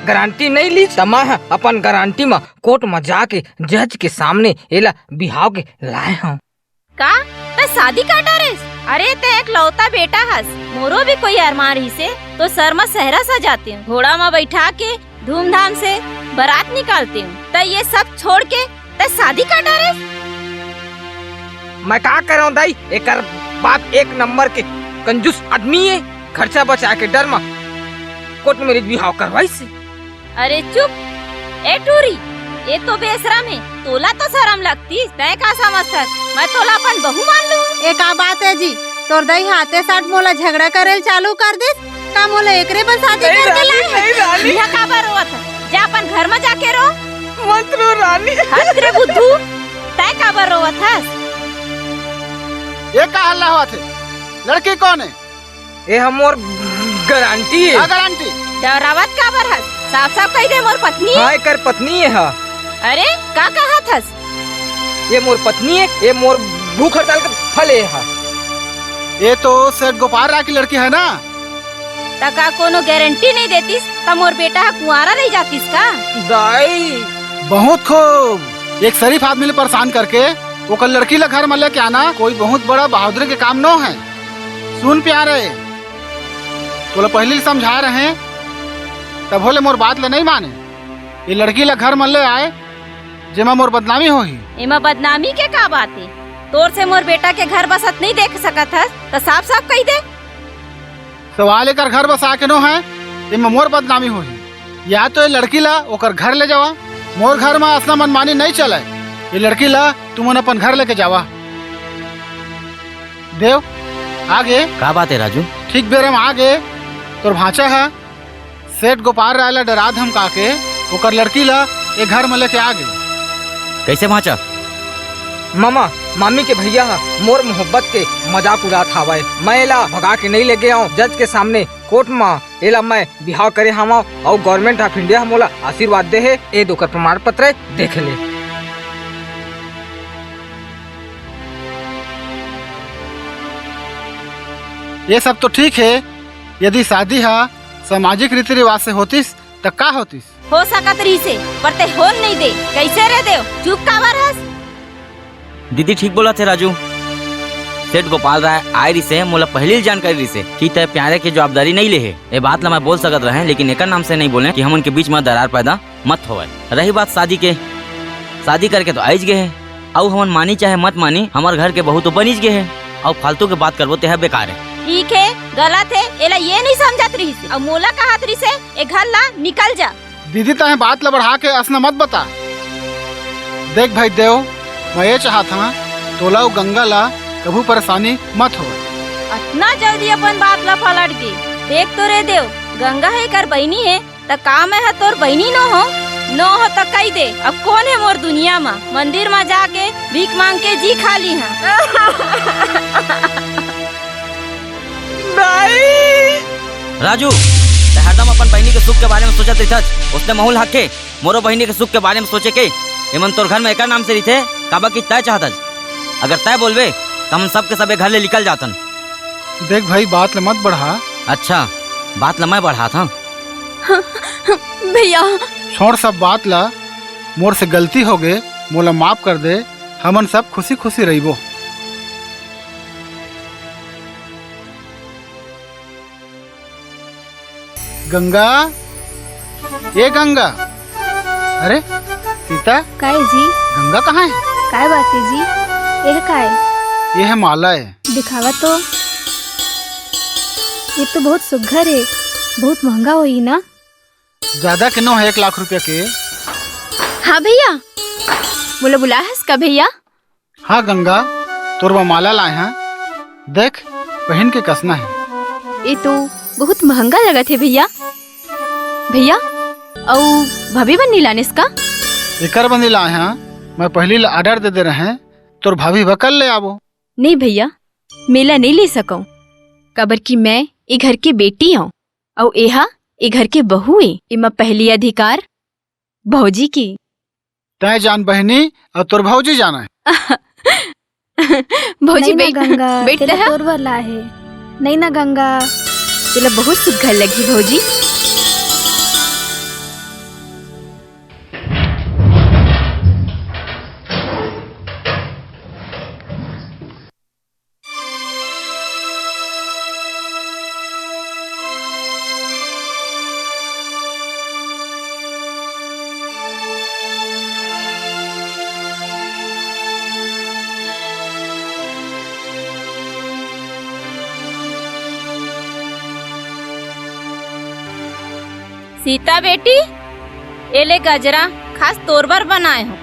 गारंटी नइ लीस, त मैं ह अपन गारंटी म कोर्ट म जाके जज के सामने एला बिहाव के लाए हंव। का? तैं शादी कर डारेस? अरे, तैं एकलौता बेटा हस, मोरो भी कोई अरमान रहिसे, तो सर म सेहरा सजातेंव, घोड़ा म बइठा के धूमधाम से बरात निकालतेंव। तैं ये सब छोड़ के तैं शादी कर डारेस? मैं का करंव दाई, एकर बाप एक नंबर के कंजूस आदमी ए, खर्चा बचा के डर म कोर्ट मैरिज बिहाव करवाइस। अरे चुप, ए टूरी, ये तो बेशरम हे, तोला तो शरम लगतीस, तैं का समझथस, मैं तोला अपन बहू मान लूं? ए का बात हे जी, तोर दई ह आते साठ मोला झगड़ा करे ल चालू कर दिस, का मोला एकरे बर शादी करके लाए हे? इहां काबर रोवत हस? जा अपन घर म जाके रो। मत रो रानी। हट रे बुद्धू, तैं काबर रोवत हस? ये का हल्ला होवत हे? लड़की कौन हे? ए ह मोर गारंटी हे। का गारंटी? डरावत काबर हस? साफ साफ कहि दे, मोर पत्नी हे। हाँ, एकर पत्नी हे ह। अरे, का कहत हस? ये मोर पत्नी हे, ये मोर भूख हड़ताल के फल हे ह। ये तो सेठ गोपाल राय की लड़की हे ना? त का कोनो गारंटी नइ देतिस, त मोर बेटा ह कुंवारा रहि जातिस का? दाई। बहुत खूब। एक शरीफ आदमी ले परेशान करके ओकर लड़की ला घर म लेके आना कोई बहुत बड़ा बहादुरी के काम नो हे। सुन प्यारे, तोला पहिली ले समझाय रहें, तभो ले मोर बात ला नइ माने। ये लड़की ला घर म ले आय, जेमा मोर बदनामी होही। एमा बदनामी के का बात हे? तोर से मोर बेटा के घर बसत नइ देख सकत हस, त साफ साफ कहि दे। सवाल एकर घर बसा के नो हे, एमा मोर बदनामी होही। या तो ये लड़की ला ओकर घर ले जावा, मोर घर म असना मनमानी नइ चलय। ये लड़की ला तुमन अपन घर लेके जावा। देव, आगे। का बात हे राजू? ठीक बेरा म आगे, तोर भांचा ह सेठ गोपाल राय ला डरा धमका के ओकर लड़की ला ए घर म लेके आगे। कइसे भांचा? मामा, मामी के भइया ह मोर मोहब्बत के मजाक उड़ात हावय। मैं एला भगा के नइ लेगे आंव, जज के सामने, कोर्ट म एला मैं बिहाव करे हावंव अउ Government of India ह मोला आशीर्वाद दे हे। ए दे ओकर प्रमाण पत्र, देख ले। ये सब तो ठीक हे, यदि शादी ह सामाजिक रीति रिवाज से होतिस, त का होतिस? हो सकत रहिसे, पर तैं होन नइ दे। कइसे रे देव, चुप काबर हस? दीदी ठीक बोलत हे राजू। सेठ गोपाल राय आय रिहिसे, मोला पहिली ले जानकारी रिहिसे कि तैं प्यारे के जवाबदारी नइ ले हे। ए बात ला मैं बोल सकत रहें, लेकिन एकर नाम से नइ बोलें कि हमन के बीच म दरार पैदा मत होवय। रही बात शादी के, शादी करके तो आइच गे हे, अउ हमन मानी चाहे मत मानी, हमर घर के बहू तो बनिच गे हे, अउ फालतू के बात करबो तेहा बेकार हे। ठीक हे, गलत हे, एला ये नइ समझत रिहिसे, अउ मोला कहत रिहिसे, ए घर ला निकल जा। दीदी, तैं बात ला बढ़ा के असना मत बता। देख भाई देव, मैं ये चाहत हंव, तोला अउ गंगा ला कभू परेशानी मत होवय। अतना जल्दी अपन बात ला पलट गे। देख तो रे देव, गंगा ह एकर बहिनी हे, त का मैं ह तोर बहिनी नो हों? नो हों त कहि दे, अब कोन हे मोर दुनिया म? मंदिर म जाके भीख मांग के जी खा लिहूं। दाई। राजू, तैं हरदम अपन बहिनी के सुख के बारे म सोचत रहिथस, ओसने महूं ल हक हे मोरो बहिनी के सुख के बारे म सोचे के। एमन तोर घर म एकर नाम से रहिथे, काबर कि तैं चाहत हस। अगर तैं बोलबे, त हमन सब के सब ए घर ले निकल जातन। देख भाई, बात ल मत बढ़ा। अच्छा, बात ल मैं बढ़ात हंव। भइया। छोड़ सब बात ल, मोर से गलती होगे, मोला माफ कर दे, हमन सब खुशी खुशी रहिबो। गंगा, ए गंगा, अरे सीता, काय जी? गंगा कहाँ हे? काय बात हे जी? एह काय? एह माला हे। दिखावा तो। ये तो बहुत सुघ्घर हे, बहुत महंगा होही ना? ज्यादा के नो हे, एक लाख रुपया के। हाँ भइया, मोला बुलाय हस का भइया? हाँ गंगा, तोर बर माला लाय हंव, देख पहिन के कसना हे। ए तो बहुत महंगा लगत हे भइया। भइया, अउ भाभी बर नइ लानेस का? एकर बर नइ लाय हंव, मैं पहिली ल order दे दे रहेंव, तोर भाभी बर कल ले आबो। नहीं भइया, मैं एला नइ ले सकंव, काबर कि मैं ए घर के बेटी अंव। अउ एहा ए घर के बहू ए, एमा पहिली अधिकार भौजी के। तैं जान बहिनी, अउ तोर भौजी जानय। भौजी, नहीं ना बैठ, गंगा, बैठ तेला तैं ह। तोर बर लाय हे। नहीं ना गंगा। तेला बहुत सुघ्घर लगही भौजी। सीता बेटी, ए ले गजरा खास तोर बर बनाय हों।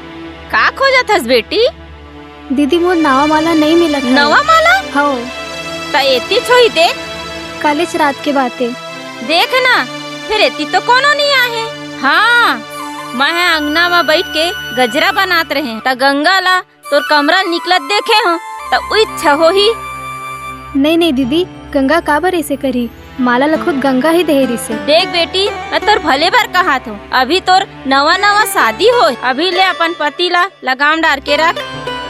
का खोजत हस बेटी? दीदी, मोर नवा माला नइ मिलत हे। नवा माला? हव। त एती छोही देख। कालेच रात के बात ए। देख ना, फेर एती तो कोनो नइ आहे। हाँ, मैं ह अंगना म बइठ के गजरा बनात रहें, त गंगा ला तोर कमरा निकलत देखे हों, त उइच होही। नहीं, नहीं दीदी, गंगा काबर ऐसे करी? माला ल खुद गंगा ही देहे रिसे। देख बेटी, मैं तोर भले बर कहात हूँ, अभी तोर नवा नवा शादी होय, अभी ले अपन पति ला लगाम डार के रख।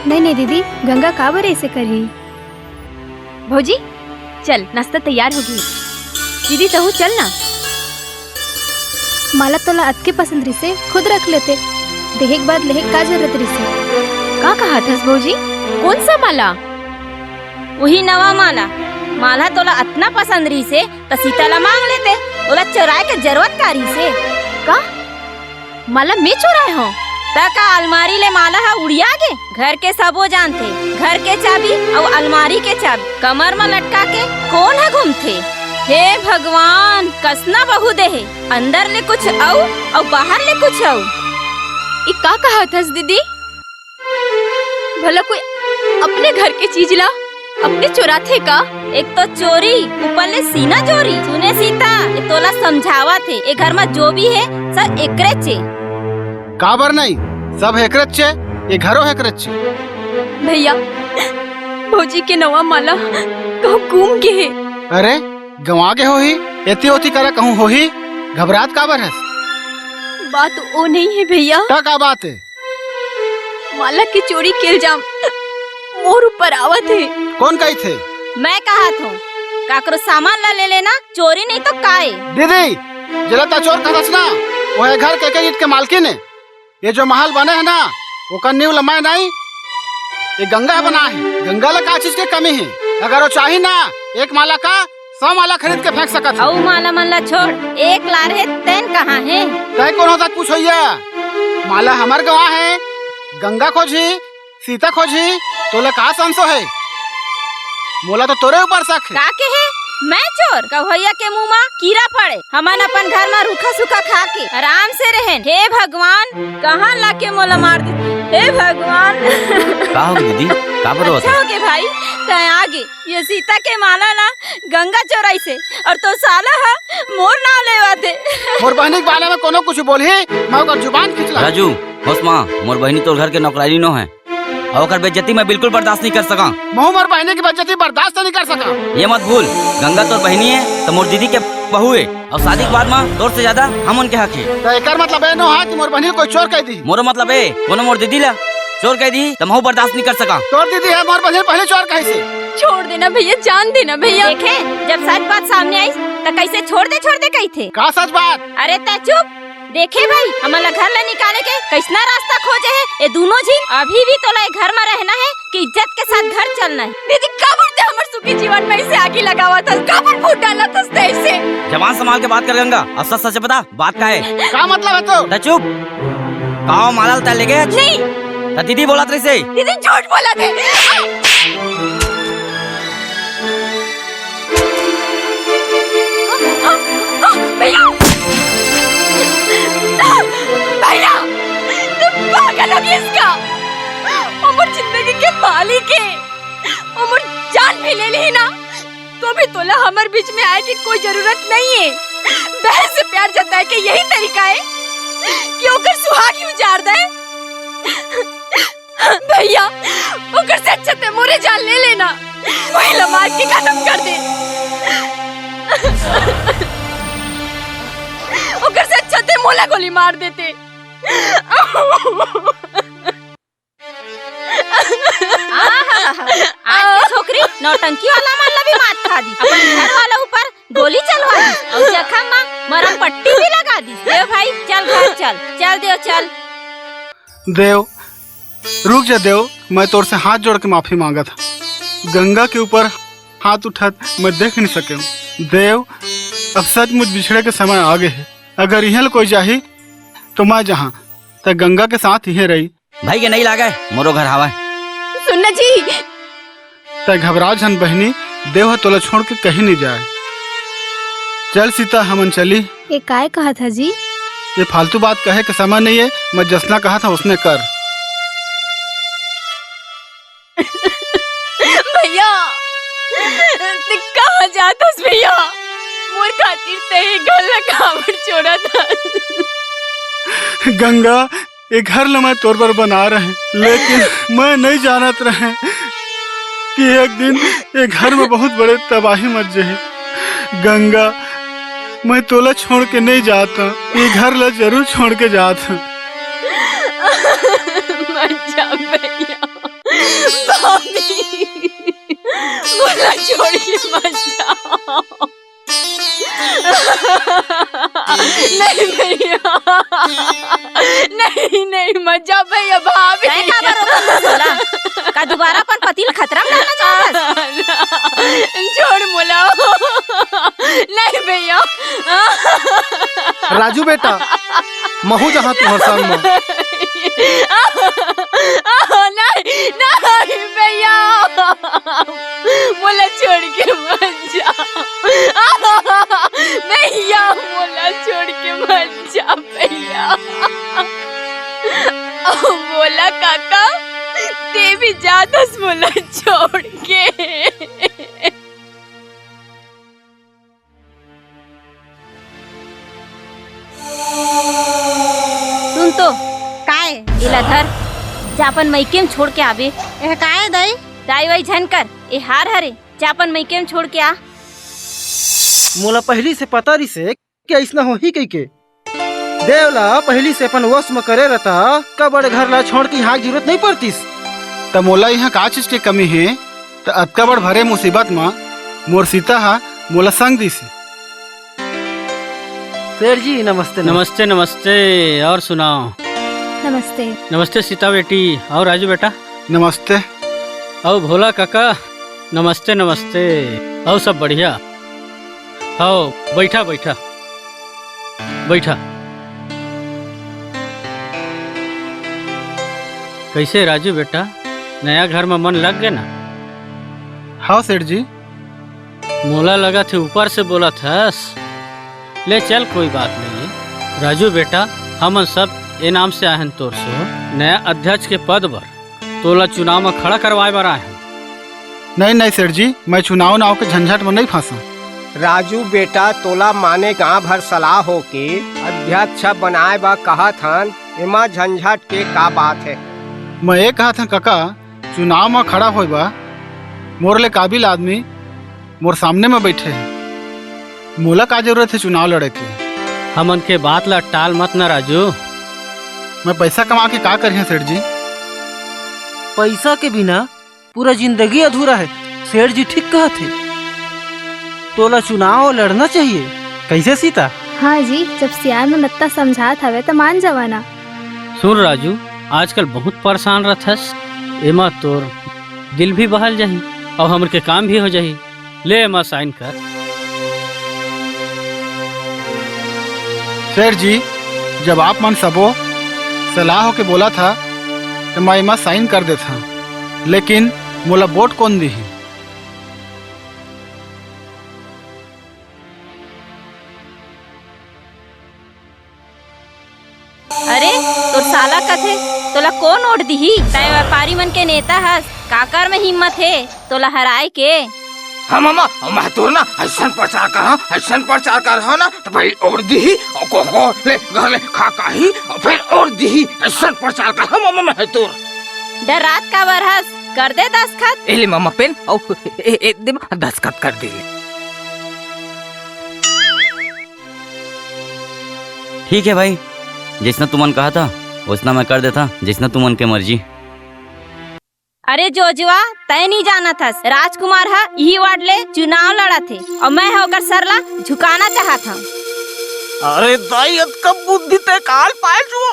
नहीं नहीं दीदी, गंगा काबर ऐसे करही? भौजी, चल, नाश्ता तैयार हो गे। दीदी, तहूँ चल ना। माला तोला अतके पसंद रिसे, खुद रख लेते। देहे के बाद लेहे के का जरूरत रिसे? का कहत हस भौजी? कौन सा माला? वही नवा माला। माला तोला अतना पसंद रिसे, त सीता ला मांग लेते। ओला चोराए के जरूरत का रिसे? का? माला मैं चोराए हूँ? त का अलमारी ले माला ह उड़िया गे? घर के सबो जानथे, घर के चाबी अउ अलमारी के चाबी कमर म लटका के कोन ह घूमथे? हे भगवान, कसना बहू देहे, अंदर ले कुछ अउ, अउ बाहर ले कुछ अउ। ई का कहत हस दीदी? भला कोई अपने घर के चीज ला अपने चोराथे का? एक तो चोरी, ऊपर ले सीना चोरी। सुने सीता, ये तोला समझावत हे, ये घर में जो भी है, सब एकरेच हे। काबर नहीं, सब एकरेच हे, ये घरो एकरेच हे। भैया, भौजी के नवा माला कहूँ गुम गे हे। अरे, गंवा गे होही, एती ओती करा कहूँ होही, घबरात काबर हस? बात ओ नहीं है भैया। त का बात है? माला के चोरी के इल्जाम मोर ऊपर आवत हे। कौन कहिथे? मैं कहत हूँ, काकरो सामान ला ले लेना, चोरी नहीं तो काय? दीदी, जेला त चोर कहत हस ना, वो है घर के एक ईंट के मालकिन है। ये जो महल बने है ना, ओकर नींव ल मैं नहीं, ये गंगा ह बनाए हे। गंगा ला का चीज के कमी है? अगर वो चाही ना, एक माला का सौ माला खरीद के फेंक सकत हे। अउ माला मन ला छोड़, एक लार हे, तेन कहाँ हे? तय कौन होता पूछोइया? माला हमर गंवा हे, गंगा खोजही, सीता खोजही, तोला का संसो हे? मोला तो तोरे ऊपर शक हे। का कहे? मैं चोर? कवैया के मुंह मा कीरा पड़े। हमन अपन घर मा रूखा सूखा खा के आराम से रहेन। हे भगवान, कहाँ लाके मोला मार देथे? हे भगवान। का हो गे दीदी? काबर रोवत अच्छा हस? हो गे भाई, तैं आ गे। ये सीता के माला ला गंगा चोराइसे अउ तोर साला ह मोर नाव लेवत हे। मोर बहिनी के बारे में कोनो कुछ बोलही, मैं ओकर जुबान खींच ला। राजू, होश मा, मोर बहिनी तोर घर के नौकरानी नो है। अउ ओकर बेइज्जती मैं बिल्कुल बर्दाश्त नहीं कर सका। महू मोर बहिनी के बेइज्जती बर्दाश्त नहीं कर सका। ये मत भूल, गंगा तोर बहिनी है, त मोर दीदी के बहू है, अउ शादी के बाद मा तोर से ज्यादा हमन के हक है। त एकर मतलब ए नो हा कि मोर बहिनी कोई चोर कह दी। मोरो मतलब ए, कोनो मोर दीदी ला चोर कह दी, त महू बर्दाश्त नहीं कर सका। तोर दीदी है, मोर बहिनी पहले चोर कहिसे। छोड़ देना भैया, जान देना भैया। देखे, जब सच बात सामने आई, त कैसे छोड़ दे, छोड़ दे कहिथे। का सच बात? अरे तैं चुप। देखे भाई, हमन ला घर ले निकाले के कैसना रास्ता खोजे हे ये दूनों झिन। अभी भी तोला ये घर में रहना है कि इज्जत के साथ घर चलना है? दीदी, काबर तैं हमर सुखी जीवन में इसे आगी लगावत हस? काबर फूट डालत हस तैं इसे? जबान संभाल के बात कर गंगा, अउ सच सच बता, बात का है? का मतलब है तो? तैं चुप। का वो माला ल तैं लेगे हस? नहीं। त दीदी बोलत रहिसे। दीदी झूठ बोलत हे। भैया! भैया! तू पागल हो गइस का? हमर जिंदगी के मालिक हे। हमर जान भी ले ली ना, तो भी तोला हमर बीच में आए के कोई जरूरत नहीं है। बहन से प्यार जताए के यही तरीका है कि ओकर सुहाग ही उजाड़ दे। भैया, ओकर से अच्छा तैं मोरे जान ले लेना। वही ला मार के खत्म कर दे। ओकर से अच्छा तैं मोला गोली मार देते। आहा, आज के छोकरी नौटंकी वाला मन ला भी मात खा दी, अपन घर वाला ऊपर गोली चलवा दी, अउ जखम मा मरम पट्टी भी लगा दी। ए भाई, चल घर चल, चल देव, चल। देव, रुक जा देव, मैं तोर से हाथ जोड़ के माफी मांगत हूँ। गंगा के ऊपर हाथ उठत मैं देख नहीं सके हूँ। देव, अब सचमुच बिछड़े के समय आ गए है। अगर इहें ले कोई जाही तो मैं जहाँ, तैं गंगा के साथ इहें रही। भाई के नहीं लागे, मोरो घर हवय। सुन ना जी। तैं घबरा झन बहिनी, देव ह तोला छोड़ के कहीं नहीं जाए। चल सीता, हमन चली। ये काय कहत ह जी? ये फालतू बात कहे के समय नहीं है, मैं जसना कहत हूँ उसने कर। भैया, तैं कहाँ जात हस भैया? मोर खातिर तैं ये घर ला काबर छोड़त हस? गंगा, ये घर ला मैं तोर बर बना रहे, लेकिन मैं नहीं जानत रहे एक दिन ये घर में बहुत बड़े तबाही मच जाही। गंगा, मैं तोला छोड़ के नहीं जात हूँ, ये घर ला जरूर छोड़ के जात हूँ। मत जा भैया, भाभी, मोला छोड़ के मत जा। नहीं भैया, नहीं, नहीं, मत जा भैया, भाभी। तैं काबर रोकत हस ओला? का दुबारा अपन पति ल खतरा में डालना चाहत हस? छोड़ मोला। नहीं भैया। राजू बेटा, महूं जाहूं तुंहर संग में। नहीं, नहीं भैया, मोला छोड़ के मत जा। भैया, मोला छोड़ के मत जा भैया। मोला काका, तैं भी जात हस मोला छोड़ के। सुन तो। काय? एला धर, जा अपन मइके में छोड़ के आबे। एह काय दाई? दाई वाई झन कर, ए हार हरे, जा अपन मइके में छोड़ के आ। मोला पहिली से पता रिसे कि अइसना होही कहिके। देव ला पहिली से अपन वश म करे रहता, का बड़े घर ला छोड़ के इहां के जरूरत नहीं पड़तिस। त मोला इहां का चीज के कमी हे? त अतका बड़ भरे मुसीबत म मोर सीता ह मोला संग दिस। सेठ जी, नमस्ते, नमस्ते। नमस्ते, नमस्ते। और सुनाओ? नमस्ते। नमस्ते सीता बेटी। और राजू बेटा? नमस्ते। और भोला काका? नमस्ते, नमस्ते। और सब बढ़िया? हव, बइठा, बइठा। बइठा। कइसे राजू बेटा, नया घर म मन लग गे ना? हव सेठ जी। मोला लगत हे ऊपर से बोलत हस। ले चल, कोई बात नहीं हे। राजू बेटा, हमन सब ए नाम से आए हन तोर से, नया अध्यक्ष के पद बर। तोला चुनाव म खड़ा करवाए बर आए हन। नहीं, नहीं सेठ जी, मैं चुनाव नाव के झंझट म नहीं फंसा। राजू बेटा, तोला माने गांव भर सलाह हो के अध्यक्ष बनाए बर कहत हन, एमा झंझट के का बात हे? मैं ये कहत हन कका, चुनाव म खड़ा होए बर मोर ले काबिल आदमी मोर सामने म बइठे हे। मोला का जरूरत हे चुनाव लड़े के? हमन के बात ला टाल मत ना राजू। मैं पैसा कमा के का करिहां सेठ जी? पैसा के बिना पूरा जिंदगी अधूरा हे। सेठ जी ठीक कहत हे, तोला चुनाव लड़ना चाहिए। कइसे सीता? हाँ जी, जब सियान मन अत्ता समझात हवे त मान जावा ना। सुन राजू, आजकल बहुत परेशान रथस, एमा तोर दिल भी बहल जाही अउ हमर के काम भी हो जाही। ले एमा साइन कर। सेठ जी, जब आप मन सबो सलाह होके बोलत हा, त मैं एमा साइन कर देत हा, लेकिन मोला वोट कोन दिही? अरे, तोर साला कथे, तोला कोन वोट दिही? तैं व्यापारी मन के नेता हस, काकर में हिम्मत हे तोला हराए के? हाँ मामा, मैं तोर ना अइसन प्रचार करहूँ, अइसन प्रचार करहूँ ना, त पहिली वोट दिही, अउ को, को ले घर ले खा काही, अउ फेर वोट दिही, अइसन प्रचार करहूँ मामा मैं तोर। डरात काबर हस? कर दे दस्तखत। ए ले मामा पेन, अउ ए, ए, दे दस्तखत कर दे ले। ठीक है भाई, जइसना तुमन कहा था, वइसना मैं कर देता, जइसना तुमन के मर्जी। अरे जोजुआ, तैं नी जानत हस, राजकुमार ह इही वार्ड ले चुनाव लड़त हे अउ मैं ह ओकर सर ला झुकाना चाहत हंव। अरे दाई, अतका बुद्धि तैं काल पाए जुओ।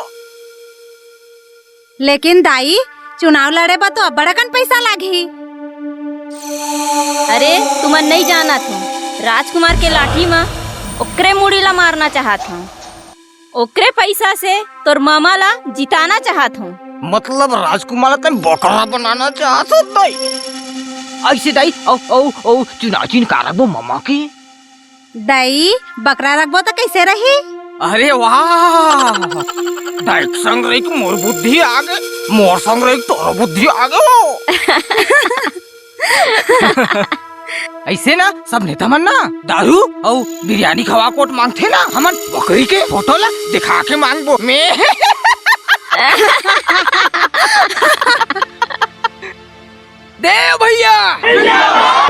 लेकिन दाई, चुनाव लड़े बर तो अब्बड़ अकन पइसा लागही। अरे, तुमन नइ जानत हो, राजकुमार के लाठी म ओकरे मुड़ी ला मारना चाहत हंव। ओकरे पइसा से तोर ममा ला जिताना चाहत हंव। मतलब राजकुमार ला तैं बकरा बनाना चाहत हो दाई? अइसे दाई, अउ, अउ, अउ, चुनाव चिन्ह का रखबो ममा के? दाई, बकरा रखबो त कइसे रही? अरे वाह! दाई के संग रही के मोर बुद्धि आगे, मोर संग रही के तोर बुद्धि आगे हो। अइसे ना सब नेता मन ना दारू अउ बिरयानी खवा के वोट मांगथे ना, हमन बकरी के फोटो ला दिखा के मांगबो। में देव भैया,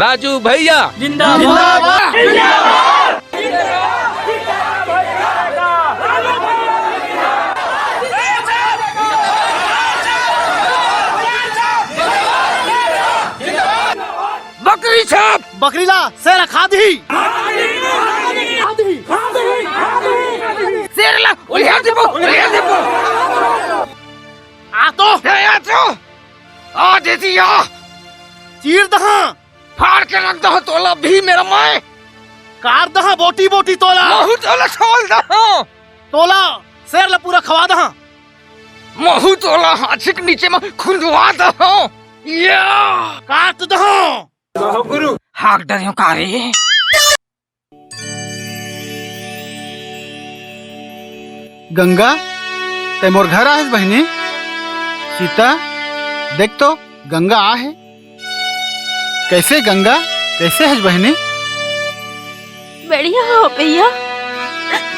राजू भैया, जिंदाबाद। बकरी छाप। बकरी ला शेर खा दिही। शेर ला उलिया देबो, उलिया देबो। आ तो। ए, आ तो। आ दीदी, आ। चीर दहा। फाड़ के रख दहा तोला भी मेरा मैं। काट दहा बोटी बोटी तोला। महू तोला छोल दहा। तोला शेर ला पूरा खवा दहा। महू तोला हाथी के नीचे में खुंदवा दहा। या। काट दहा। हाक डरियो का रे? गंगा, तै मोर घर आहेस बहिनी? सीता, देख तो, गंगा आ हे। कैसे गंगा, कैसे हस बहिनी? बढ़िया हो भैया,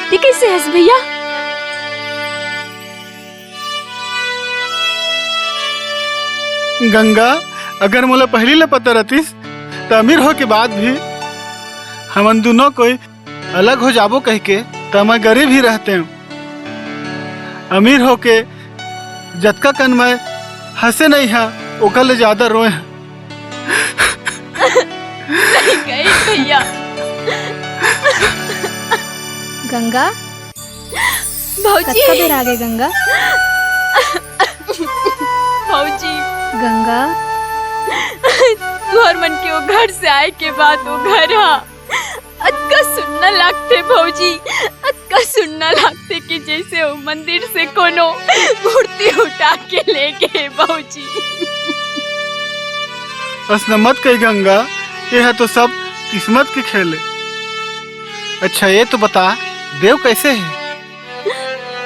तै कैसे हस भैया? गंगा, अगर मोला पहली ले पता रहतिस, त अमीर हो के बाद भी हमन दुनों कोई अलग हो जाबो कहिके, त मैं गरीब ही रहते। अमीर होके जतका कन मैं हंसे नहीं हा, ओकर ले ज्यादा रोए हा। सही कही भैया। गंगा, भौजी। कतका बेर आ गे गंगा? भौजी। गंगा। तुहर मन के वो घर से आए के बाद वो घर हा अतका सुन्ना लागथे भौजी, अतका सुन्ना लागथे कि जैसे वो मंदिर से कोनो मूर्ति उठा के ले गे भौजी। अइसना मत कही गंगा, ये है तो सब किस्मत के खेल है। अच्छा ये तो बता, देव कैसे है?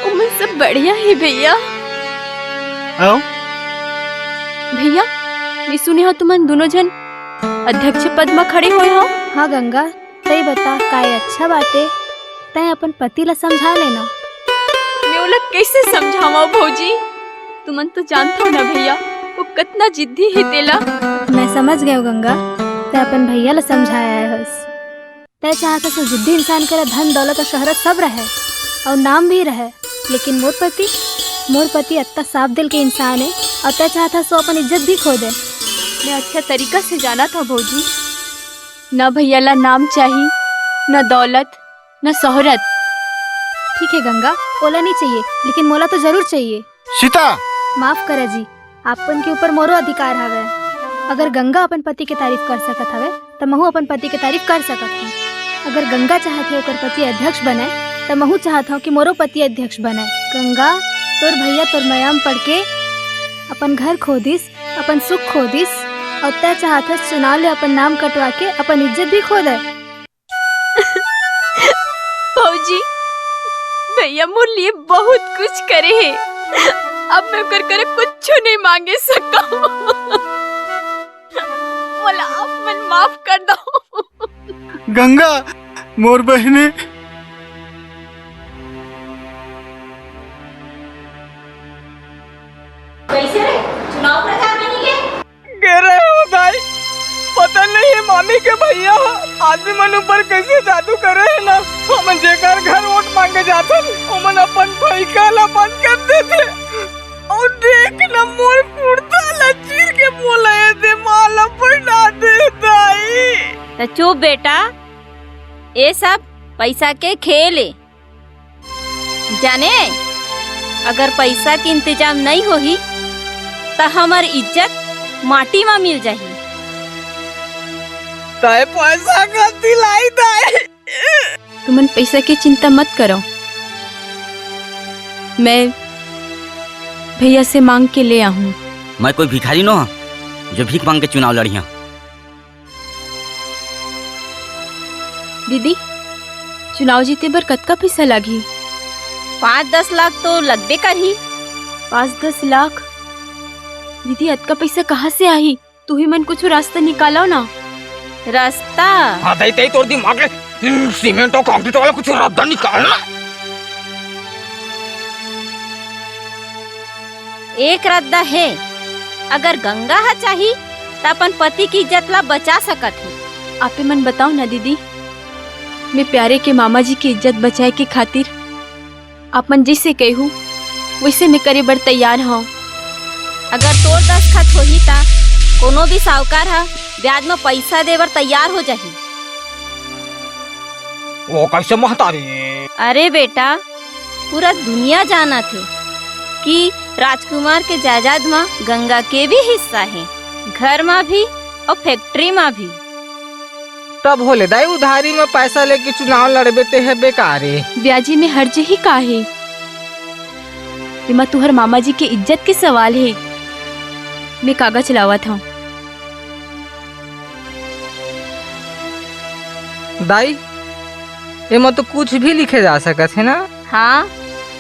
ओमन सब बढ़िया हे भैया। आओ। भैया, मैं सुने हो तुमन दोनों जन अध्यक्ष पद म खड़े होए हो। हाँ गंगा, तई बता, का ये अच्छा बात हे? तय अपन पति ला समझा लेना। मैं ओला कैसे समझावा भौजी? तुमन तो जानत हो ना भैया, वो कतना जिद्दी हे तेला। मैं समझ गए गंगा, तय अपन भैया ला समझाए हस। तय चाहत हस जिद्दी इंसान करा धन दौलत और शोहरत सब रहे और नाम भी रहे, लेकिन मोर पति, मोर पति अत्ता साफ दिल के इंसान है और तय चाहत हस वो अपन इज्जत भी खो दे। मैं अच्छा तरीका से जाना था भौजी, ना भैया ला नाम चाही, ना दौलत, ना शोहरत। ठीक है गंगा, ओला नहीं चाहिए, लेकिन मोला तो जरूर चाहिए। सीता! माफ करा जी, आपन के ऊपर मोरो अधिकार हवे। अगर गंगा अपन पति के तारीफ कर सकत हवे, त महू अपन पति के तारीफ कर सकत हूँ। अगर गंगा चाहत हे ओकर पति अध्यक्ष बने, त महू चाहत हूँ कि मोरो पति अध्यक्ष बने। गंगा, तोर भैया तोर मया म पड़ के अपन घर खो दिस, अपन सुख खो दिस, और तय चाहत हस चुनाव ले अपन नाम कटवा के अपन इज्जत भी खो दे। भौजी, भैया मोर लिए बहुत कुछ करे हे, अब मैं ओकर करा कुछ नहीं मांगे सकूं। मोला आप मन माफ कर दो। गंगा, मोर बहिनी। कैसे रे? चुनाव प्रचार में नहीं गए? गे रहे हो दाई, पता नहीं है मामी के भैया ह आदमी मन ऊपर कैसे जादू करे है ना। हमन जेकर घर वोट मांगे जाथन, ओमन अपन भैया ला बंद कर देथे। और देख ना मोर कुर्ता ला चीर के मोला ये दे माला पहना दे दाई। त चुप बेटा, ये सब पैसा के खेल है। जाने, अगर पैसा के इंतजाम नहीं होही, त हमर इज्जत माटी मा मिल जाही। तय पैसा का दिलाई दाई। तुमन पैसा के चिंता मत करो, मैं भैया से मांग के ले आहूं। मैं कोई भिखारी नो हूं, जो भीख मांग के चुनाव लड़िया। दीदी, चुनाव जीते बर कतका पइसा लागही? पाँच दस लाख तो लगबे करही। पाँच दस लाख? दीदी, अतका पइसा कहाँ से आही? तुही मन कुछु रास्ता निकालव ना। रास्ता? हाँ, दई, दई, तोर दिमाग ले, हम्म, सीमेंट और कंक्रीट वाला कुछ रद्दा निकाल ना। एक रद्दा हे, अगर गंगा ह चाही, त अपन पति के इज्जत ला बचा सकत हे। आपे मन बताओ ना दीदी, मैं प्यारे के मामा जी के इज्जत बचाए के खातिर आप मन जइसे कहू, वइसे मैं करे बर तैयार हौं। अगर तोर दस्तखत होही, त कोनो भी साहूकार ह ब्याज म पइसा दे बर तैयार हो जाही। वो कइसे, महतारी? अरे बेटा, पूरा दुनिया जानत हे कि राजकुमार के जायदाद म गंगा के भी हिस्सा हे, घर म भी अउ फैक्ट्री म भी। तब होले दाई, उधारी म पैसा लेके चुनाव लड़बे ते ह बेकार ए। ब्याजी में हर जही का हे? एमा तुहर मामा जी के इज्जत के सवाल हे। मैं कागज लावत हौं। दाई, एमा तो कुछ भी लिखे जा सकत हे ना? हाँ,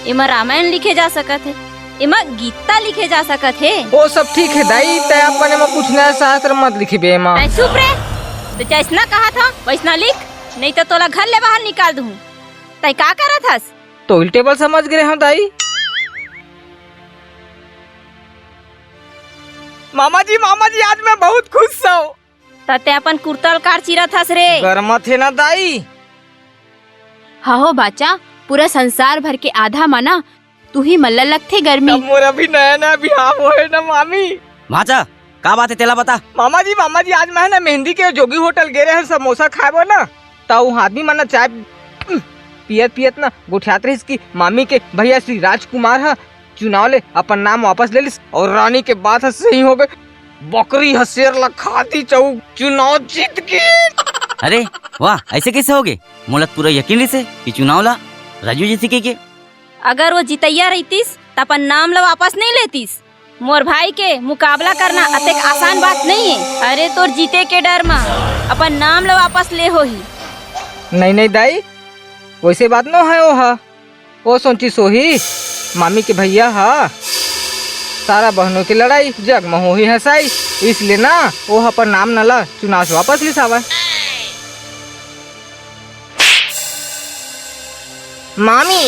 एमा रामायण लिखे जा सकत हे, एमा गीता लिखे जा सकत हे। वो सब ठीक हे दाई, तै अपन एमा कुछ नया शास्त्र मत लिखबे एमा। तै चुप रे, तै जैसना कहत हौं वैसना लिख, नहीं तो तोला घर ले बाहर निकाल दूँ। तै का करत हस? टोइल टेबल समझ गे हौं दाई। मामा जी, मामा जी, आज मैं बहुत खुश हौं। त तैं अपन कुर्ता ल काबर चिरत हस रे? गरमाथे ना दाई। हहो बाचा, पूरा संसार भर के आधा म ना तुही मन ल लगथे गर्मी। तब मोर अभी नया नया बिहाव होए ना मामी। भांचा, का बात हे तेला बता। मामा जी, मामा जी, आज मैं ना मेहंदी के जोगी होटल गे रहेंव समोसा खाए बर ना, त उहाँ आदमी मन ना चाय पियत पियत ना गोठियात रहिस कि मामी के भैया श्री राजकुमार ह चुनाव ले अपन नाम वापस ले लिस अउ रानी के बात ह सही हो गे। बकरी ह शेर ल खा दिस अउ चुनाव जीत गे। अरे वाह, अइसे कइसे हो गे? मोला पूरा यकीन रहिस हे कि चुनाव ला राजू जीतही कहिके। अगर वो जितइया रहितिस, त अपन नाम ल वापस नइ लेतिस। मोर भाई के मुकाबला करना अतेक आसान बात नइ हे। अरे, तोर जीते के डर म अपन नाम ल वापस ले होही। नहीं, नहीं दाई, वइसे बात नोहे। ओह ओ सोचिस होही, मामी के भैया ह सारा बहनों के लड़ाई, जग म होही हंसाई, इसलिए ना ओह अपन नाम न ला चुनाव से वापस लिस हावय। मामी।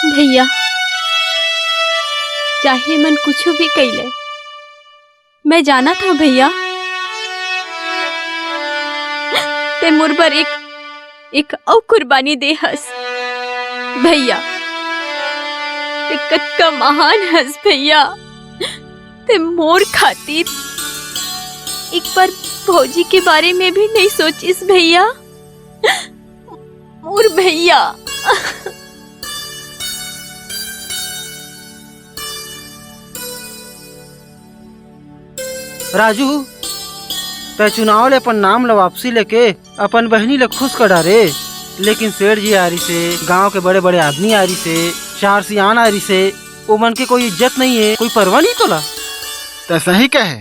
भैया, चाहे मन कुछू भी कहि ले, मैं जानत हंव भैया, तैं मोर बर एक, एक अउ कुर्बानी दे हस भैया। तैं कतका महान हस भैया। तैं मोर खातिर एक बार भौजी के बारे में भी नइ सोचिस भैया। मोर भैया। राजू, तैं चुनाव ले अपन नाम ल वापसी लेके अपन बहिनी ल खुश कर डारे, लेकिन सेठ जी आ रिसे, गांव के बड़े-बड़े आदमी आ रिसे, चार सियान आ रिसे, ओमन के कोई इज्जत नइ हे, कोई परवाह नइ तोला। तैं सही कहे,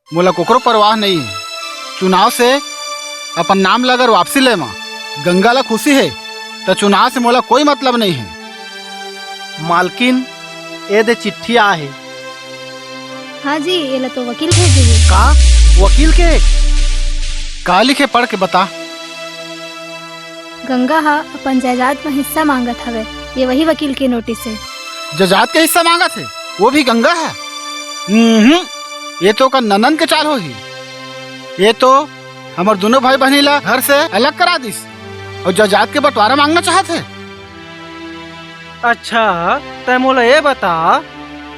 मोला कोकरो परवाह नइ हे। चुनाव से अपन नाम ला अगर वापसी लेमा गंगा ला खुशी हे, त चुनाव से मोला कोई मतलब नइ हे। मालकिन, ए दे चिट्ठी आए हे। हाँ जी, एला तो वकील भेजे हे। का? वकील के? का लिखे, पढ़ के बता। गंगा ह अपन जायदाद म हिस्सा मांगत हवय। ये वही वकील के नोटिस हे। जायदाद के हिस्सा मांगत हे, वो भी गंगा ह? हम्म, ये तो ओकर ननंद के चाल होही। ये तो हमर दोनों भाई बहिनी ला घर से अलग करा दिस अउ जायदाद के बंटवारा मांगना चाहत हे। अच्छा, तैं मोला ये बता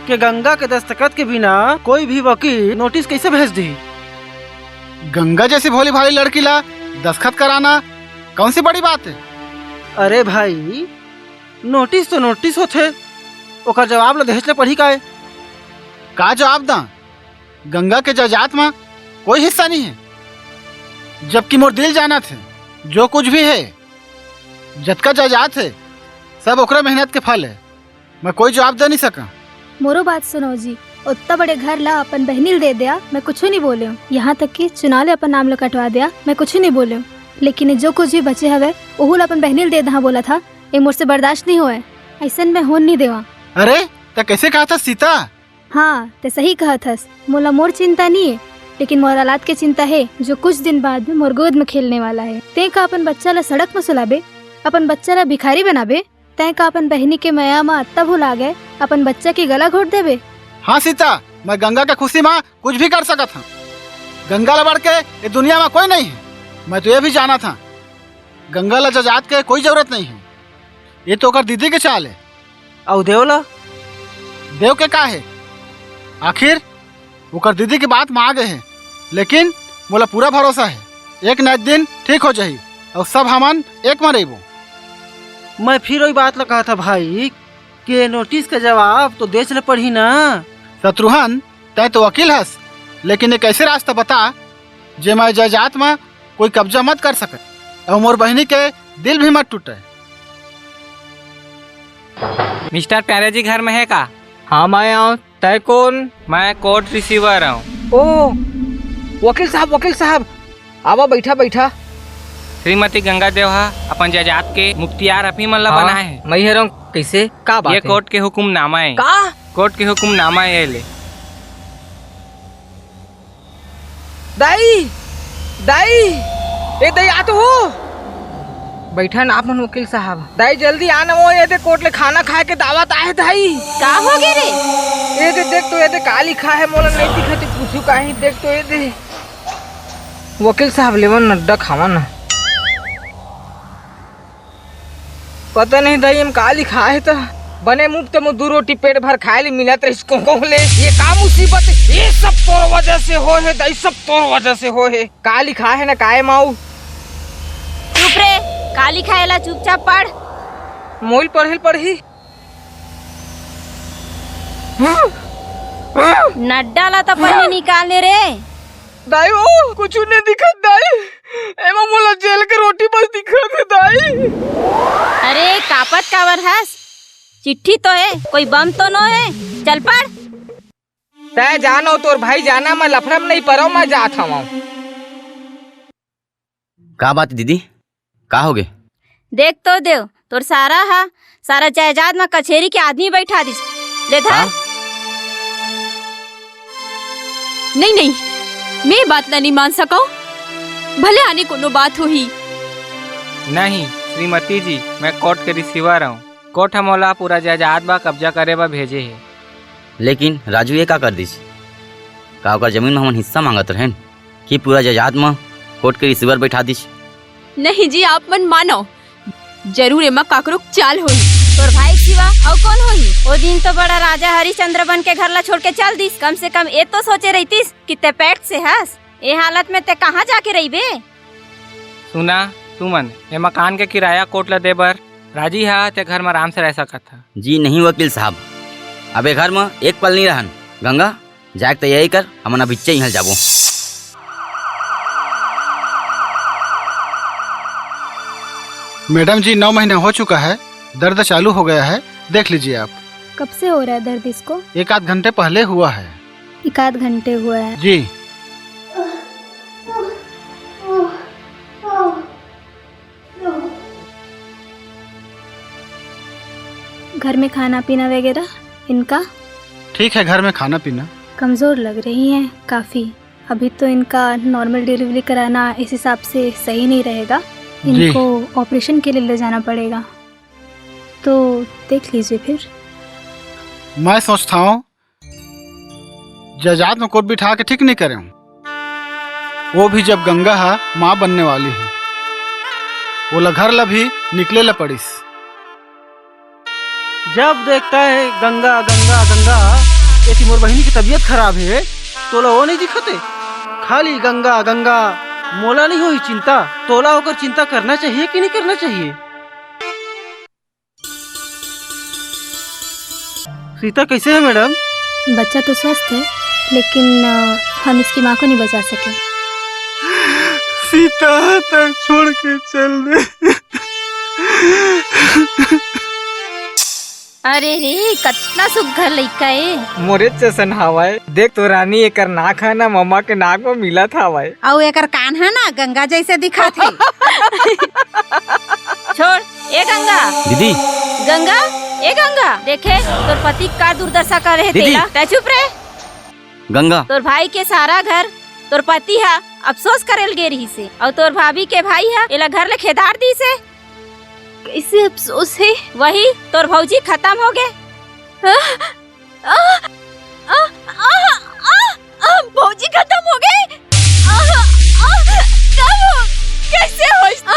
कि गंगा के दस्तखत के बिना कोई भी वकील नोटिस कइसे भेज दिही? गंगा जैसी भोली भाली लड़की ला दस्तखत कराना कौन सी बड़ी बात है? अरे भाई, नोटिस तो नोटिस होथे, ओकर जवाब ला देहेच ले पड़ही काय? का जवाब दा? गंगा के जायदाद म कोई हिस्सा नहीं है, जबकि मोर दिल जानत है, जो कुछ भी है, जतका जायदाद है, सब ओकरे मेहनत के फल है। मैं कोई जवाब दे नहीं सका। मोरो बात सुनो जी, ओत्ता बड़े घर ला अपन बहनी ल दे दिया, मैं कुछ नहीं बोले हूँ। यहाँ तक कि चुनाव ले अपन नाम ला कटवा दिया, मैं कुछ नहीं बोले हूँ। लेकिन ये जो कुछ भी बचे हवे, ओहू ला अपन बहनी ल दे दहा बोला था, ये मोर से बर्दाश्त नहीं होए। ऐसन मैं होन नहीं देवा। अरे, त कैसे कहा था सीता? हाँ, ते सही कहत हस। मोला मोर चिंता नी हे, लेकिन मोर औलाद के चिंता हे, जो कुछ दिन बाद में मोर गोद में खेलने वाला हे। ते का अपन बच्चा ला सड़क में सुलाबे, अपन बच्चा ला भिखारी बनाबे? तैं का अपन बहिनी के मया म अत्ता भुला गए, अपन बच्चा के गला घोट देबे? हाँ सीता, मैं गंगा के खुशी म कुछ भी कर सकत हूँ। गंगा ल बढ़ के ये दुनिया म कोई नहीं है। मैं तो ये भी जाना था, गंगा ल जजात के कोई जरूरत नहीं है। ये तो ओकर दीदी के चाल है। अउ देव ल? देव के का है? आखिर ओकर दीदी के बात म आ गए है, लेकिन मोला पूरा भरोसा है, एक न एक दिन ठीक हो जाही अउ सब हमन एक म रहिबो। मैं फिर वही बात ल कहा था भाई, कि नोटिस का जवाब तो देच ल पड़ही ना। शत्रुघ्न, तैं तो वकील हस, लेकिन एक ऐसे रास्ता बता, जे मैं जायदाद म कोई कब्जा मत कर सके अउ मोर बहिनी के दिल भी मत टूटे। मिस्टर प्यारे जी घर में है का? हाँ, मैं आऊँ। तय कौन? मैं कोर्ट रिसीवर हूँ। ओ, वकील साहब, वकील साहब, आवा, बैठा, बैठा। श्रीमती गंगा देव हा अपन जायदाद के मुख्तियार अपनी मन ला हाँ, बनाए है। मैं ही रहूँ, कैसे? का बात ये है? कोर्ट के हुकुमनामा है। का? कोर्ट के हुकुमनामा है, ले। दाई, दाई, ए दाई, आ तो हो। बैठा ना आप मन वकील साहब। दाई, जल्दी आ ना, वो ये दे कोर्ट ले खाना खाए के दावत आहे दाई। का हो गे रे? ये दे देख तो, ये दे का लिखा है, मोला नहीं दिखत, पूछू काहे, देख तो ये दे। वकील साहब, लेवन नड्डा खावा ना। पता नहीं दाई, हम का लिखा है त बने मुफ्त में दू रोटी पेट भर खाए ले मिलत रहिस कोको ले। ये का मुसीबत है? ये सब तोर वजह से हो है दाई, सब तोर वजह से हो है। का लिखा है ना काय माऊ? चुप रे, का लिखा है ला चुपचाप पढ़। मोइल पढ़े ल पढ़ही। नड्डा ला त पहले निकाल ले रे। दाई, ओ, कुछु नहीं दिखत दाई। एमा मोला जेल के रोटी बस दिखत हे दाई। अरे, कापत काबर हस? चिट्ठी तो है, कोई बम तो नो है। चल पढ़। तै जानो तोर भाई जाना, मैं लफड़ा में नहीं परो, मैं जात हवं। का बात दीदी, का होगे? देख तो देव, तोर सारा हा, सारा जायदाद म कचेरी के आदमी बैठा दिस। ले धर। का? नहीं, नहीं, मैं बात ला नहीं मान सकव। भले आने कोनो बात होही। नहीं, श्रीमती जी, मैं कोर्ट के रिसीवर हूँ। कोर्ट ह मोला पूरा जायदाद बर कब्जा करे बर भेजे हे। लेकिन राजू ये का कर दिस? का ओकर जमीन म हमन हिस्सा मांगत रहेन कि पूरा जायदाद म कोर्ट के रिसीवर बैठा दिस? नहीं जी, आप मन मानो, जरूर एमा काकरो चाल होही। तोर भाई के सिवा अउ कौन होही? ओ दिन तो बड़ा राजा हरिश्चंद्र बन के घर ला छोड़ के चल दिस। कम से कम ए तो सोचे रहितिस कि ते पैट से हस। ए हालत में ते कहाँ जाके रहिबे? सुना, तुमन ए मकान के किराया कोर्ट ला दे बर राजी हा, ते घर म आराम से रह सकत हा। जी नहीं वकील साहब, अब ए घर म एक पल नहीं रहन। गंगा, जाए के तैयारी कर, हमन अब इच्चे इहाँ जाबो। मैडम जी, नौ महीना हो चुका है, दर्द चालू हो गया है, देख लीजिए आप। कब से हो रहा है दर्द इसको? एक आध घंटे पहले हुआ है। एक आध घंटे हुआ है। जी। घर में खाना पीना वगैरह इनका? ठीक है, घर में खाना पीना। कमज़ोर लग रही हैं काफ़ी। अभी तो इनका नॉर्मल डिलीवरी कराना, इस हिसाब से सही नहीं रहेगा। जी। इनको ऑपरेशन के लिए ले जाना पड़ेगा, तो देख लीजिए फिर। मैं सोचता हूँ जायदाद में कोर्ट बिठा के ठीक नहीं करे हूँ। वो भी जब गंगा हा माँ बनने वाली है, ओला घर ला भी निकले ला पड़िस। जब देखता है गंगा, गंगा, गंगा, एती मोर बहिनी की तबीयत खराब है, तोला वो नहीं दिखते? खाली गंगा, गंगा, मोला नहीं होही चिंता, तोला ओकर चिंता करना चाहिए कि नहीं करना चाहिए? सीता कैसे है मैडम? बच्चा तो स्वस्थ है, लेकिन, अ, हम इसकी माँ को नहीं बचा सके। सीता तक छोड़ के चल दे। अरे रे, कतना सुग्घर लइका ए। मोरे जैसन हवय। देख तो रानी, एकर नाक ह ना ममा के नाक म मिलत हवय। अउ एकर कान ह ना गंगा जैसे दिखत हे। छोड़, ए गंगा। दीदी। गंगा, ए गंगा, देखे तोर पति का दुर्दशा करे हे दीदी। तेला। तै चुप रे। गंगा। तोर भाई के सारा घर तोर पति ह अफसोस करे ल गे रिहिस हे, अउ तोर भाभी के भाई ह एला घर ले खेदार दिस हे। कैसे अफसोस हे। वही, तोर भौजी खतम होगे। आ, आ, आ, आ, आ, भौजी खतम होगे। आ, आ, कब? कैसे होइस? आ,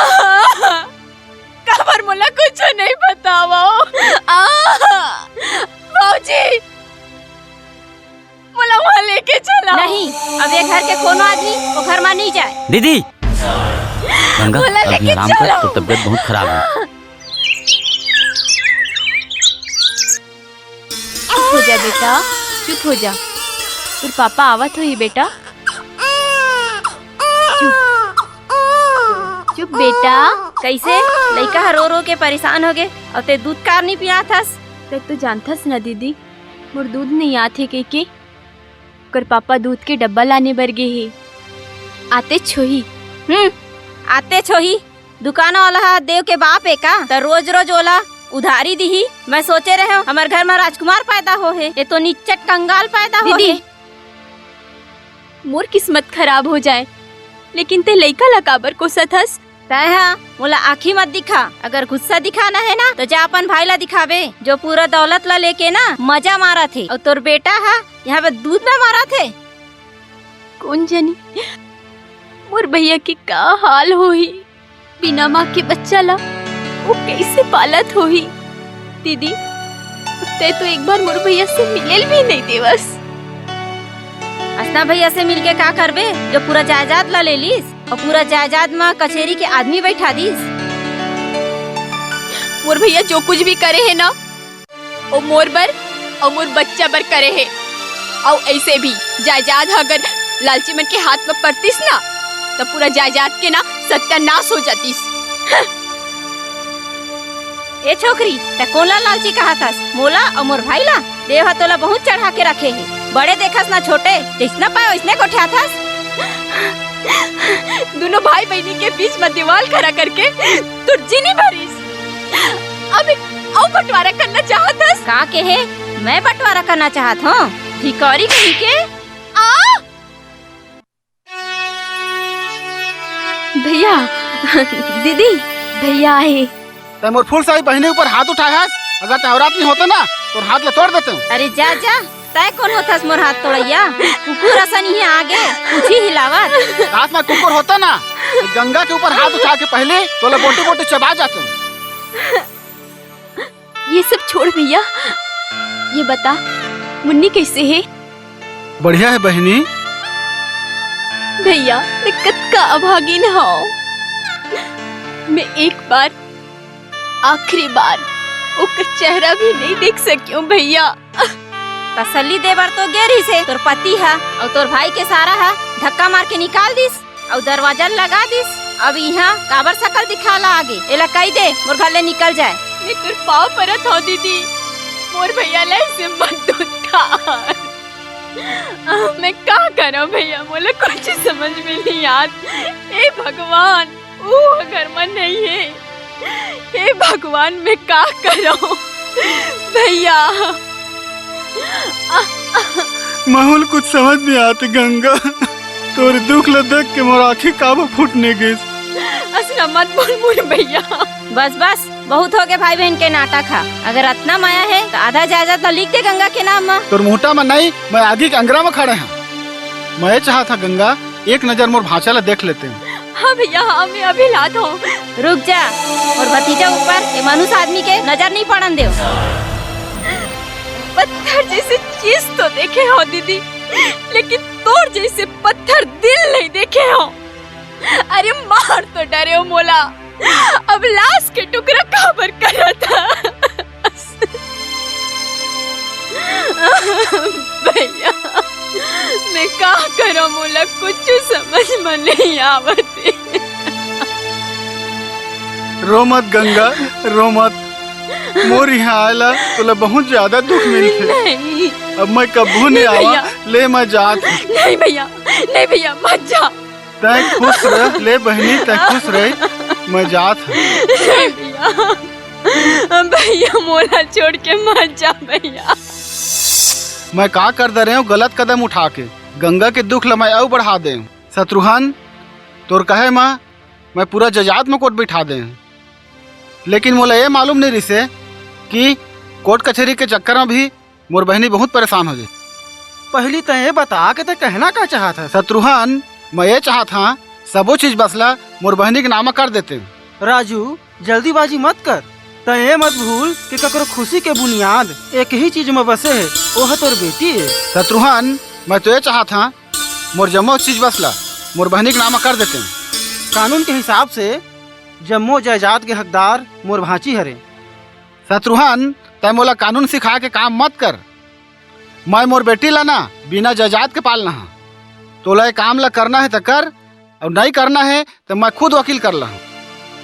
काबर मोला कुछ नहीं बतावव? आ, भौजी, मोला वहाँ लेके चलव। नहीं, अब ये घर के कोनो आदमी ओ घर मा नहीं जाए। दीदी, गंगा, मोला अभी लेके आराम कर, चलव। तोर तबीयत बहुत खराब हे। चुप हो जा बेटा, चुप हो जा। तोर पापा आवत होही बेटा। चुप, चुप बेटा। कैसे? लइका ह रो रो के परेशान होगे, अउ ते दूध काबर नहीं पियाथस? ते तो जानथस ना दीदी, मोर दूध नहीं आत हे कहिके। ओकर पापा दूध के डब्बा लाने बर गे हे। आतेच होही। हम्म, आतेच होही। दुकान वाला ह देव के बाप हे का? त रोज रोज ओला उधारी दिही। मैं सोचे रहेंव, हमर घर म राजकुमार पैदा होहे, ये तो निच्चट कंगाल पैदा दीदी, होहे। मोर किस्मत खराब हो जाए, लेकिन ते लइका ला काबर कोसत हस? तैं हा मोला आँखी मत दिखा। अगर गुस्सा दिखाना हे ना, तो जा अपन भाई ला दिखाबे, जो पूरा दौलत ला लेके ना मजा मारत हे, अउ तोर बेटा हा यहाँ पे दूध में मारत हे। कोन जनी मोर भैया के का हाल होही, बिना माँ के बच्चा ला वो कैसे पालत होही? दीदी, ते तो एक बार मोर भैया से मिले ल भी नहीं देवस। असना भैया से मिलके का करबे, जो पूरा जायदाद ला ले लीस अउ पूरा जायदाद म कचेरी के आदमी बैठा दीस? मोर भैया जो कुछ भी करे हे ना, वो मोर बर अउ मोर बच्चा बर करे हे। अउ ऐसे भी जायदाद ह अगर लालची मन के हाथ म परतिस ना, त पूरा जायदाद के ना सत्यानाश हो जातिस। ए छोकरी, तैं कोन ला लालची कहत हस? मोला अउ मोर भाई ला? देव ह तोला बहुत चढ़ा के रखे हे। बड़े देखस ना छोटे, जइसना पाए वइसने गोठियाथस। दोनों भाई बहिनी के बीच म दीवाल खड़ा करके तोर जिनी भरिस। अब एक अउ बंटवारा करना चाहत हस? का केहे? मैं बंटवारा करना चाहत हूँ? भिखारी कहीं के। आ! भैया, दीदी, भैया आए। तैं मोर फूलसाही बहिनी ऊपर हाथ उठाए हस। अगर तैं औरत नहीं होते ना, तोर हाथ ला तोड़ देते हूँ। अरे जा, जा, तैं कोन होथस मोर हाथ तोड़ैया? कुकुर असन इहाँ आगे, पूछी हिलावत। आज मैं कुकुर होता ना, तो गंगा के ऊपर हाथ उठा के पहले तोला बोटी बोटी चबा जाते हूँ। ये सब छोड़ भैया, ये बता, मुन्नी कैसे हे? बढ़िया हे बहिनी। भैया, मैं कतका अभागिन हूँ, मैं एक बार, आखिरी बार ओकर चेहरा भी नहीं देख सकियों भैया। तसल्ली दे बर तो गे रहिस हे तोर पति ह, अउ तोर भाई के सारा ह धक्का मार के निकाल दिस। अउ दरवाजा लगा दिस। अब इहाँ काबर सकल दिखाला आगे? एला कहि दे, मोर घर ले निकल जाए। मैं तोर पाँव परत हौं दीदी, मोर भैया ला ऐसे मत दुत्कार। मैं का करौं भैया, मोला कुछ समझ में नहीं आत। हे भगवान, वो घर में नहीं है। हे भगवान, मैं का करौं भैया? महू ल कुछ समझ नहीं आत गंगा, तोर दुख ल देख के मोर आँखी काबर फूटने गिस। असना मत बोल मोर भैया। बस बस, बहुत होगे भाई बहन के नाटक हा। अगर अतना मया हे त आधा जायदाद ल लिख दे गंगा के नाम म। तोर मुहटा म नहीं, मैं आगी के अंगरा म खड़े हौं। मैं चाहत हौं गंगा, एक नजर मोर भांचा ल देख लेते। हाँ भैया, हाँ, मैं अभी लात हौं। रुक जा, मोर भतीजा ऊपर ये मनुष्य आदमी के नजर नहीं पड़न देव। पत्थर जैसे चीज तो देखे हौं दीदी, लेकिन तोर जैसे पत्थर दिल नहीं देखे हौं। अरे मार तो डरेव मोला, अब लाश के टुकड़ा काबर करत हस? भैया, मैं का करौं, मोला कुछ समझ में नहीं आवत हे। रो मत गंगा, रो मत। मोर इहाँ आए ला तोला बहुत ज्यादा दुख मिलथे। नहीं। अब मैं कभू नहीं नहीं आवा। भैया। ले मैं जात हौं। नहीं भैया, नहीं भैया, मत जा। तैं खुश रह, ले बहिनी, तैं खुश रह, मैं जात हौं। नहीं भैया, भैया मोला छोड़ के मत जा भैया। मैं का कर डरेंव गलत कदम उठा के, गंगा के दुख ल मैं अउ बढ़ा देंव। शत्रुघ्न, तोर कहे म मैं पूरा जायदाद म कोट बिठा देंव। लेकिन मोला ये मालूम नहीं रिसे कि कोर्ट कचहरी के चक्कर में भी मोर बहिनी बहुत परेशान हो जाए। पहली तैं ये बता के तैं कहना का चाहत हस? शत्रुघ्न, मैं ये चाहत हाँ, सबो चीज बसला मोर बहिनी के नाम कर देते। राजू, जल्दीबाजी मत कर। तैं ये मत भूल कि ककरो खुशी के बुनियाद एक ही चीज में बसे है, वो है तोर बेटी है। शत्रुघ्न, मैं तो ये चाहत हाँ, मोर जम्मो चीज बसला मोर बहिनी के नाम कर देते। कानून के हिसाब से जम्मो जायदाद के हकदार मोर भांची हरे। शत्रुघ्न, तैं मोला कानून सिखा के काम मत कर। मैं मोर बेटी ला ना बिना जायदाद के पालना हा। तोला ये काम ला करना है त कर, अउ नहीं करना है त मैं खुद वकील कर ला।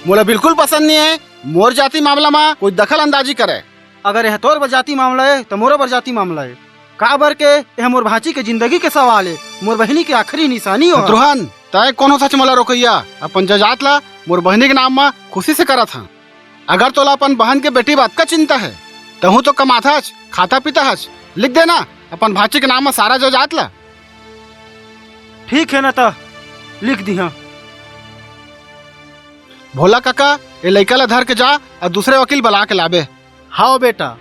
मोला बिल्कुल पसंद नहीं है मोर जाति मामला मा कोई दखल अंदाजी करे। अगर यह तोर बर जाति मामला है त मोरो बर जाति मामला है। काबर के यह मोर भांची के जिंदगी के सवाल है, मोर बहिनी के आखिरी निशानी हो। शत्रुघ्न, तय कोनो सच मोला रोकैया? अपन जायदाद ला मोर बहिनी के नाम मा खुशी से करत हा। अगर तोला अपन बहन के बेटी बात का चिंता है, तहूँ तो कमाथस, खाता पीता हस, लिख देना अपन भांची के नाम मा सारा जायदाद ला। ठीक है ना, त लिख दिहा। भोला काका, ये लइका ला धर के जा अउ दूसरे वकील बला के लाबे। हाव बेटा।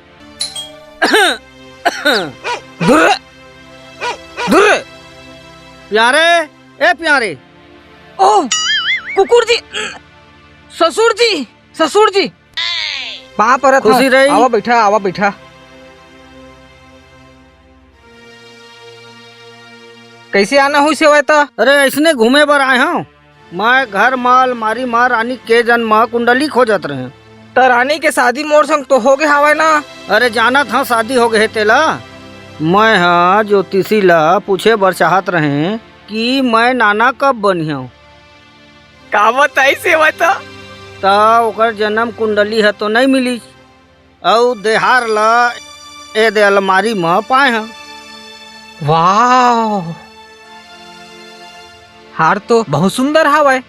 धुर्र, धुर्र। प्यारे, ए प्यारे। ओ, कुकुर जी, ससुर जी, ससुर जी। पाँव परत खुशी हूँ। रही। आवा बैठा, आवा बैठा। कैसे आना हुई सेवा त? अरे, ऐसने घूमे बर आए हूँ। मैं घर म अलमारी म रानी के जन्म कुंडली खोजत रहें। त रानी के शादी मोर संग तो हो गे हावय ना? अरे जानत हव शादी हो गे हे तेला। मैं ह ज्योतिषी ल पूछे बर चाहत रहें कि मैं नाना कब बनिहंव। का बताइस हे वह त? त ओकर जन्म कुंडली ह तो नइ मिलिस। अउ देहार ल ए दे अलमारी म पाए हंव। वाह, हार तो बहुत सुंदर हावय।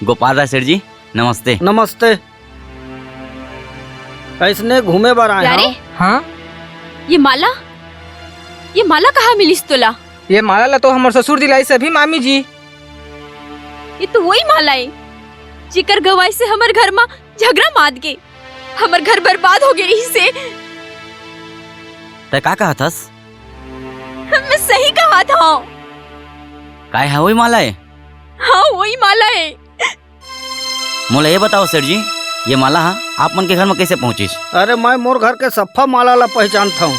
गोपाल राय सेठ जी, नमस्ते। नमस्ते। अइसने घूमे बर आए हंव। हाँ? ये माला, ये माला कहाँ मिलिस तोला? ये माला ला तो हमर ससुर जी लाइस अभी मामी जी। ये तो वही माला ए, जेकर गवाही से हमर घर म झगरा मात गे, हमर घर बर्बाद हो गे रहिस हे। तैं का कहत हस? मैं सही कहत हंव। काय ह वही माला ए? हाँ, वही माला ए। मोला ये बताओ सेठ जी, ये माला ह आप मन के घर म कैसे पहुंचिस? अरे, मैं मोर घर के सफ्फा माला ला पहचानत हंव,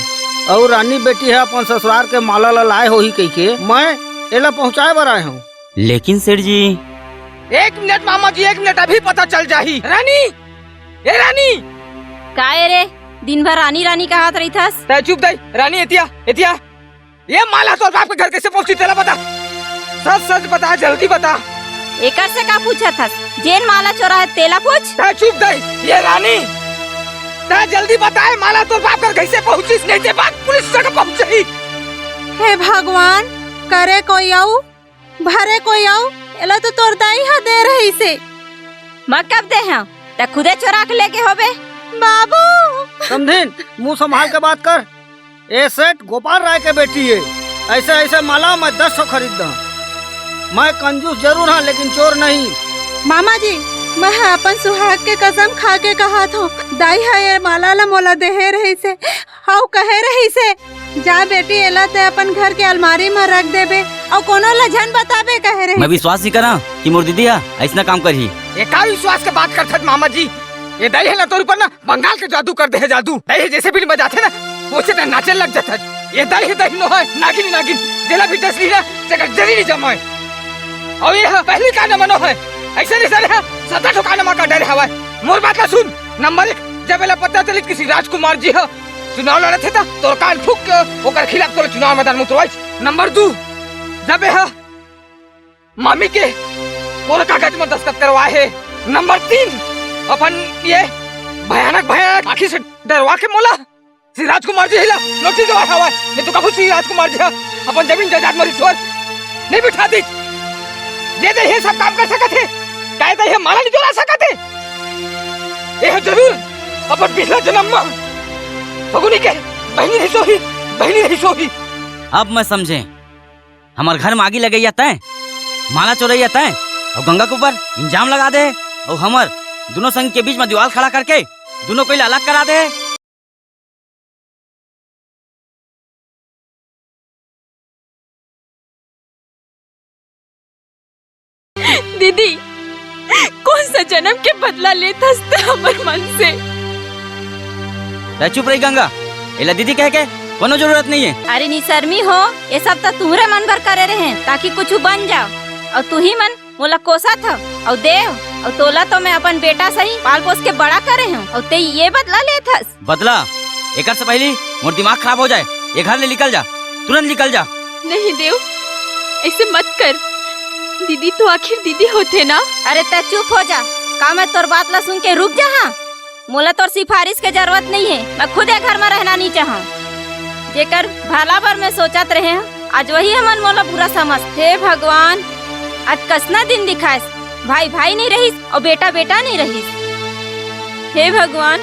अउ रानी बेटी ह अपन ससुरार के माला ला लाए होही कहिके मैं एला पहुंचाए बर आए हंव। लेकिन सेठ जी। एक मिनट मामा जी, एक मिनट, अभी पता चल जाही। रानी, ए रानी। का ए रे, दिन भर रानी रानी कहत रहिथस? तैं चुप दई, रानी एतिया, एतिया। ये माला तोर बाप के घर कैसे पहुंची तेला बता। सच सच बता, जल्दी बता। एकर से का पूछत हस? जेन माला चोरा हे तेला पूछ। तैं चुप दई, ये रानी। तैं जल्दी बता, ये माला तोर बाप घर कैसे पहुंचिस, नहीं ते बात पुलिस तक पहुंचही। हे भगवान, करे कोई अउ भरे कोई अउ, एला तो तोर दाई ह दे रहिस हे। मैं कब दे हंव? तैं खुदे चोरा के लेगे होबे। बाबू! समधिन, मुंह संभाल के बात कर। ए सेठ गोपाल राय के बेटी हे। अइसे अइसे माला मैं दस ठो खरीद दंव। मैं कंजूस जरूर हंव, लेकिन चोर नहीं। मामा जी, मैं ह अपन सुहाग के कसम खा के कहत हंव, दाई ह ए माला ला मोला देहे रहिस हे। अउ कहे रहिस हे, "जा बेटी, एला तैं अपन घर के अलमारी म रख देबे अउ कोनो ला झन बताबे," कहे रहिस। मैं विश्वास नइ करंव कि मोर दीदी ह अइसना काम करही। ए का विश्वास के बात करथस मामा जी? ए दाई ह ना तोर ऊपर ना बंगाल के जादू कर दे हे, जादू। दाई ह जइसे फिल्म म जाथे ना, वइसे तैं नाचे लग जाथस। ए दाई ह दाई नोहय, नागिन, नागिन। जेला भी डसही ना, तेकर जरी नइ जमय। अउ ए ह पहली कांड म नोहय, अइसे नइ सरे ह, सत्तर ठो कांड म कर डरे हवय। मोर बात ला सुन, नंबर एक, जब एला पता चलिस कि श्री राजकुमार जी ह चुनाव लड़त हे त तोर कान फूंक के ओकर खिलाफ तोला चुनाव मैदान म उतरवाइस। नंबर दू, जब ए ह मामी के तोर कागज म दस्तखत करवाए हे। नंबर तीन, अपन ये भयानक, भयानक आँखी से डरवा के मोला श्री राजकुमार जी ह ला नोटिस देवाए हवय। नहीं तो कभू श्री राजकुमार जी ह अपन जमीन जायदाद म रिश्वत नइ बिठा दिस। ये दे ये सब काम कर सकत हे, का ये दे ये माला नइ चोरा सकत हे? ये ह जरूर अपन पिछला जन्म म फगुनी के बहिनी रहिस होही, बहिनी रहिस होही। अब मैं समझें, हमर घर म आगी लगइया तैं, माला चोरइया तैं, अउ गंगा के ऊपर इल्जाम लगा दे, अउ हमर दुनों संग के बीच में दीवाल खड़ा करके दुनों कोई ला अलग करा दे। दीदी, कौन सा जन्म के बदला लेत हस त हमर मन से? तै चुप रही गंगा, एला दीदी कहे के कोनो जरूरत नहीं है। अरे निशर्मी हो, ये सब तो तुहरे मन बर करे रहे, ताकि कुछ बन जाओ, और तू ही मन मोला कोसत हव, और देव, और तोला तो मैं अपन बेटा सही पाल पोस के बड़ा करे हूँ, और ते ये बदला लेत हस। बदला? एकर से पहली मोर दिमाग खराब हो जाए। ये घर ले निकल जा, तुरंत निकल जा। नहीं देव, ऐसे मत कर। दीदी तो आखिर दीदी होथे ना। अरे तै चुप हो जा, का मैं तोर बात ला सुन के रुक जा? हाँ, मोला तोर सिफारिश के जरूरत नहीं है, मैं खुद ये घर में रहना नहीं चाहूँ। जेकर भला बर मैं सोचत रहे हूँ, आज वही हमन मोला बुरा समझ। हे भगवान, आज कसना दिन दिखाएस, भाई भाई नहीं रहिस और बेटा बेटा नहीं रहिस। हे भगवान,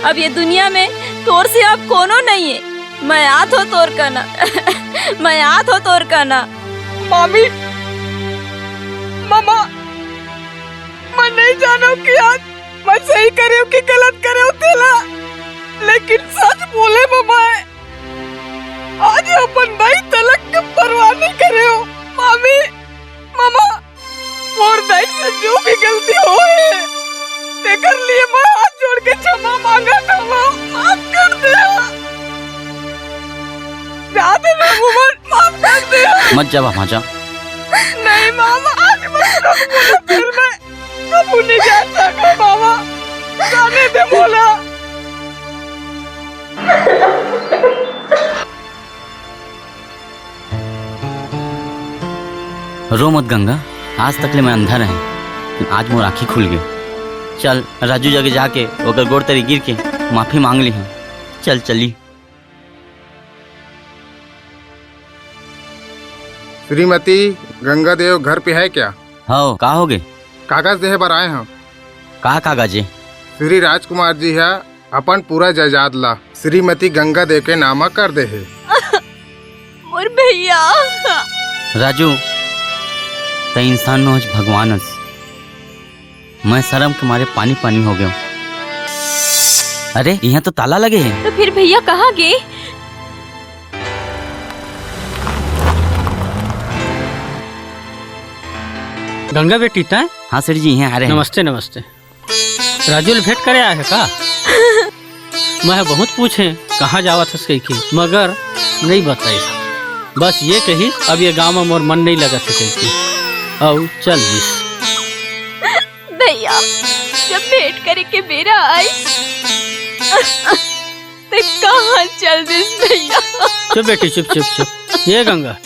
अब ये दुनिया में तोर से अब कोनो नहीं है। मैं आत हो तोर कना। मैं आत हो तोर कना। मामी, मामा, मैं नहीं जानव कि आज मैं सही करे हूँ कि गलत करे हूँ तेला, लेकिन सच बोले मामा, आज अपन दाई तलक के परवाह नहीं करे हूँ। मामी, मामा, मोर दाई से जो भी गलती होए, तेकर लिए मैं हाथ जोड़ के क्षमा मांगत हूँ, माफ कर दे। जा दे ना मोहन, माफ कर दे। मत जा वहाँ, जा। नहीं मामा, आज मत बोलो फिर मैं कबू नहीं जा सकूं मामा, जाने दे मोला। रो मत गंगा, आज तक ले मैं अंधा रहे, आज मोर आँखी खुल गे। चल राजू जगे जाके ओकर गोड़ तरी गिर के माफी मांग ली। चल चली। श्रीमती, गंगा देव घर पे है क्या? हव, का होगे? कागज देहे बर आए हंव। का कागज ए? श्री राजकुमार जी ह अपन पूरा जायदाद ला श्रीमती गंगा देव के नामा कर दे हे। मोर भैया। राजू, तैं इंसान नोहस, भगवान अस। मैं शरम के मारे पानी पानी हो गेंव। अरे, इहाँ तो ताला लगे हे। तो फिर भैया कहाँ गे? गंगा बेटी, तैं? हाँ सेठ जी, इहाँ आ रहे हैं। नमस्ते, नमस्ते। राजू ले भेंट करे आए हे का? मैं बहुत पूछे, कहाँ जावत हस कहिके, मगर नहीं बताइस। बस ये कहिस, अब ये गाँव में मोर मन नहीं लगत हे कहिके, अउ चल दिस। भैया, जब भेंट करे के बेरा आइस, त कहाँ चल दिस भैया? चुप बेटी, चुप, चुप, चुप। ये गंगा,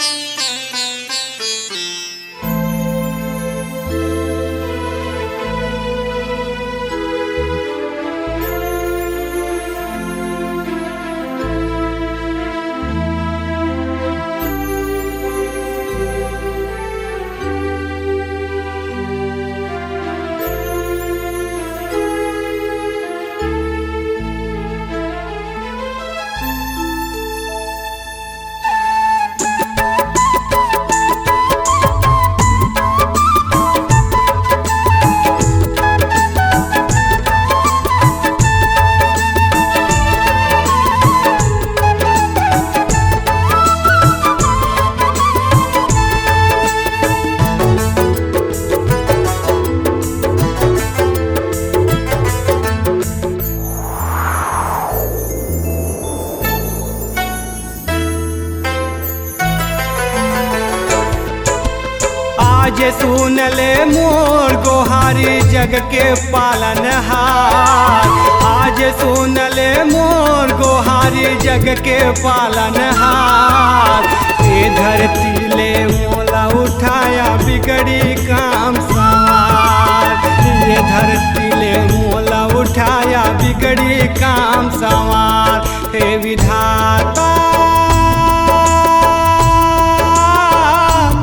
आज सुन ले मोर गोहारी जग के पालनहार, आज सुन ले मोर गोहारी जग के पालनहार। ए धरती ले मोला उठाया बिगड़ी काम सवार, ए धरती ले मोला उठाया बिगड़ी काम सवार। हे विधाता,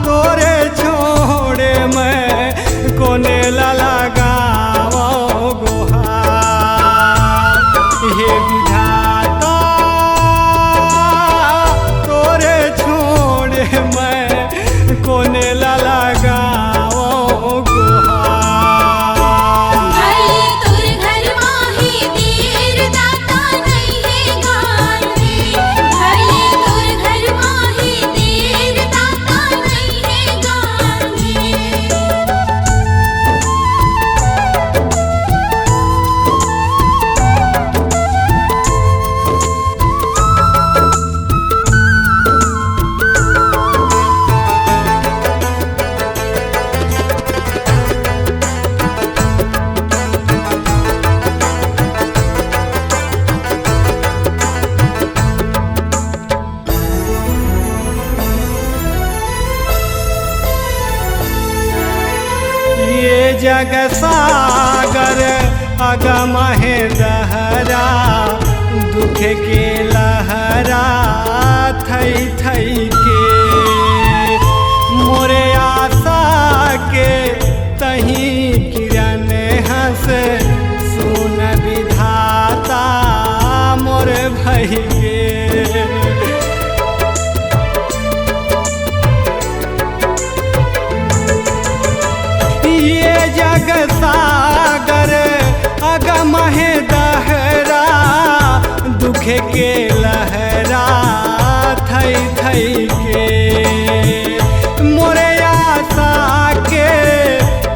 तोरे छोड़े मैं कोने ला लगावो गोहार। हे विधाता, तोरे छोड़े मैं कोने ला लगावो गोहार। जग सागर अगम हे दहरा, दुख के लहरा थई थई के। मोरे आशा के तहीं किरण हस, सुन विधाता मोर भई गे। ये जग सागर अगम हे दहरा, दुख के लहरा थई थई के। मोरे आशा के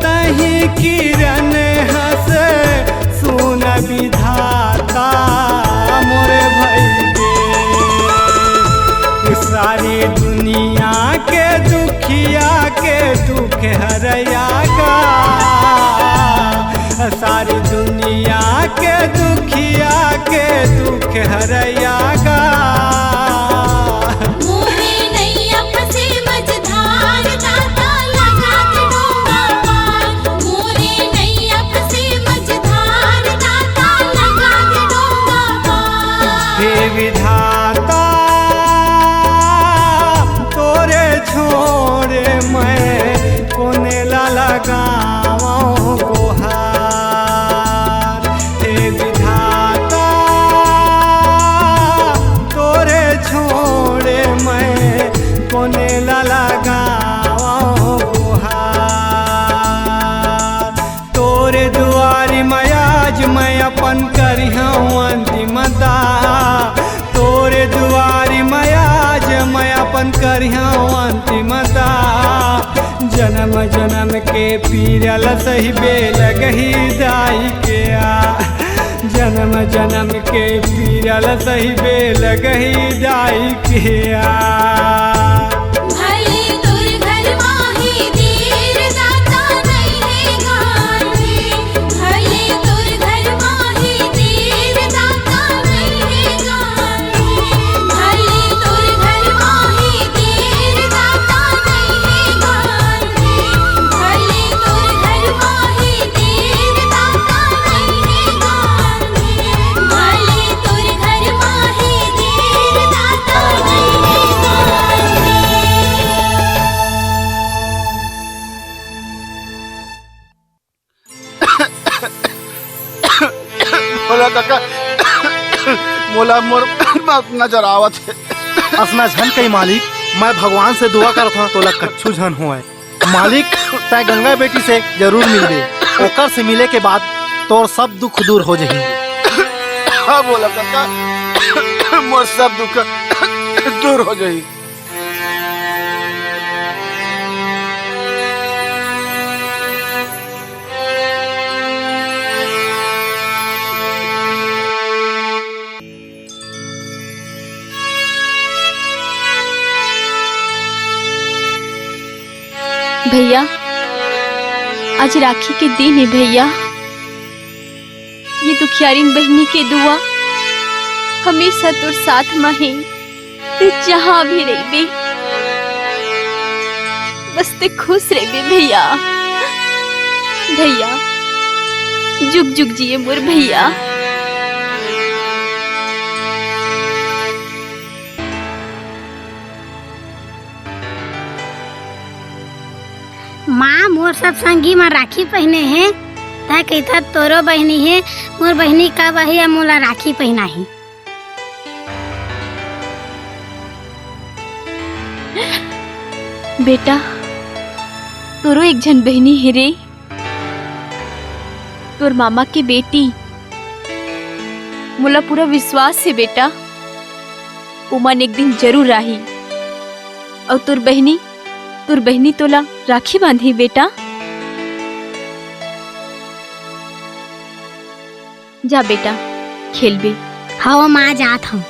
तहीं किरण हस, सुन विधाता मोर भई गे। सारी दुनिया के दुखिया के दुख हरया गा, सारी दुनिया के दुखिया के दुख हरया गा। मोरे नैया फंसे मझधार, दाता लगा दे डोंगा पार। मोरे नैया फंसे मझधार, दाता लगा दे डोंगा पार। हे विधाता, तोरे छोड़े मैं कोने ला लगावं गोहार। हे विधाता, तोरे छोड़े मैं कोने ला लगावं गोहार। तोरे दुआरी मैं आज मैं अपन करिहंव अंतिम दा। तोरे दुआरी मैं आज मैं अपन करिहंव अंतिम दा। जनम जनम के पीरा ला सहिबे लगही दाई के आ। जनम जनम के पीरा ला सहिबे लगही दाई के आ। भले तोर घर माही देर दाता नहीं है गांधी। भले तोर घर माही देर दाता नहीं है गांधी। भले तोर घर माही देर दाता नहीं है गांधी। भले तोर घर माही देर दाता नहीं है गांधी। भले तोर घर माही देर दाता नहीं है गांधी। भोला काका, मोला मोर बाप नजर आवत हे। असना झन कही मालिक, मैं भगवान से दुआ करत हंव, तोला कछु झन होवय। मालिक, तैं गंगा बेटी से जरूर मिलबे, ओकर से मिले के बाद तोर सब दुख दूर हो जही। हाँ भोला काका, मोर सब दुख दूर हो जही। भैया, आज राखी के दिन हे भैया। ये दुखियारिन बहिनी के दुआ हमेशा तोर साथ म हे। तैं जहाँ भी रहिबे, बस तैं खुश रहिबे भैया। भैया, जुग जुग जिए मोर भैया। माँ, मोर सब संगी मन राखी पहिने हे, तैं कहिथस तोरो बहिनी हे। मोर बहिनी कब आही अउ मोला राखी पहिनाही? बेटा, तोरो एक झन बहिनी हे रे, तोर मामा के बेटी। मोला पूरा विश्वास हे बेटा, ओमन एक दिन जरूर आही। अउ तोर बहिनी, तोर बहिनी तोला राखी बांधही बेटा। जा बेटा, खेलबे। हव माँ, जात हंव।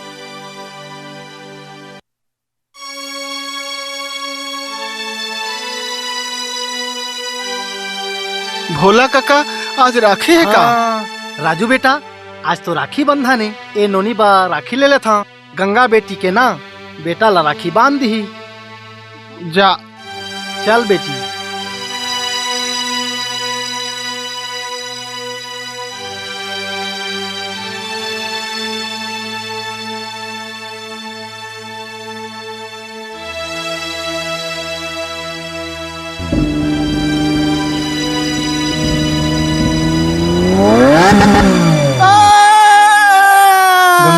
भोला काका, आज राखी हे का? हाँ, राजू बेटा, आज तो राखी बंधन हे। ए नोनी बर राखी ले लेथंव। गंगा बेटी के ना, बेटा ला राखी बांध दिही। जा। चल बेटी।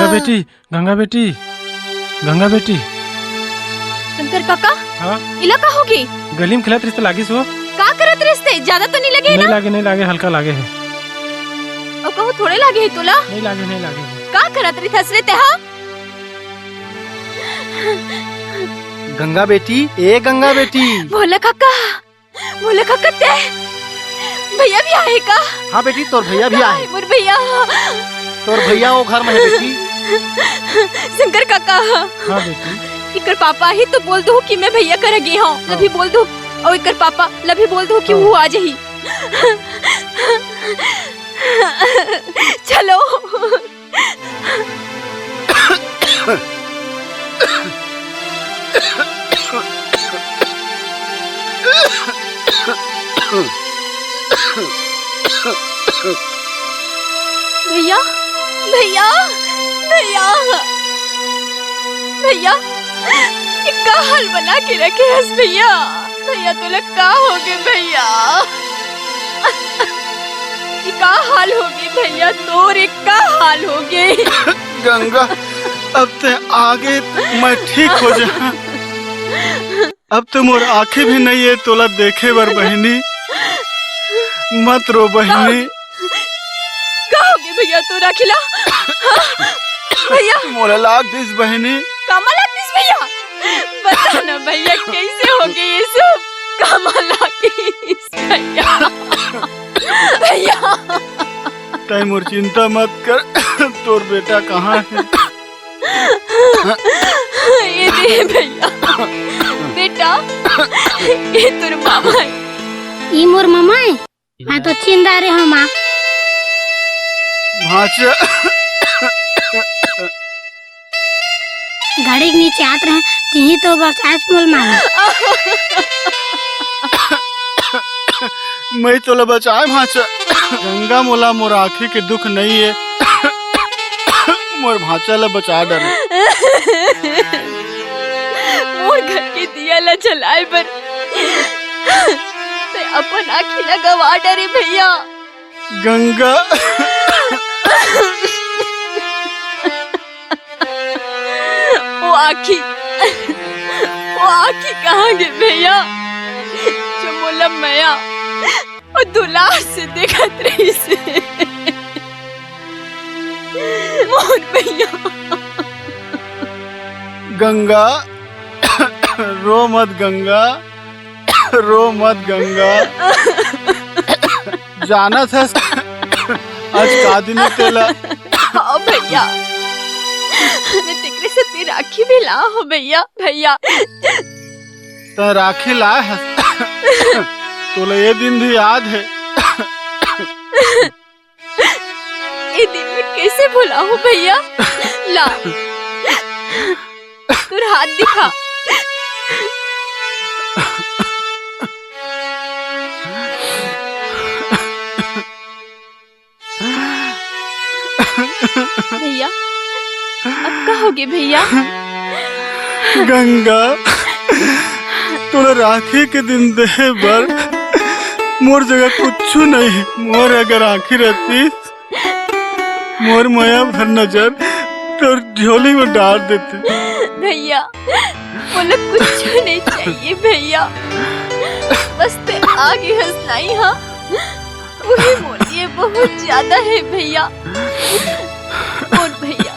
बेटी, गंगा बेटी, गंगा बेटी। शंकर काका, हाँ? इला का होगे? गली में खेलत रहिस त लागिस हो। का करत रहिस ते? ज्यादा तो नहीं लगे नहीं ना? लागे, नहीं लागे, हल्का लागे है। अउ कहूँ थोड़े लागे है तोला? नहीं लागे, नहीं लागे। का करत रहिथस रे तेहा? गंगा बेटी, ए गंगा बेटी। भोला काका, भोला काका ते? भैया भी आए का? हाँ बेटी, तोर भैया भी आए। मोर भैया। तोर भैया वो घर में है बेटी। शंकर काका। हाँ बेटी। इकर पापा ही तो बोल दो कि मैं भैया कर गे हूँ। हाँ। लभी बोल दो। और इकर पापा लभी बोल दो कि हाँ। वो आ जाही। चलो। भैया, भैया, भैया, भैया, ये का हाल बना के रखे हस भैया? भैया, तोला का होगे भैया? ये का हाल होगे भैया? तोर ये का हाल होगे? गंगा, अब ते आगे मैं ठीक हो जा। अब तो मोर आँखी भी नहीं है तोला देखे बर बहिनी। मत रो बहिनी। का होगे भैया तोर आँखी ला? भैया। मोला लाग दिस बहिनी। कामा लाग दिस भैया? बता ना भैया, कैसे होगे ये सब? कामा लाग दिस भैया? भैया। तै मोर चिंता मत कर। तोर बेटा कहाँ है? ये दे भैया। बेटा, ये तोर मामा है। ई मोर मामा है? मैं तो चिंदा रे हूँ माँ। भांचा। गाड़ी के नीचे आत रहे, तिही तो बचाएच मोल माँ। मैं तोला बचाए भांचा। गंगा मोला मोर आँखी के दुख नहीं है। मोर भांचा ला बचा डरे। मोर घर के दिया ला जलाए बर ते अपन आँखी ला गवा डरे भैया। गंगा। वो आँखी, वो आँखी कहाँ गे भैया, जो मोला मया अउ दुलार से देखत रहिस हे मोर भैया। गंगा, रो मत गंगा, रो मत गंगा। जानत हस आज का दिन हे तेला। हाँ भैया, मैं तेकरे सेती राखी भी ला हो भैया। भैया, तैं राखी लाए हस, तोला ये दिन भी याद है। ये दिन मैं कैसे भुलाहूँ भैया? ला, तोर हाथ दिखा। भैया, अब का होगे भैया? गंगा, तोला राखी के दिन देहे बर मोर जगह कुछु नहीं। मोर अगर आँखी रहती, मोर मया भर नजर तोर झोली में डाल देते। भैया, मोला कुछु नहीं चाहिए भैया, बस ते आगे हंसना ही हाँ। वही मोर लिए बहुत ज्यादा है भैया। मोर भैया,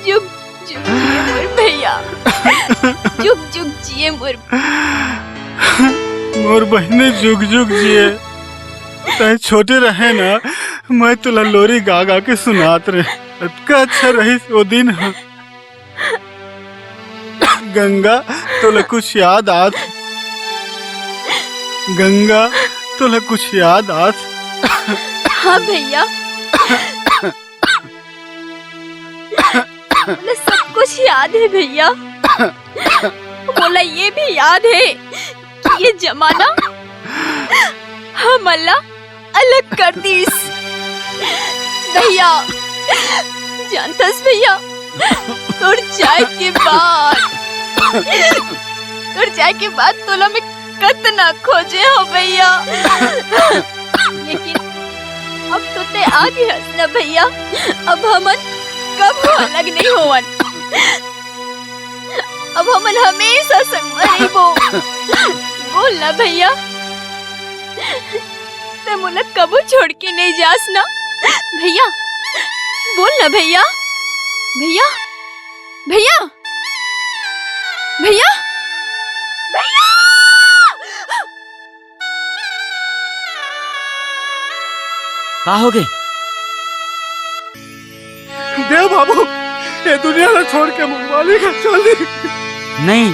जुग जुग जिए मोर भैया, जुग जुग जिए मोर। मोर बहिनी जुग जुग जिए। तैं छोटे रहे ना, मैं तोला लोरी गा गा के सुनात रहे, अतका अच्छा रहिस वो दिन ह। गंगा, तोला कुछ याद आत? गंगा, तोला कुछ याद आत? हाँ भैया, मोला सब कुछ याद है भैया। मोला ये भी याद है कि ये जमाना हमन ला अलग कर दिस। भैया, जानथस भैया, तोर जाए के बाद, तोर जाए के बाद तोला मैं कतना खोजे हो भैया। लेकिन अब तो ते आ गे हस ना भैया, अब हमन कभू अलग नहीं होवन। अब हमन हमेशा संग में रहिबो। बोल ना भैया, ते मोला कभू छोड़ के नहीं जास ना भैया। बोल ना भैया, भैया, भैया, भैया, भैया। का होगे? देव बाबू, ये दुनिया ला छोड़ के मोर मालिक ह चल दी। नहीं।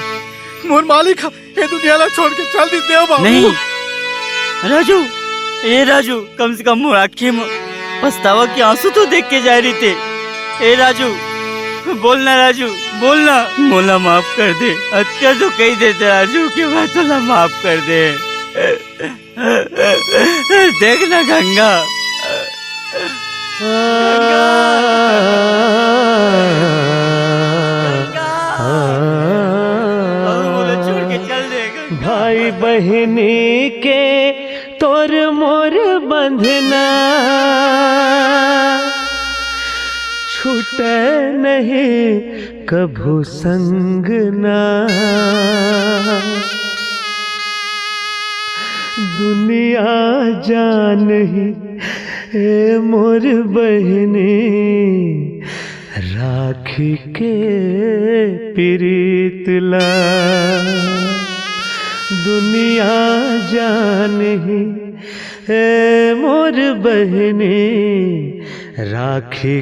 मोर मालिक ह ये दुनिया ला छोड़ के चल दी देव बाबू। नहीं। राजू, ए राजू, कम से कम मोर आँखी में पछतावा के आंसू तो देख के जाय रहिते। ए राजू, बोल ना राजू, बोल ना, मोला माफ कर दे। अतका तो कही देते राजू कि मैं तोला माफ कर दे। देख ना गंगा, भाई बहिनी के तोर मोर बंधना छूटे नहीं कभू संगना। दुनिया जान ही ए मोर बहिनी राखी के प्रीत ला। दुनिया जान ही ए मोर बहिनी राखी